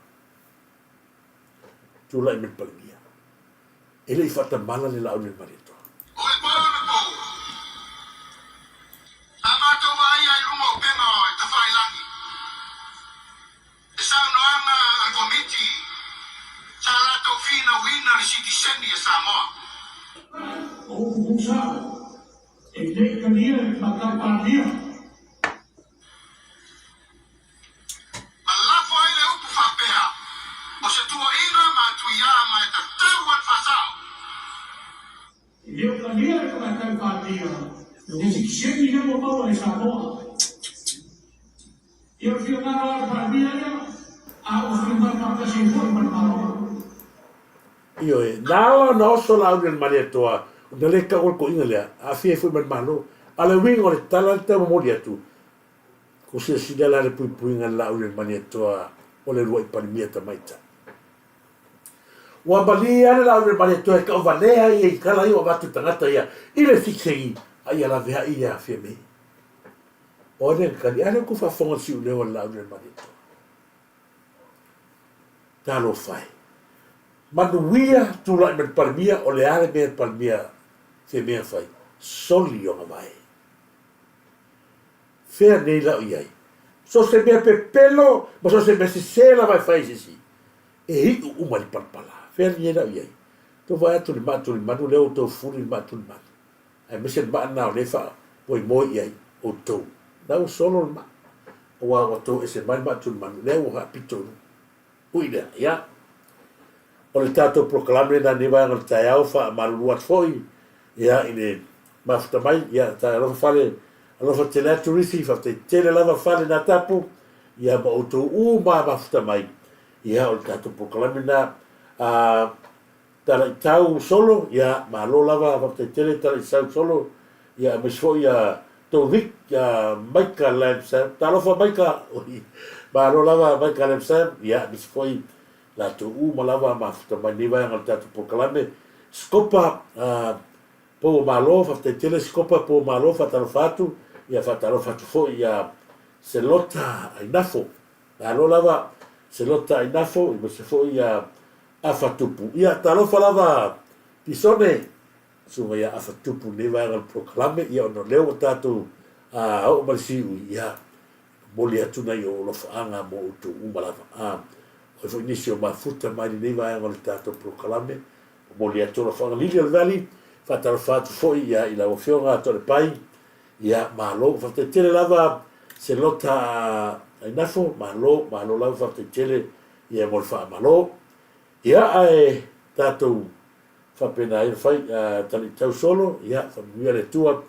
Tulai mai le Palemia. E le i faatamala le Laauli a le Malietoa. O le po le po, sa matou vaaia i luga o upega o tafailagi le saunoaga a le Komiti sa latou finauina le sitiseni a Samoa. O upu tuusao, e le i talia e le Tamaitai Palemia. Ma lafo ai le upu faapea, O se tuuaiga matuia ma e tatau ona faasao. E le o talia e le Tamaitai Palemia le sitiseni lea ua maua e Samoa. Ia o le finagalo lava o le Palemia ia, a ua finagalo faatasi ai foi ma le Malo. Ioe, na ala ona oso Laauli o le Malietoa, ona le tau o le toeaina lea, aafia ai foi ma le Malo. A o le uiga o le tala lea e tau momoli atu, Ko silasila la le puipuiga le Laauli o le Malietoa o le uluai Palemia tamaitai. Ua malie lava le Laauli o le Malietoa e tauvalea ia i tala ia ua avatu i tagata ia i le sitiseni a ia laveai ia Fiame. O ai lea na tali? A lea ua outou faafofoga i le siuleo a le Laauli o le Malietoa. Talofa e. Manuia tulai mai le Palemia, o le a le mea le Palemia Fiame na fai? Soli ona vae. Fea nei la o i ai? So o se mea pepelo ma so o se mea sese lava e fai e se isi, e iu uma i le palapala. Fea nei la o i ai? Tou vaai atu i le maa tulimanu lea ua outou fuli i le maa tulimanu, aemaise le maa lena o lea e faamoemoe i ai outou. O lena ua solo le maa, aua ua tou ese mai le maa tulimanu, lea ua faapito i luga. Ui lea, ia, o le tatou polokalame lena i lenei vaega o le taeao, faamalulu atu foi, ia, i le mafuta mai, ia, ta alofa fale, alofa tele atu Risi, faafetai tele lava fale Natapu, ia, ma outou uma mafuta mai, ia, o le tatou polokalame lena, a, Talaitau solo, ia, malo lava, faafetai tele Talaisau solo, ia, aemaise foi ia tou Vic, ia, Maika Lamsam, talofa Maika, oi, malo lava Maika Lamsam, ia, aemaise foi latou uma lava mafuta mai lenei vaega o le tatou polokalame. Sikopa, a, Pou o Malo, faafetai tele Sikopa, Pou o Malo, faatalofa atu, ia, faatalofa atu foi ia Selota Ainafo, malo lava Selota Ainafo, aemaise foi ia Afa Tupu. Ia, talofa lava Pisone, susuga ia Afa Tupu i lenei vaega o le polokalame, ia ona o lea ua tatou oo mai le siui, ia, momoli atu nai ou alofaaga mo outou uma lava. A, o ai foi nisi o mafuta mai lenei vaega o le tatou polokalame, momoli atu alofaaga. Lili o le Valley, faatalofa atu foi ia i lau Afioga Toalepai, ia, malo, faafetai tele lava Selota Ainafo, malo, malo lava, faafetai tele ia mo le faamalo. Ia ae tatou faapena ai ona fai, talitau solo, ia faamanuia le Atua,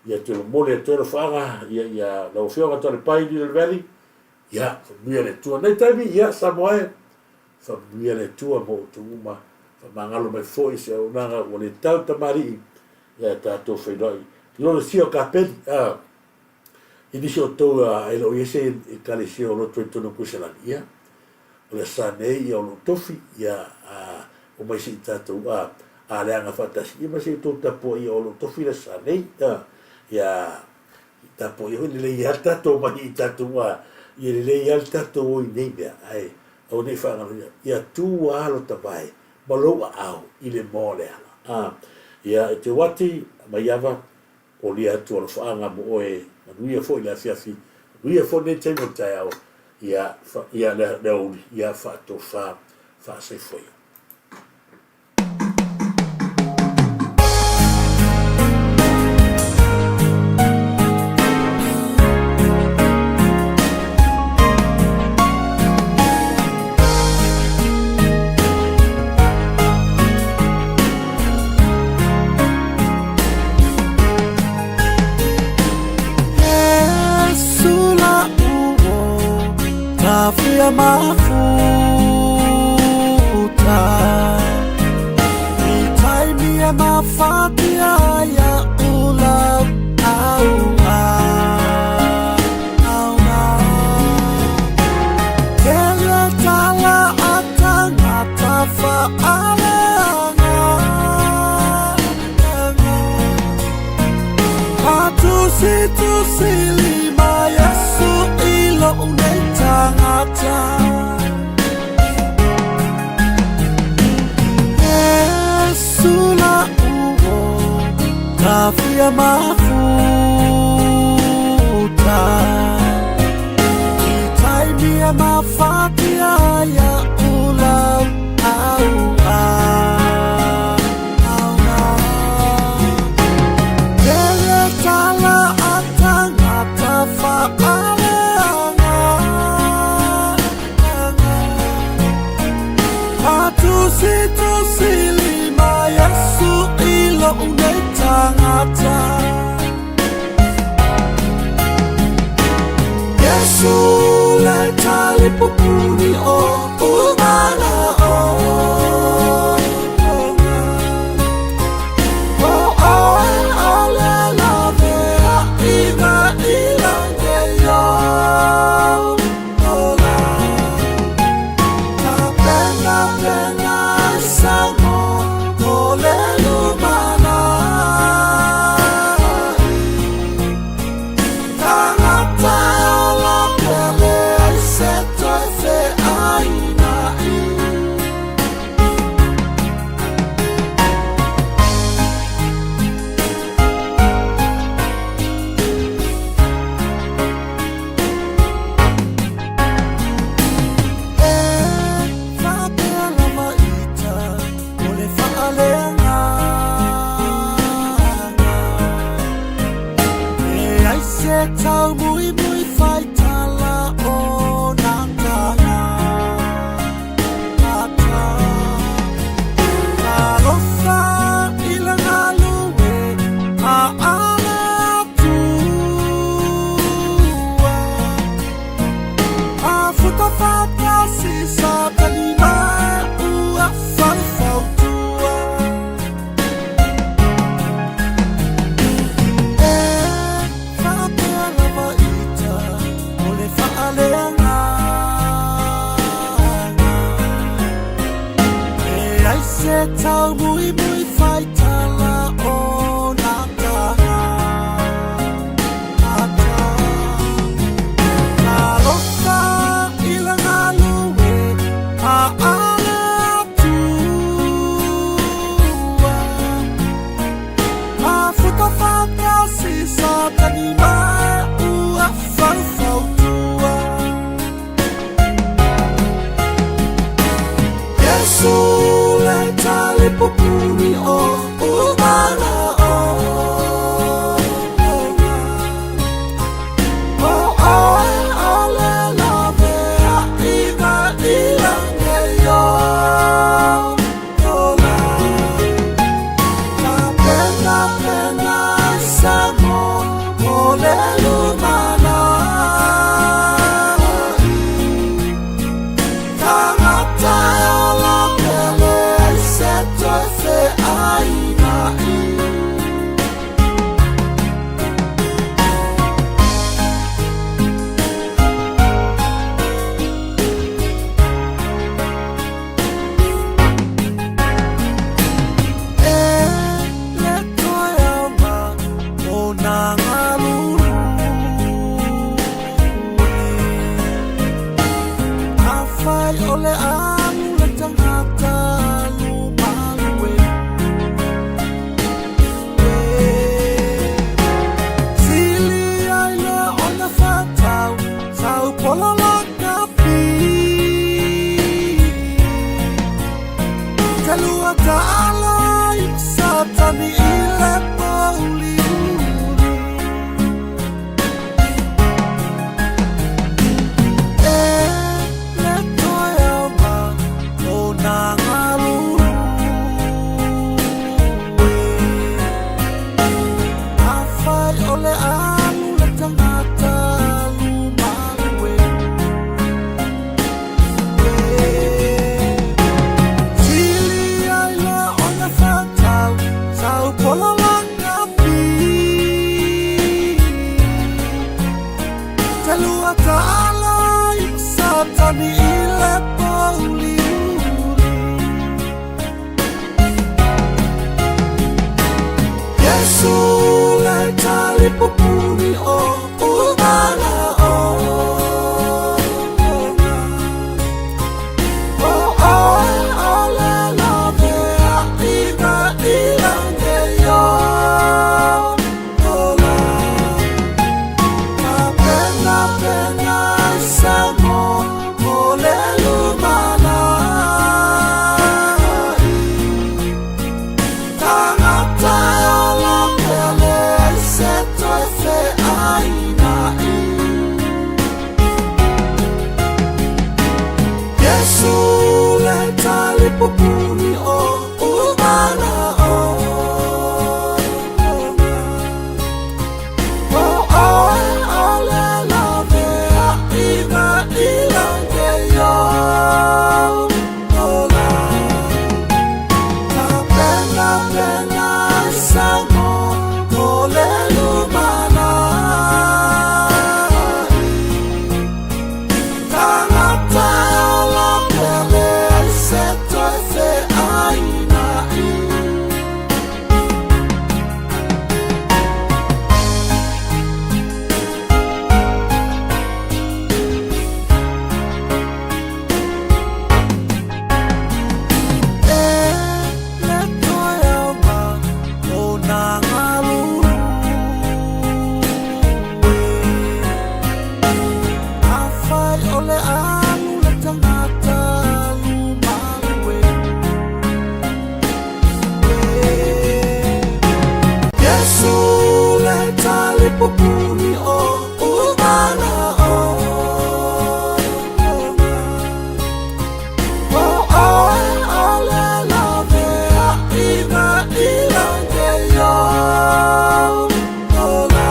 ia toe momoli atu ai alofaaga ia ia lau Afioga Toalepai Little Valley, ia faamanuia le Atua. Nei taimi, ia Samoa e, faamanuia le Atua mo outou uma, faamagalo mai foi se auaunaga ua le tau tamalii, ia tatou feiloai. Lolosia o Kapeli, a. I nisi o outou e le o i ai se Ekalesia o loto i totonu o Kuiselani, ia, o le asa nei ia o lou tofi, ia, a, omai se i tatou, a, a leaga faatasi, ia ma se i outou tapuaia o lou tofi le asa nei, a, ia, i tapuaia foi, lelei lava le tatou omai i tatou, a, ia lelei lava le tatou o i nei mea, ae aua ne i faagaloina, ia tu lava lo ta vae ma lou aao i le moa o le ala, a, ia, e te uati, Maiava, Kolia atu alofaaga mo oe, manuia foi le afiafi, manuia foi lenei taimi o le taeao, ia, ia le aoauli, ia faatofa faasoifua ia. tafia mafuta I taimi e mafatia ai a'u lau auauna. Tele tala a tagata faaleaga Tusitusilima Yesu i lou nei tagata. Yesu la uo tafia mafuta I taimi e mafatia ai a'u lau auauna. Tele tala a tagata faaleaga Tusitusilima Yesu i lou nei tagata. Yesu le talipupuni o umana o O oe o le lavea i na i lage yo ola. Ka pena pena sango o le lumana Tagata e ola pele ai se toe feaina i. E faapea lava ita o le faaleagaga E ai se taumuimui faitala o na tagata. Talofa i le galue a ale atua Afuta faatasi Satani ma ua faufautua. E faapea lava ita o le faaleagaga E ai se taumuimui faitala o na tagata. Talofa i le galue a ale atua Afuta faatasi Satani ma ua faufautua. Yesu le talipupuni o umana o O oe o le lavea i na i lage yo ola. Ka pena pena sango o le lumana Tagata e ola pele ai se toe feaina i. E le toe aoga o nā galulue Afai o le alu le tagata alu malue Sili ai le ona whātau tau pola la kapi Te lua taala i Satani i le pauli uli. E le toe aoga o nā galulue Afai o le alu le tagata alu malue. Matani i le pouliuli. Iesu le talipupuni o umana ona. O oe o le laveaina i lagi ola. Tapenapena ai se mo mo le lumanai. Tagata e ola pea leai se toe feaina'i. Iesu le talipupuni o umana ona. O oe o le laveaina i lagi ola. Tapenapena ai se mo mo le lumanai. Tagata e ola pea leai se toe feaina'i. E le toe aoga o nā galulue. Afai o le alu le tagata alu malue. Iesu le talipupuni o umana ona. O oe o le laveaina i lagi ola.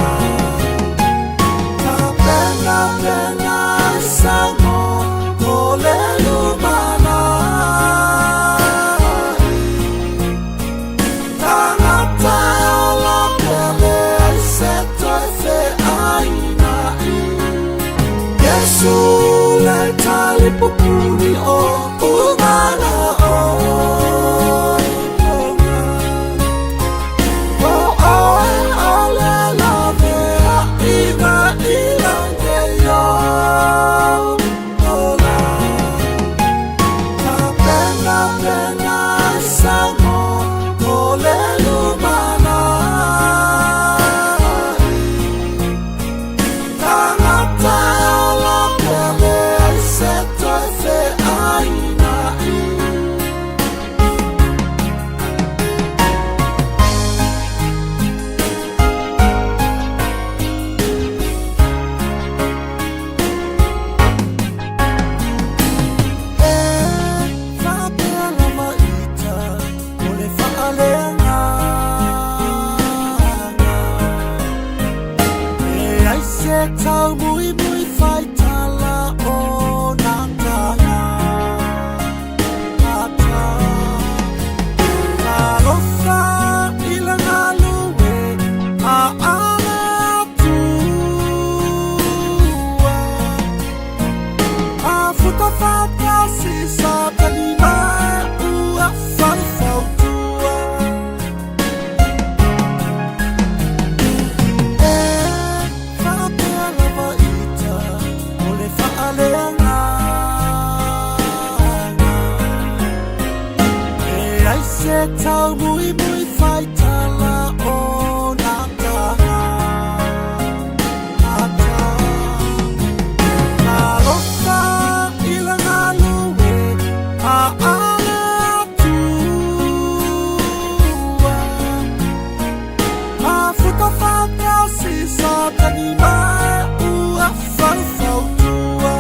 Tapenapena ai se mo mo le lumanai. Tagata e ola pea leai se toe feaina'i. Iesu le talipupuni o umana ona. O oe o le laveaina i lagi ola. Tapenapena ai se mo mo le lumanai. Tagata e ola pea leai se toe feaina'i. E faapea lava ita o le faaleagaga. E ai se taumuimui faitala o nā taga ata. Talofa i le galue a ale Atua. A futa faatasi Satani ma ua faufautua. E faapea lava ita o le faaleagaga. E ai se taumuimui faitala o nā taga ata. Talofa i le galue a ale Atua. A futa faatasi Satani ma ua faufautua.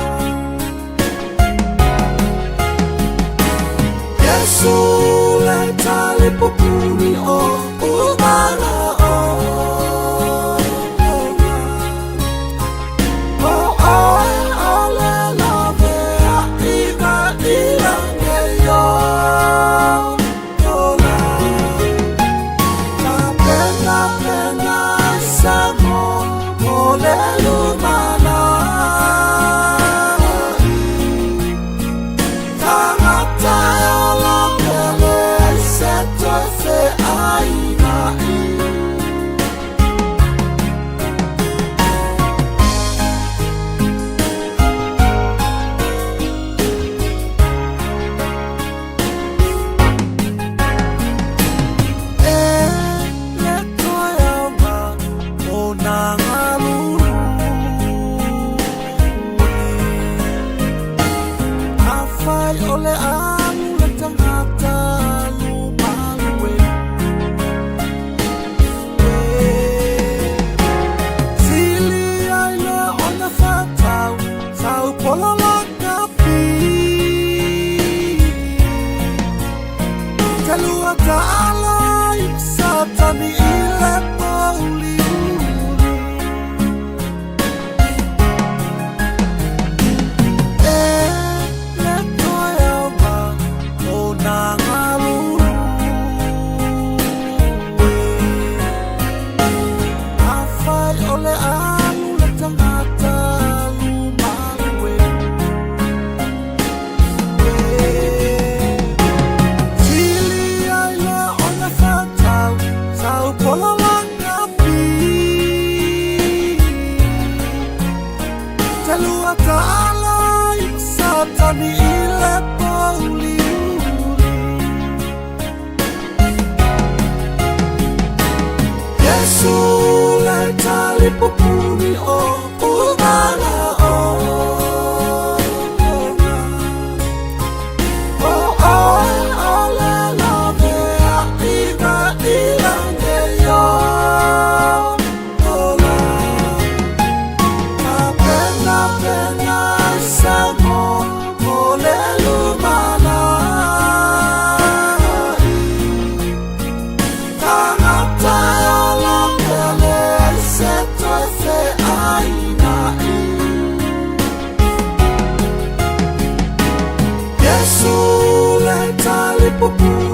Iesu le talipupuni o umana ona. O oe o le laveaina i lagi ola. Tapenapena ai se mo mo le lumanai. tani i le pouliuli. Iesu le talipupuni o umala ona. O oe o le lavea i na i lange yo ola. Ka pena pena sa mo mo le lumana. Tangata ola pele se toe fe aina i. Iesu le talipupuni.